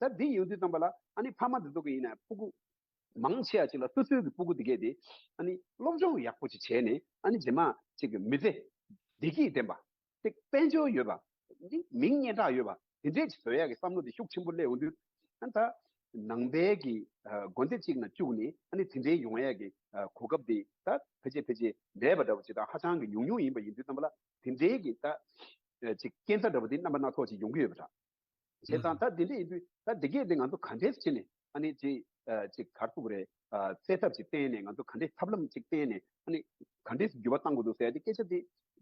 ད་འདི་ཡོང་དུས་ཙམ་པ་ལ་ཨ་ནི་ཕ་མ་འདི་ཚོ་གི་ཡིན་ན་སྤུ་གུ་མང་ཆེ་བ་ཅིག་ལ་སོ་སོའི་གི་སྤུ་གུ་དེ་གས་དེ་ཨ་ནི་སློབ་སྦྱོང་ཡག་པོ་ཅིག་བྱས་ནས་ཨ་ནི་རྗེས་མ་ཅིག་གི་མི་ཚེ་བདེ་སྐྱིད་ལྡན་པ་དེ་དཔལ་འབྱོར་ཡོད་པ་འདི་མིང་སྙན་གྲགས་ཡོད་པ་དེ་འདྲས་ཅིག་བཟོ་ཡག་གི་བསམ་བློ་དེ་ཤུགས་ཆེན་པོ་སླེབས་ཡོང་དུས་ཨ་ནི་ད་ནང་པའི་གི་ཨ་དགོན་སྡེ་གཅིག་ནང་བཅུག་ནས་ཨ་ནི་དེ་འདྲའི་ཡོང་ཡག་གི་ཨ་གོ་སྐབས་དེ་ད་ཕལ་ཆེར་ཕལ་ཆེར་མེད་པ་འདྲ་བོ་ཅིག་དང་ཧ་ཅང་གི་ཉུང་ཉུང་ཡིན་པ་ཡིན་དུས་ཙམ་པ་ལ་དེ་འདྲའི་གི་ད་ཨ་ཅིག་རྐྱེན་རྩ་འདྲ་བོ་དེ་རྣམ་པ་སྣ་ཚོགས་ཅིག་ཡོང་གི་ཡོད་པ་འདྲ། བྱས་ཙང་ད་འདི་འདྲ་ཡིན་དུས་ད་འདི་གས་དེ་ང་ཚོ་ག་འདྲས་བྱས་ནས་ཨ་ནི་ཅིག་ཨ་ཅིག་ག་རེ་ཟེར་དགོས་རེད། ཨ་སེལ་ཐབས་ཅིག་བསྟན་ནས་ང་ཚོ་ག་འདྲས་ཐབས་ལམ་ཅིག་བསྟན་ནས་ཨ་ནི་ག་འདྲས་འགྱུར་བ་གཏང་དགོས་འདུག་ཟེར་ཡ་དེ་སྐད་ཆ་དེ་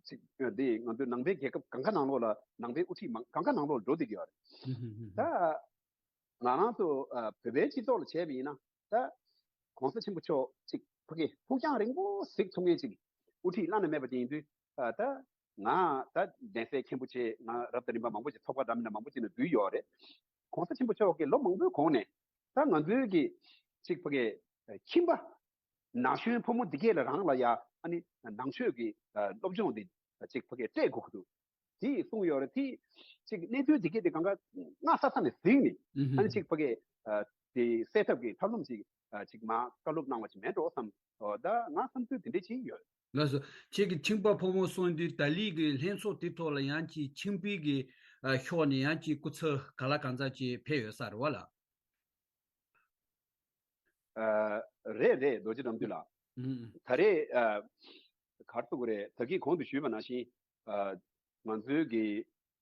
ཅིག་དེ་ང་ཚོའི་ནང་པའི་རྒྱལ་ཁབ་གང་ག་ནང་ལོགས་ལ་ནང་པའི་དབུ་ཁྲིད་མང་གང་ག་ནང་ལོགས་ལ་འགྲོ་བསྡད་ཀྱི་ཡོད་རེད། ད་ང་རང་ཚོ་ཨ་བོད་པའི་སྤྱི་ཚོགས་ལ་བྱས་པ་ཡིན་ན་ད་གོང་ས་ཆེན་པོ་མཆོག་ཅིག་ཕ་གི་ཕུགས་རྒྱང་རིང་པོ་གཟིགས་ཐུབ་མཁན་ཅིག་དབུ་ཁྲིད་བླ་ན་མེད་པ་ཅིག་ཡིན་དུས་ཨ་ད་ང་ད་གདན་སའི་མཁན་པོ་བྱས་ང་རབ་དང་རིམ་པ་མང་པོ་ཅིག་ཚོགས་པ་འདྲ་མིན་འདྲ་མང་པོ་ཅིག་ནང་འཛུལ་ཡོད་རེད། གོང་ས་ཆེན་པོ་མཆོག་གིས་ལོ་མང་པོའི་གོང་ནས་ད་ང་ཚོའི་གི་ཅིག་ཕ་གི་ཁྱིམ་པ་ན་གཞོན་ཕོ་མོ་འདི་གས་ལ་རང་ལ་ཡ་ཨ་ནི་ནང་ཆོས་ཀྱི་སློབ་སྦྱོང་འདི་ཅིག་ཕ་གི་སྤྲད་དགོས་ཀྱི་འདུག་དེ་གསུངས་ཡོད་རེད། དེ་ཅིག་གནས་ཚུལ་དེ་གས་དེ་གང་ག་སྔ་ས་ས་ནས་གཟིགས་ནས་ཨ་ནི་ཅིག་ཕ་གི་དེ་སེལ་ཐབས་ཀྱི་ཐབས་ལམ་ཅིག་ཅིག་མ་བཀའ་སློབ་གནང་བ་ཅིག་མེད་འགྲོ་བསམ། ད་ང་བསམ་ཚུལ་དེ་འདྲ་ཅིག་ཡོད། ལགས་སོ། ཁྱེད་ཀྱི་ཁྱིམ་པ་ཕོ་མོ་གསུངས་དུས་ད་ལི་གི་ལྷན་ཚོགས་དེ་ཐོག་ལ་ཡང་ཅིག་ཁྱིམ་པའི་གི་ཕྱོགས་ནས་ཡང་ཅིག་སྐུ་ཚབ་ག་ལ་གང་འཚམ་ཅིག་ཕེབས་ཡོད་ས་རེད་བ་ལགས། ཨ་རེད་རེད། རྡོ་རྗེ་དགྲ་འདུལ་ལགས། ཨུམ། ད་རེས་ཨ་ག་རེ་ཟེར་དགོས་རེད། ད་གིན་གོང་དུ་ཞུས་པ་ནང་བཞིན་ཨ་ང་ཚོའི་གི་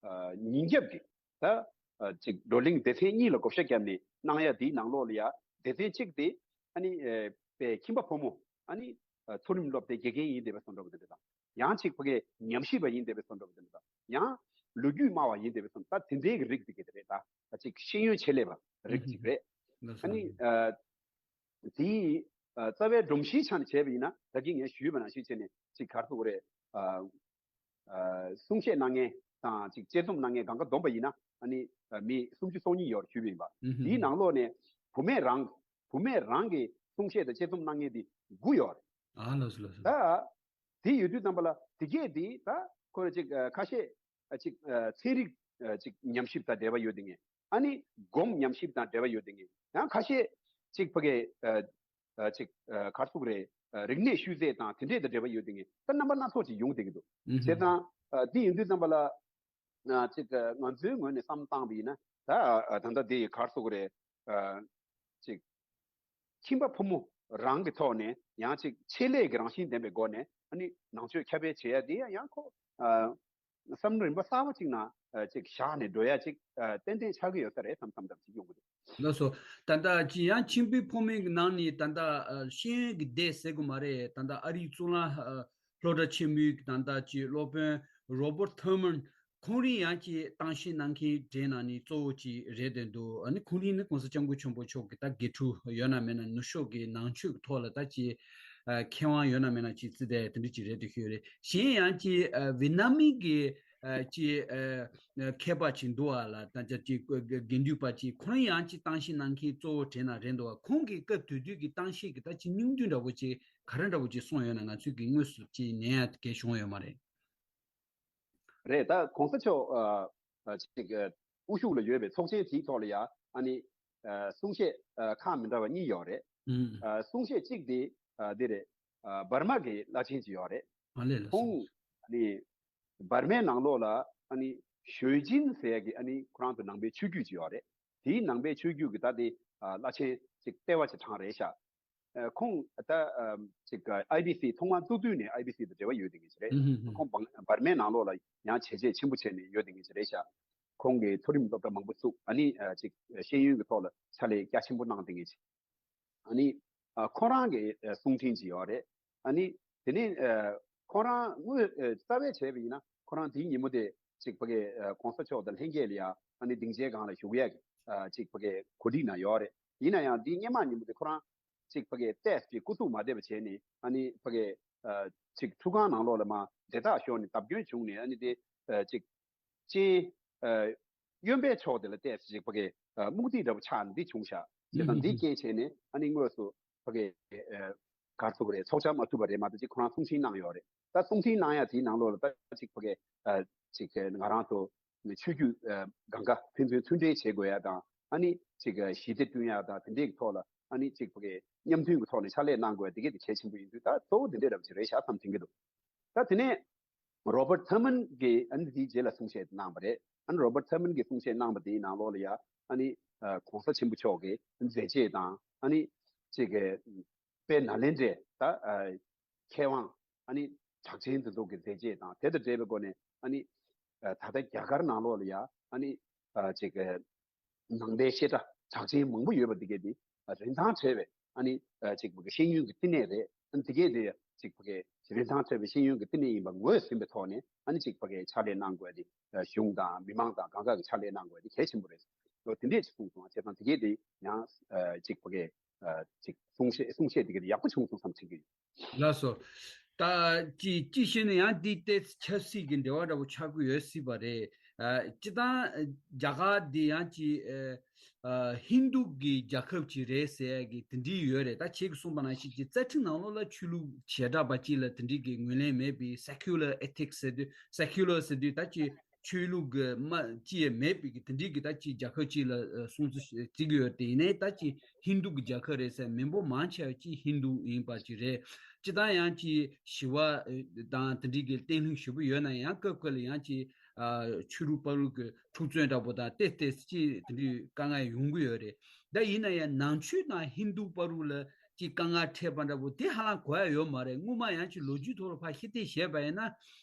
ཨ་ཉིན་རྒྱབ་ཀྱི་ད་ཨ་ཅིག་བགྲོ་གླེང་སྡེ་ཚན་གཉིས་ལ་བགོ་བཤའ་བརྒྱབ་ནས་གནང་ཡ་དེའི་ནང་ལོགས་ལ་ཡ་སྡེ་ཚན་གཅིག་དེ་ཨ་ནི་ཨ་པའི་ཁྱིམ་པ་ཕོ་མོ་ཨ་ནི་ཨ་མཐོ་རིམ་སློབ་གྲྭའི་དགེ་རྒན་ཡིན་བསྡད་པའི་བཟོ་འདྲ་པོ་དེ་འདྲ་དང་། ཡང་གཅིག་ཕ་གིའི་ཉམས་ཞིབ་པ་ཡིན་བསྡད་པའི་བཟོ་འདྲ་པོ་དེ་འདྲ་དང་། ཡང་ལོ་རྒྱུས་སྨྲ་བ་ཡིན་བསྡད་པའི་བཟོ་འདྲ། ད་དེ་འདྲའི་གི་རིགས་དེ་གི་དེ་རེད། ད་ཅིག་ཤེས་ཡོན་ཆེད་ལས་པ་རིགས་ཅིག་རེད། ཨ་ནི་ཨ་དེའི་ཨ་རྩ་བའི་སྒྲོམ་གཞིའི་ཆ་ནས་བྱས་པ་ཡིན་ན་ད་གིན་ངས་ཞུས་པ་ནང་བཞིན་བྱས་ནས་ཅིག་ག་རེ་ཟེར་དགོས་རེད། ཨ་ཨ་གསུང་བཤད་གནང་མཁན་དང་ཅིག་དཔྱད་རྩོམ་གནང་མཁན་གང་ག་བསྡོམས་པ་ཡིན་ན་ཨ་ནི་ཨ་མི་སུམ་ཅུ་སོ་གཉིས་ཡོད་ཞུས་པ་ཡིན་པ། དེའི་ནང་ལོགས་ནས་བུད་མེད་རང་བུད་མེད་རང་གི་གསུང་བཤད་དང་དཔྱད་རྩོམ་གནང་མཁན་དེ་དགུ་ཡོད་རེད། ཨ་ལགས་སོ་ལགས་སོ། ད་དེ་ཡོད་དུས་ཙམ་པ་ལ་དེ་གས་དེ་ད་ཁོ་ར་ཅིག་ཨ་ཁ་ཤས་ཨ་ཅིག་ཨ་ཚན་རིག་ཨ་ཅིག་ཉམས་ཞིབ་དང་འབྲེལ་བ་ཡོད་དེ་ངས་ཨ་ནི་སྒོམ་ཉམས་ཞིབ་དང་འབྲེལ་བ་ཡོད་དེ་ངས་ཡང་ཁ་ཤས་ཅིག་ཕ་གི་ཨ་ཨ་ཅིག་ཨ་ག་རེ་ཟེར་དགོས་རེད། ཨ་རིག་གནས་ཤུལ་རྫས་དང་དེ་འདྲས་དང་འབྲེལ་བ་ཡོད་དེ་ངས་ད་རྣམ་པ་སྣ་ཚོགས་ཅིག་ཡོང་བསྡད་ཀྱི་འདུག་ཨུ་བྱས་ཙང་ཨ་དེ་ཡིན་དུས་ཙམ་པ་ལ་ཨ་ཅིག་ཨ་ང་ཚོའི་ངོས་ནས་བསམ་བཏང་བ་ཡིན་ན་ད་ཨ་ད་ལྟ་དེ་ག་རེ་ཟེར་དགོས་རེད། ཨ་ཅིག་ཁྱིམ་པ་ཕོ་མོ་རང་གི་ཐོག་ནས་ཡང་ཅིག་ཆེད་ལས་ཀྱི་རང་བཞིན་ལྡན་པའི་སྒོ་ནས་ཨ་ནི་ནང་ཆོས་ཁྱབ་སྤེལ་བྱེད་ཡ་དེ་ཡང་ཡང་ཁོ་ཨ་བསམ་བློ་རིམ་པ་གསར་པ་ཅིག་ནང་ཨ་ཅིག་བཞག་ནས་འགྲོ་ཡ་ཅིག་ཨ་ཏན་ཏན་ཆགས་ཀྱི་ཡོད་ས་རེད་བསམ་བསམ་བསམ་ཅིག་ཡོང་གི་འདུག་ལགས་སོ། ད་ལྟ་ཅི་ཡང་ཁྱིམ་པའི་ཕོ་མོའི་ནང་ནས་ད་ལྟ་ཨ་ཤེས་ཡོན་གྱི་སྡེ་ཟེར་དགོས་མ་རེད། ད་ལྟ་ཨ་རིའི་གཙུག་ལག་ཨ་སློབ་གྲྭ་ཆེན་མོའི་ད་ལྟ་ཅི་སློབ་དཔོན་རོ་བར་ཐར་མན་ཁོང་རང་ཡང་ཅི་གཏམ་བཤད་གནང་མཁན་གྲས་ནང་ནས་གཙོ་བོ་ཅིག་རེད་བསྡད་འདུག་ཨ་ནི་ཁོང་རང་ནི་༸གོང་ས་༸སྐྱབས་མགོན་ཆེན་པོ་མཆོག་གི་ད་དགེ་ཕྲུག་ཡོད་ན་མེད་ན་ནུབ་ཕྱོགས་ཀྱི་ནང་ཆོས་ཀྱི་ཐོག་ལ་ད་ཅི་ཨ་མཁས་དབང་ཡོད་ན་མེད་ན་ཅི་རྩི་བསྡད་དེ་འདྲ་ཅིག་རེད་འདུག་ཤོད་རེད། གཞན་ཡང་ཅི་ཨ་ཝེ་ཏི་ནམ་མི་གི་ཨ་ཅི་ཨ་མཁས་པ་ཅིག་འདུག་བ་ལ། ད་ཅི་དགེ་འདུན་པ་ཅིག་ཁོ་རང་ཡང་ཅི་གཏམ་བཤད་གནང་མཁན་གཙོ་བོ་གྲས་ནང་རེད་འདུག་བ། ཁོང་གིས་སྐབས་དེ་དུས་ཀྱི་གཏམ་བཤད་ཀྱི་ད་ཅི་སྙིང་བསྡུས་འདྲ་བོ་ཅིག་ག་རེ་འདྲ་བོ་ཅིག་གསུངས་ཡོད་ན་ང་ཚོས་ཀྱི་དངོས་སུ་ཅི་ཉན་ཡ་གལ་བྱུང་ཡོད་མ་རེད། རེད། ད་གོང་ས་མཆོག་ཨ་ཨ་ཅིག་ཨ་དབུ་བཞུགས་ལ་ཡོད་པའི་ཚོགས་ཆེན་དེའི་ཐོག་ལ་ཡ་ཨ་ནི་ཨ་གསུང་བཤད་ཨ་ཁག་མི་འདྲ་བ་གཉིས་ཡོད་རེད། ཨ་གསུང་བཤད་གཅིག་དེ་ ཨ་འདི་རེད། ཨ་འབར་མ་གི་བླ་ཆེན་ཅིག་ཡོད་རེད། ཨ་ལས་ལགས་སོ། ཁོང་ཨ་ནི་འབར་མའི་ནང་ལོགས་ལ་ཨ་ནི་ཞོལ་ཅིན་ཟེར་ཡ་གི་ཨ་ནི་ཁོ་རང་ཚོ་ནང་པའི་ཆོས་བརྒྱུད་ཅིག་ཡོད་རེད། དེའི་ནང་པའི་ཆོས་བརྒྱུད་ཀྱི་ད་དེ་ཨ་བླ་ཆེན་ཅིག་ལྟེ་བ་ཅིག་གྲས་རེད་ཤག་ཨ་ཁོང་ད་ཨ་ཅིག་ཨའི་བི་སི་ཐོག་མར་བཙུགས་དུས་ནས་ཨའི་བི་སི་དང་འབྲེལ་བ་ཡོད་བསྡད་མཁན་ཅིག་རེད། ཨུ་ཧུ་ཧུ། ཁོང་འབར་འབར་མའི་ནང་ལོགས་ལ་ཡང་བྱས་རྗེས་ཆེན་པོ་བྱས་ནས་ཡོད་བསྡད་མཁན་ཅིག་རེད་ཤག་ཁོང་གིས་མཐོ་རིམ་སློབ་གྲྭ་མང་པོ་བཙུགས། ཨ་ནི་ཨ་ཅིག་ཤེས་ཡོན་གྱི་ཐོག་ལ་ཕྱག་ལས་རྒྱ་ཆེན་པོ་གནང་བསྡད་མཁན་ཅིག་ཨ་ནི་ཨ་ཁོ་རང་གི་ཨ་གསུང་འཕྲིན་ཅིག་ཡོད་རེད། ཨ་ནི་དེ་ནས་ཨ་ཁོ་རང་དངོས་ཨ་རྩ་བའི་བྱས་པ་ཡིན་ན་ཁོ་རང་དེའི་ཉིན་མོ་དེ་ཅིག་ཕ་གི་ཨ་གོང་ས་མཆོག་དང་ལྷན་རྒྱས་ལ་ཡ་ཨ་ནི་སྡིངས་ཆའི་སྒང་ལ་བཞུགས་ཡ་གི་ཨ་ཅིག་ཕ་གི་གོ་སྒྲིག་གནང་ཡོད་རེད། ཡིན་ན་ཡང་དེའི་སྔོན་མ་ཉིན་མོ་དེ་ཁོ་རང་ཅིག་ཕ་གི་ཏོག་ཙམ་སྐུ་གཟུགས་མ་བདེ་བ་བྱས་ནས་ཨ་ནི་ཕ་གི་ཨ་ཅིག་ཁྲུས་ཁང་ནང་ལོགས་ལ་མར་དེ་དག་ཤོར་ནས་བརྡབ་སྐྱོན་བྱུང་ནས་ཨ་ནི་དེ་ཨ་ཅིག་སྤྱན་ཨ་གཡོན་པའི་ཕྱོགས་དེ་ལ་ཏོག་ཙམ་ཅིག་ཕ་གི་ཨ་རྨུག་རྡིབ་འདྲ་པོ་ཆགས་ནས་འདི་བྱུང་ཤག་བྱས་ཙང་འདི་རྐྱེན་བྱས་ནས་ཨ་ནི་དངོས་སུ་ཕ་གི་ཨ་ག་རེ་ཟེར་དགོས་རེད། ཚོགས་བཅར་མ་ཐུབ་པ་རེད་མ་གཏོགས་ཅིག་ཁོ་རང་གསུང་འཕྲིན་གནང་ཡོད་རེད། ད་གསུང་འཕྲིན་གནང་ཡ་དེའི་ནང་ལོགས་ལ་ད་ཅིག་ཕ་གི་ཨ་ཅིག་ང་རང་ཚོ་ཆོས་བརྒྱུད་ཨ་གང་ག་ཕན་ཚུན་མཐུན་འབྲེལ་བྱེད་དགོས་ཡ་དང་ཨ་ནི་ཅིག་ཞི་བདེ་བསྐྲུན་ཡ་དང་དེ་འདྲའི་ཐོག་ལ་ཨ་ནི་ཅིག་ཕ་གི་མཉམ་མཐུན་གྱི་ཐོག་ནས་ཕྱག་ལས་གནང་དགོས་ཡ་དེ་གས་དེ་གལ་ཆེན་པོ་ཡིན་དུས་ད་གཙོ་བོ་དེ་འདྲས་འདྲ་པོ་ཅིག་རེད་ཤག་བསམ་དྲན་གྱི་འདུག་ད་དེ་ནས་རོ་བར་ཐར་མན་གྱིས་ཨ་ནི་དེའི་རྗེས་ལ་གསུང་བཤད་གནང་བ་རེད། ཨ་ནི་རོ་བར་ཐར་མན་གྱིས་གསུང་བཤད་གནང་བ་དེའི་ནང་ལོགས་ལ་ཡ་ཨ་ནི་ཨ་གོང་ས་ཆེན་པོ་མཆོག་གི་མཛད་རྗེས་དང་ཨ་ནི་ཅིག་གི་དཔལ་ནཱ་ལེནྡྲའི་ད་ཨ་མཁས་དབང་ཨ་ནི་གྲགས་ཅན་དེ་ཚོ་གི་མཛད་རྗེས་དང་དེ་དང་འབྲེལ་བའི་སྒོ་ནས་ཨ་ནི་ཨ་ད་ལྟ་རྒྱ་གར་ནང་ལོགས་ལ་ཡ་ཨ་ནི་ཨ་ཅིག་གི་ནང་པའི་བཤད་གྲྭ་གྲགས་ཅན་མང་པོ་ཡོད་པ་འདི་གས་འདི་རིན་ཐང་བྲལ་བའི་ཨ་ནི་ཅིག་ཕ་གི་ཤེས་ཡོན་གྱི་བསྟི་གནས་རེད། ཨ་ནི་འདི་གས་འདི་ཅིག་ཕ་གི་རིན་ཐང་བྲལ་བའི་ཤེས་ཡོན་གྱི་བསྟི་གནས་ཡིན་པ་ངོས་ཟིན་པའི་ཐོག་ནས་ཨ་ནི་ཅིག་ཕ་གི་ཕྱག་ལས་གནང་དགོས་འདི་གཞུང་དང་མི་མང་དང་གང་ག་གི་ཕྱག་ལས་གནང་དགོས་འདི་གལ་ཆེན་པོ་རེད། ལོ་དེ་འདྲས་ཅིག་གསུངས་སོང་བ། བྱས་ཙང་འདི་གས་འདི་ཡང་ཅིག་ཕ་གི་ཅིག་གསུང་བཤད་གསུང་བཤད་འདི་གས་འདི་ཡག་པོ་བྱུང་སོང་བསམ་དྲན་གྱི་ཡོད། ལགས་སོ། ད་ཅི་ཅི་ཤེས་ན་ཡང་འདི་ཏོག་ཙམ་ཆབ་སྲིད་ཀྱི་འབྲེལ་བ་འདྲ་པོ་ཆགས་ཀྱི་ཡོད་སྲིད་པ་རེད། ཨ་སྤྱི་བཏང་རྒྱ་གར་འདི་ཡང་ཅི་ཨ་ཨ་ཧིན་རྡུ་གི་རྒྱལ་ཁབ་ཅིག་རེད་ཟེར་ཡ་གི་དེ་འདྲའི་ཡོད་རེད། ད་ཁྱེད་ཀྱིས་གསུངས་པ་ནང་བཞིན་ཅི་རྩ་ཁྲིམས་ནང་ལོགས་ལ་ཆོས་ལུགས་བྱེ་བྲག་པ་ཅིག་ལ་དེ་འདྲའི་གི་ངོས་ལེན་མེད་པའི་secular ethics ཟེར་དུས་secular ཟེར་དུས་ད་ཅི་ཆོས་ལུགས་ཀྱི་མ་ཅི་ཡང་མེད་པའི་གི་དེ་འདྲའི་གི་ད་ཅི་རྒྱལ་ཁབ་ཅིག་ལ་ཨ་སྲུང་བརྩི་བྱེད་ཀྱི་ཡོད་དེ། ཡིན་ནའི་ད་ཅི་ཧིན་རྡུ་གི་རྒྱལ་ཁབ་རེད་ཟེར། མི་འབོར་མང་ཆེ་བ་ཅི་ཧིན་རྡུ་ཡིན་པ་ཅིག་རེད། སྤྱི་བཏང་ཡང་ཅི་ཞི་བ་དང་དེ་འདྲའི་གི་བརྟན་ལྷིང་ཞེ་པོ་ཡོད་ན་ཡང་སྐབས་སྐབས་ལ་ཡང་ཅི་ཨ་ཆོས་ལུགས་བར་གྱི་འཁྲུག་རྩོད་འདྲ་པོ་དང་ཏོག་ཙམ་ཅི་དེ་འདྲའི་དཀའ་ངལ་ཡོང་གི་ཡོད་རེད། ད་ཡིན་ན་ཡང་ནང་ཆོས་དང་ཧིན་རྡུ་བར་ལ་ཅི་དཀའ་ངལ་འཕྲད་པ་འདྲ་པོ་དེ་ཧ་ལམ་གོ་ཡ་ཡོད་མ་རེད། སྔོན་མ་ཡང་ཅི་ལོ་རྒྱུས་ཐོག་ལ་ཕར་ཤེས་ཏེ་བཤད་པ་ཡིན་ན།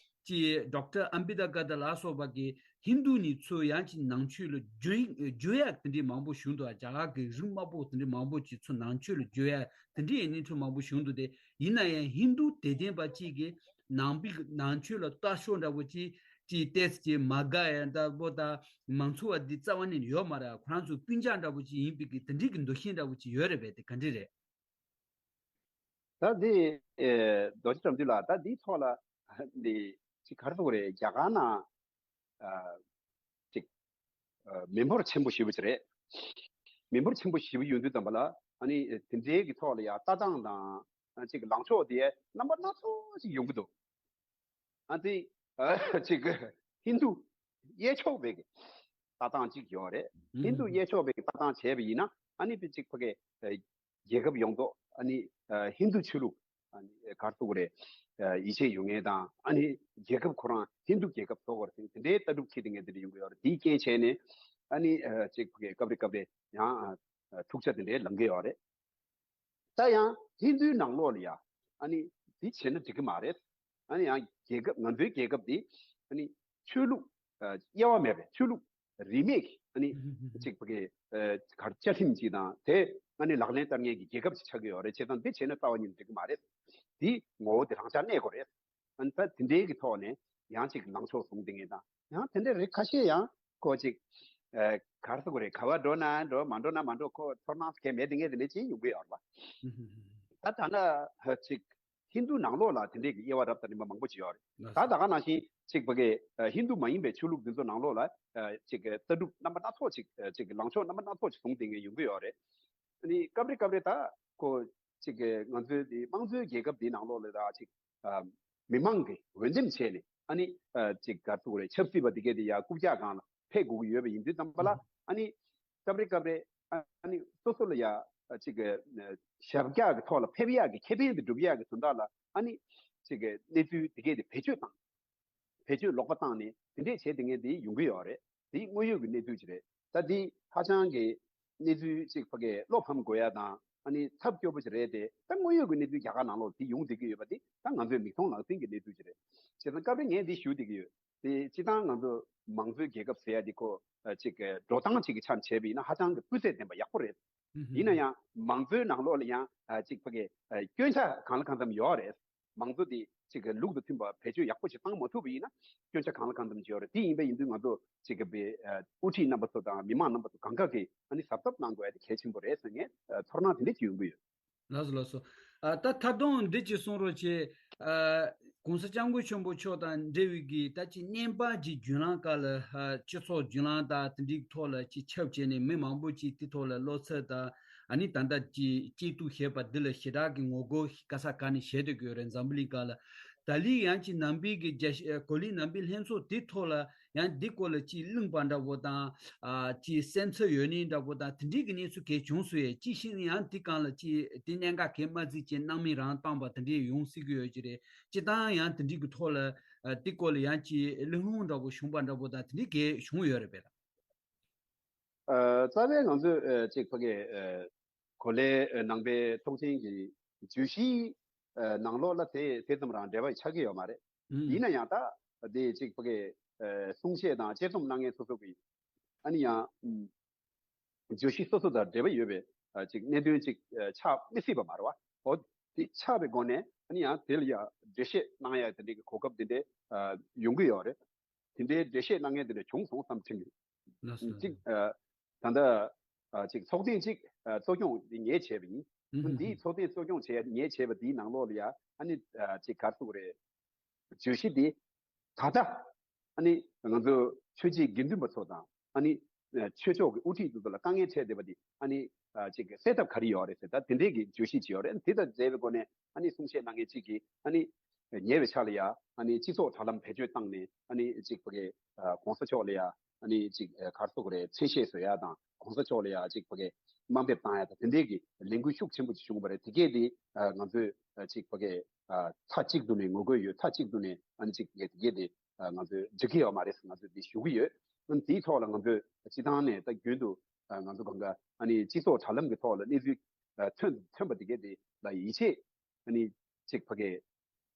ཅི་ཌོག་ཊར་ཨམ་བི་དྷ་ཀ་ཏ་ལ་སོགས་པ་གི་ཧིན་རྡུ་ནི་ཚོ་ཡང་ཅི་ནང་ཆོས་ལ་བསྒྱུར་བསྒྱུར་ཡ་དེ་འདྲའི་མང་པོ་བྱུང་འདུག་རྒྱ་གར་གི་རིགས་དམའ་པོ་དེ་འདྲའི་མང་པོ་ཅིག་ཚོ་ནང་ཆོས་ལ་བསྒྱུར་ཡ་དེ་འདྲའི་ཡིན་ནི་ཚོ་མང་པོ་བྱུང་འདུག་དེ་ཡིན་ན་ཡང་ཧིན་རྡུ་དད་ལྡན་པ་ཅིག་གི་ནང་པའི་ནང་ཆོས་ལ་ལྟ་ཕྱོགས་འདྲ་པོ་ཅིག་ཅི་ཏོག་ཙམ་ཅིག་མ་དགའ་ཡ་འདྲ་པོ་དང་མ་འཚོ་བ་འདི་རྩ་བ་ནས་ཡོད་མ་རེད། ཁོ་རང་ཚོ་སྤུན་ཀྱག་འདྲ་པོ་ཅིག་ཡིན་པའི་གི་དེ་འདྲའི་གི་འདུ་ཤེས་འདྲ་པོ་ཅིག་ཡོད་རེད་པས། དེ་ག་འདྲ་རེད། ད་འདི་ཨེ་རྡོ་རྗེ་དགྲ་འདུལ་ལགས། ད་འདིའི་ཐོག་ལ་འདི་ཅི་ག་རེ་ཟེར་དགོས་རེད། རྒྱ་གར་ནང་ཨ་ཅིག་ཨ་མི་འབོར་ཆེན་པོ་ཞེ་པོ་ཅིག་རེད། མི་འབོར་ཆེན་པོ་ཞེ་པོ་ཡོད་དུས་ཙམ་པ་ལ་ཨ་ནི་དེ་འདྲའི་གི་ཐོག་ལ་ཡ་ལྟ་སྟངས་དང་ཅིག་ལངས་ཕྱོགས་དེ་རྣམ་པ་སྣ་ཚོགས་ཅིག་ཡོང་གི་འདུག་ཨ་ནི་ཨ་ཅིག་ཧིན་རྡུ་དབྱེ་ཕྱོགས་པའི་གི་ལྟ་སྟངས་ཅིག་ཡོད་རེད། ཧིན་རྡུ་དབྱེ་ཕྱོགས་པའི་གི་ལྟ་སྟངས་བྱས་པ་ཡིན་ན་ཨ་ནི་ཅིག་ཕ་གི་རྒྱལ་ཁབ་ཡོངས་རྫོགས་ཨ་ནི་ཧིན་རྡུ་ཆོས་ལུགས་ཨ་ནི་ག་རེ་ཟེར་དགོས་རེད། ཡིད་ཆེས་ཡོད་མཁན་དང་ཨ་ནི་རྒྱལ་ཁབ་ཁོ་རང་ཧིན་རྡུ་རྒྱལ་ཁབ་བཟོ་དགོས་རེད། དེ་འདྲའི་ལྟ་གྲུབ་འཁྱེར་བསྡད་མཁན་དེ་འདྲ་ཡོང་གི་ཡོད་རེད། དེའི་རྐྱེན་བྱས་ནས་ཨ་ནི་ཅིག་ཕ་གི་སྐབས་རེ་སྐབས་རེ་ཡང་འཁྲུག་ཆ་དེ་འདྲའི་ལངས་ཀྱི་ཡོད་རེད། ད་ཡང་ཧིན་རྡུའི་ནང་ལོགས་ལ་ཡ་ཨ་ནི་འདི་བྱས་ན་འགྲིག་གི་མ་རེད། ཨ་ནི་ཡང་རྒྱལ་ཁབ་ང་ཚོའི་རྒྱལ་ཁབ་འདི་ཨ་ནི་ཆོས་ལུགས་ཨ་དབྱེ་བ་མེད་པའི་ཆོས་ལུགས་རིས་མེད་ཀྱི་ཨ་ནི་ཅིག་ཕ་གི་ཨ་གར་བཅའ་ཁྲིམས་ཅིག་དང་དེ་ཨ་ནི་ལག་ལེན་བསྟར་མཁན་གྱི་རྒྱལ་ཁབ་ཅིག་ཆགས་ཀྱི་ཡོད་རེད། བྱས་ཙང་འདི་བྱས་ན་རྩ་བ་ཉིད་ནས་འགྲིག་གི་མ་རེད། འདི་ངོ་བོ་དེ་རང་འཇགས་གནས་དགོས་རེད། ཨ་ནི་ད་དེ་འདྲའི་གི་ཐོག་ནས་ཡང་ཅིག་ལངས་ཕྱོགས་བཟུང་བསྡད་མཁན་དང་ཡང་དེ་འདྲ་རིགས་ཁ་ཤས་ཡང་ཁོ་ཅིག་ཨ་ག་རེ་ཟེར་དགོས་རེད། ག་བ་འགྲོ་ན་འགྲོ་མ་འགྲོ་ན་མ་འགྲོ་ཁོ་ཚོར་སྣང་གང་མེད་དེ་ངས་དེ་འདྲ་ཅིག་ཡོང་གི་ཡོད་རེད་པ། ད་ད་ནི་ཅིག་ཧིན་རྡུ་ནང་ལོགས་ལ་དེ་འདྲའི་གི་དབྱེ་བ་རབ་དང་རིམ་པ་མང་པོ་ཅིག་ཡོད་རེད། ད་ད་ག་ནང་བཞིན་ཅིག་ཕ་གི་ཨ་ཧིན་རྡུ་མ་ཡིན་པའི་ཆོས་ལུགས་འདི་ཚོ་ནང་ལོགས་ལ་ཨ་ཅིག་ལྟ་གྲུབ་རྣམ་པ་སྣ་ཚོགས་ཅིག་ཨ་ཅིག་ལངས་ཕྱོགས་རྣམ་པ་སྣ་ཚོགས་ཅིག་བཟུང་བསྡད་མཁན་ཡོང་གི་ཡོད་རེད། ཨ་ནི་སྐབས་རེ་སྐབས་རེ་ད་ཁོ་ཅིག་གི་ང་ཚོའི་དེ་དམངས་གཙོའི་རྒྱལ་ཁབ་འདིའི་ནང་ལོགས་ལ་ད་ཅིག་ཨ་མི་མང་གི་འོས་འདེམས་བྱས་ནས་ཨ་ནི་ཨ་ཅིག་ག་རེ་ཟེར་དགོས་རེད། ཆབ་སྲིད་པ་དེ་གས་དེ་ཡ་རྐུབ་བཀྱག་སྒང་ལ་ཕེབས་དགོས་ཀྱི་ཡོད་པ་ཡིན་དུས་ཙམ་པ་ལ་ཨ་ནི་སྐབས་རེ་སྐབས་རེ་ཨ་ནི་སོ་སོ་ལ་ཡ་ ཨ་ཅིག་གི་ཨ་ཞབས་བཀྱག་གི་ཐོག་ལ་ཕེབས་ཡག་གི་ཁེ་ཕན་དེ་སྒྲུབ་ཡག་གི་དོན་དག་ལ་ཨ་ནི་ཅིག་གི་གནས་ཚུལ་དེ་གས་དེ་བེད་སྤྱོད་བཏང་། བེད་སྤྱོད་ལོག་པ་བཏང་ནས་དེ་འདྲས་བྱས་དེ་ངས་འདི་ཡོང་གི་ཡོད་རེད། དེ་དངོས་ཡོད་ཀྱི་གནས་ཚུལ་ཅིག་རེད། ད་འདི་ཧ་ཅང་གི་གནས་ཚུལ་ཅིག་ཕ་གིའི་བློ་ཕམ་དགོས་ཡ་དང་ཨ་ནི་ཚབས་སྐྱོ་པོ་ཅིག་རེད་དེ། ད་དངོས་ཡོད་ཀྱི་གནས་ཚུལ་རྒྱ་གར་ནང་ལོགས་དེ་ཡོང་བསྡད་ཀྱི་ཡོད་པ་དེ་ད་ང་ཚོའི་མིག་མཐོང་ལག་ཟིན་གྱི་གནས་ཚུལ་ཅིག་རེད། བྱས་ཙང་སྐབས་རེ་ངས་འདི་ཞུ་བསྡད་ཀྱི་ཡོད། དེ་སྤྱིར་བཏང་ང་ཚོ་མང་གཙོའི་རྒྱལ་ཁབ་ཟེར་ཡ་འདི་ཁོ་ཅིག་འགྲོ་སྟངས་ཅིག་གི་ཆ་ནས་བྱས་པ་ཡིན་ན་ཧ་ཅང་གི་སྤུས་ཚད་ལྡན་པ་ཡག་པོ་རེད། ཡིན་ན་ཡང་མང་གཙོའི་ནང་ལོགས་ལ་ཡང་ཅིག་ཕ་གི་སྐྱོན་ཆ་གང་ལ་གང་འཚམ་ཡོད་རེད། མང་གཙོ་དེ་ཅིག་གི་ལུགས་དང་མཐུན་པ་བེད་སྤྱོད་ཡག་པོ་ཞིག་བཏང་མ་ཐུབ་པ་ཡིན་ན་སྐྱོན་ཆ་གང་ལ་གང་འཚམ་ཅིག་ཡོད་རེད། དེ་ཡིན་པ་ཡིན་དུས་ང་ཚོ་ཅིག་གི་དཔེ་དབུ་ཁྲིད་རྣམ་པ་ཚོ་དང་མི་མང་རྣམ་པ་ཚོ་གང་ག་གིས་ཨ་ནི་གཟབ་གཟབ་གནང་དགོས་ཡ་དེ་གལ་ཆེན་པོ་རེད་ཟེར་ངས་ཚོར་སྣང་དེ་འདྲ་ཅིག་ཡོང་གི་ཡོད། ལགས་སོ་ལགས་སོ། ཨ་ད་ད་དུང་འདི་ཅིག་གསུང་རོགས་བྱེད། ཨ་༸གོང་ས་༸སྐྱབས་མགོན་ཆེན་པོ་མཆོག་དང་འབྲེལ་བའི་གི་ད་ཅིག་བརྙན་པར་གྱི་བརྒྱུད་ལམ་སྒང་ལ་ཨ་སྤྱི་ཚོགས་བརྒྱུད་ལམ་དང་དེ་འདྲའི་ཐོག་ལ་ཅིག་ཁྱབ་བྱས་ནས་མི་མང་པོ་ཅིག་དེ་ཐོག་ལ་བློ་འཚབ་དང་ཨ་ནི་ད་ལྟ་ཅིག་སྐྱིད་སྡུག་བཤད་པ་འདི་ལ་ཞེ་དྲག་གི་ངོ་རྒོལ་ག་ས་ག་ནས་བྱེད་སྡོད་ཀྱི་ཡོད་རེད། འཛམ་བུ་གླིང་སྒང་ལ། ད་ལི་ཡང་ཅིག་ནང་པའི་གི་རྒྱ་ཨ་གོ་ལའི་ནང་པའི་ལྷན་ཚོགས་དེ་ཐོག་ལ་ཡང་འདི་སྐོར་ལ་ཅིག་གླེང་བ་འདྲ་བོ་དང་ཨ་ཅིག་སེམས་འཚབ་ཡོད་ནི་འདྲ་བོ་དང་དེ་འདྲའི་གི་གནས་ཚུལ་གས་བྱུང་སོང་ཡས། ཅིག་ཤིང་ཡང་དེ་སྒང་ལ་ཅིག་དེ་གནད་འགག་གས་མ་བརྩིས་ཅིག་སྣང་མེད་རང་བཏང་བ་དེ་འདྲའི་ཡོང་སྲིད་ཀྱི་ཡོད་ཀྱི་རེད། སྤྱིར་བཏང་ཡང་དེ་འདྲའི་གི་ཐོག་ལ་ཨ་དེ་སྐོར་ལ་ཡང་ཅིག་གླེང་སློང་འདྲ་བོ་བྱུང་བ་འདྲ་བོ་དང་དེ་འདྲའི་གས་བྱུང་ཡོད་རེད་པས། ཨ་རྩ་བའི་ང་ཚོས་ཨ་ཅིག་ཕ་གི་ཨ་གོ་ལའི་ཨ་ནང་པའི་ཚོགས་ཆེན་གྱི་བརྗོད་གཞིའི་ཨ་ནང་ལོགས་ལ་དེ་དེ་ཙམ་རང་འབྲེལ་བ་ཆགས་ཀྱི་ཡོད་མ་རེད། ཨུམ། ཡིན་ན་ཡང་ད་དེ་ཅིག་ཕ་གི་ཨ་གསུང་བཤད་དང་དཔྱད་རྩོམ་གནང་མཁན་སོ་སོ་གི་ཨ་ནི་ཡང་ཨུམ་བརྗོད་གཞི་སོ་སོ་དང་འབྲེལ་བ་ཡོད་པའི་ཨ་ཅིག་གནད་དོན་ཅིག་ཨ་ཆགས་མི་སྲིད་པ་མ་རེད་བ། འོ་དེ་ཆགས་པའི་སྒོ་ནས་ཨ་ནི་ཡང་དེ་ལ་ཡང་འགྲེལ་བཤད་གནང་ཡ་དེ་འདྲའི་གི་གོ་སྐབས་དེ་འདྲའི་ཨ་ཡོང་གི་ཡོད་རེད། དེ་འདྲའི་འགྲེལ་བཤད་གནང་མཁན་དེ་འདྲ་བྱུང་སོང་བསམ་དྲན་གྱི། ལགས་སོ། གཅིག་ཨ་ད་ལྟ་ཨ་གཅིག་ཚོགས་ཐེངས་གཅིག་ཨ་གཙོ་སྐྱོང་འདི་ངས་བྱས་པ་ཡིན། ཨུ་ཧུ་འདིའི་ཧུ། ཚོགས་ཐེངས་གཙོ་སྐྱོང་བྱས་ངས་བྱས་པ་འདིའི་ནང་ལོགས་ལ་ཡ་ཨ་ནི་ཨ་གཅིག་ག་རེ་ཟེར་དགོས་རེད། བརྗོད་གཞི་འདི་ད་ལྟ་ཨ་ནི་ང་ཚོ་ཆོས་བརྒྱུད་དགེ་འདུན་པ་ཚོ་དང་ཨ་ནི་ཨ་ཆོས་ཕྱོགས་ཀྱི་དབུ་ཁྲིད་དེ་ཚོ་ལ་དཀའ་ངལ་འཕྲད་བསྡད་པ་འདི་ཨ་ནི་ཨ་གཅིག་སེལ་ཐབས་ག་རེ་ཡོད་རེད་ཟེར། ད་དེ་འདྲས་ཀྱི་བརྗོད་གཞི་ཅིག་ཡོད་རེད། དེ་དང་འབྲེལ་བའི་སྒོ་ནས་ཨ་ནི་གསུང་བཤད་གནང་མཁན་གཅིག་གིས་ཨ་ནི་ཉེ་བའི་ཆར་ལ་ཡ་ཨ་ནི་སྤྱི་ཚོགས་དྲ་ལམ་བེད་སྤྱོད་བཏང་ནས་ཨ་ནི་གཅིག་ཕ་གི་ཨ་གོང་ས་མཆོག་ལ་ཡ་ཨ་ནི་གཅིག་ཨ་ག་རེ་ཟེར་དགོས་རེད། མཚན་ཤས་བཟོ་ཡ་དང་གོང་ས་མཆོག་ལ་ཡ་གཅིག་ཕ་གི་དམའ་འབེབས་བཏང་ཡ་དང་དེ་འདྲས་ཀྱི་ལས་འགུལ་ཤུགས་ཆེན་པོ་ཅིག་བྱུང་བ་རེད། དེ་གས་དེ་ཨ་ང་ཚོས་ཨ་གཅིག་ཕ་གི་ཨ་ཚགས་གཅིག་ཏུ་ནས་ངོ་རྒོལ་ཡོད། ཚགས་གཅིག་ཏུ་ནས་ཨ་ནི་གཅིག་དེ་གས་དེ་ཨ་ང་ཚོས་འགྲིག་གི་ཡོད་མ་རེད་ཟེར་ང་ཚོས་འདི་ཞུ་གི་ཡོད། ཨ་ནི་དེའི་ཐོག་ལ་ང་ཚོས་སྤྱི་བཏང་ནས་ད་རྒྱུན་དུ་ཨ་ང་ཚོ་གང་ག་ཨ་ནི་སྤྱི་ཚོགས་དྲ་ལམ་གྱི་ཐོག་ལ་གནས་ཚུལ་ཨ་ཐོན་ཐོན་པ་དེ་གས་དེ་ལ་ཡིད་ཆེས་ཨ་ནི་གཅིག་ཕ་གི་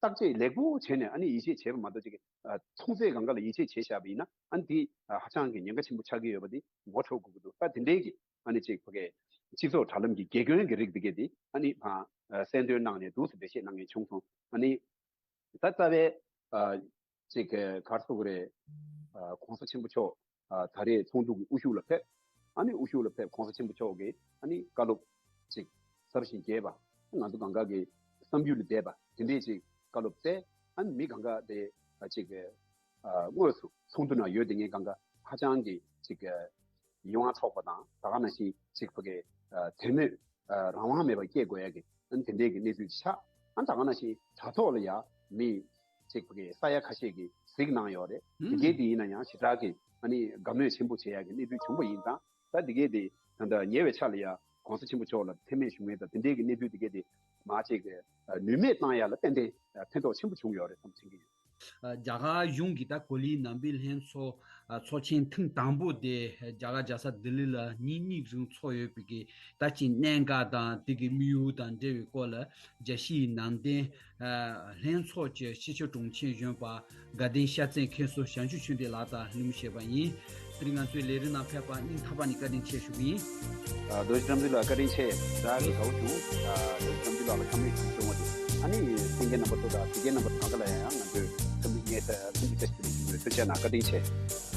བརྟག་དཔྱད་ལེགས་པོ་བྱས་ནས་ཨ་ནི་ཡིད་ཆེས་བྱས་པ་མ་གཏོགས་ཅིག་ཨ་མཐོང་ཚད་གང་ག་ལ་ཡིད་ཆེས་བྱས་བཞག་པ་ཡིན་ན་ཨ་ནི་དེ་ཨ་ཧ་ཅང་གི་ཉེན་ཁ་ཆེན་པོ་ཆགས་ཀྱི་ཡོད་པ་དེ་ངོ་འཕྲོད་དགོས་ཀྱི་འདུག་ད་དེ་འདྲའི་གི་ཨ་ནི་གཅིག་ཕ་གི་སྤྱི་ཚོགས་དྲ་ལམ་གྱི་དགེ་སྐྱོན་གྱི་རིགས་དེ་གས་དེ་ཨ་ནི་ཕ་གསལ་འདོན་གནང་ནས་འདུག་སེ་འགྲེལ་བཤད་གནང་མཁན་བྱུང་སོང་། ཨ་ནི་ད་རྩ་བའི་ཨ་ཅིག་ག་རེ་ཟེར་དགོས་རེད། ཨ་གོང་ས་ཆེན་པོ་མཆོག་ཨ་ད་རེས་ཚོགས་འདུ་གི་དབུ་བཞུགས་ལ་ཕེབས། ཨ་ནི་དབུ་བཞུགས་ལ་ཕེབས་གོང་ས་ཆེན་པོ་མཆོག་གིས་ཨ་ནི་བཀའ་སློབ་ཅིག་ཟབ་ཞིང་རྒྱས་པ། ང་ཚོ་གང་ག་གི་བསམ་ཡུལ་ལས་འདས་པ་དེ་འདྲས་ཅིག་བཀའ་སློབ་སྩལ། ཨ་ནི་མི་གང་ག་དེ་ཨ་ཅིག་ཨ་དངོས་སུ་ཚོགས་འདུ་ནང་ཡོད་དེ་ངས་གང་ག་ཧ་ཅང་གི་ཅིག་ཡིད་དབང་འཕྲོག་པ་དང་ད་ག་ནང་བཞིན་ཅིག་ཕ་གི་ཨ་དད་མོས་ཨ་རང་དབང་མེད་པར་སྐྱེ་དགོས་ཡ་གི་ཨ་ནི་དེ་འདྲའི་གི་གནས་ཚུལ་ཆགས། ཨ་ནི་ད་ག་ནང་བཞིན་དྲ་ཐོག་ལ་ཡ་མི་ཅིག་ཕ་གི་ས་ཡ་ཁ་ཤས་ཀྱིས་གཟིགས་གནང་ཡོད་རེད། དེ་གས་དེ་ཡིན་ན་ཡང་ཞེ་དྲག་གི་ཨ་ནི་དགའ་མོས་ཆེན་པོ་བྱེད་ཡ་གི་གནས་ཚུལ་བྱུང་བ་ཡིན་ཙང་། ད་དེ་གས་དེ་ད་ལྟ་ཉེ་བའི་ཆར་ལ་ཡ་གོང་ས་ཆེན་པོ་མཆོག་ལ་མཚན་སྨད་ཞུ་མཁན་དང་དེ་འདྲའི་གི་གནས་ཚུལ་དེ་གས་དེ་མ་ཅིག་ནུས་མེད་བཏང་ཡ་ལ་ཏན་ཏན་ཕན་ཐོགས་ཆེན་པོ་བྱུང་ཡོད་རེད་བསམ་དྲན་གྱི་ཡོད། རྒྱ་གར་གཞུང་གིས་ད་གོ་ལའི་ནང་པའི་ལྷན་ཚོགས་ཚོགས་ཆེན་ཐེངས་དང་པོ་དེ་རྒྱ་གར་རྒྱལ་ས་ལྡི་ལི་ལ་ཉིན་གཉིས་རིང་ཚོགས་ཡོད་པའི་གི་ད་ཅིག་གནད་འགག་དང་དེ་གི་དམིགས་ཡུལ་དང་འབྲེལ་བའི་སྐོར་ལ་རྒྱལ་སྤྱིའི་ནང་བསྟན་ལྷན་ཚོགས་ཀྱི་སྤྱི་ཁྱབ་དྲུང་ཆེ་གཞོན་པ་དགའ་ལྡན་ཤ་ཚའི་མཁན་ཟུར་བྱང་ཆུབ་ཆོས་ལྡན་ལགས་དང་གླེང་མོལ་བྱས་པ་ཡིན། དེ་རིང་ང་ཚོའི་ལས་རིམ་ནང་ཕེབས་པར་སྙིང་ཐག་པ་ནས་བཀའ་དྲིན་ཆེ་ཞུ་གི་ཡིན། རྡོ་རྗེ་བཀྲ་འཛུགས་ལགས་བཀའ་དྲིན་ཆེ། བདག་གི་དགའ་བོ་བྱུང་། རྡོ་རྗེ་བཀྲ་འཛུགས་ལགས་ལ་ཁམས་ལེགས་བྱུང་བ་དེ་ཨ་ནི་གསན་མཁན་རྣམ་པ་ཚོ་དང་དེ་གའི་རྣམ་པ་ཚོ་གང་ག་ལ་ཡང་ང་ཚོས་ཁམས་ལེགས་ངས་ཁམས་ལེགས་བཀྲ་ཤིས་བདེ་ལེགས་ཞུ་གི་ཡོད། ཐུགས་རྗེ་གནང་། བཀའ་དྲིན་ཆེ།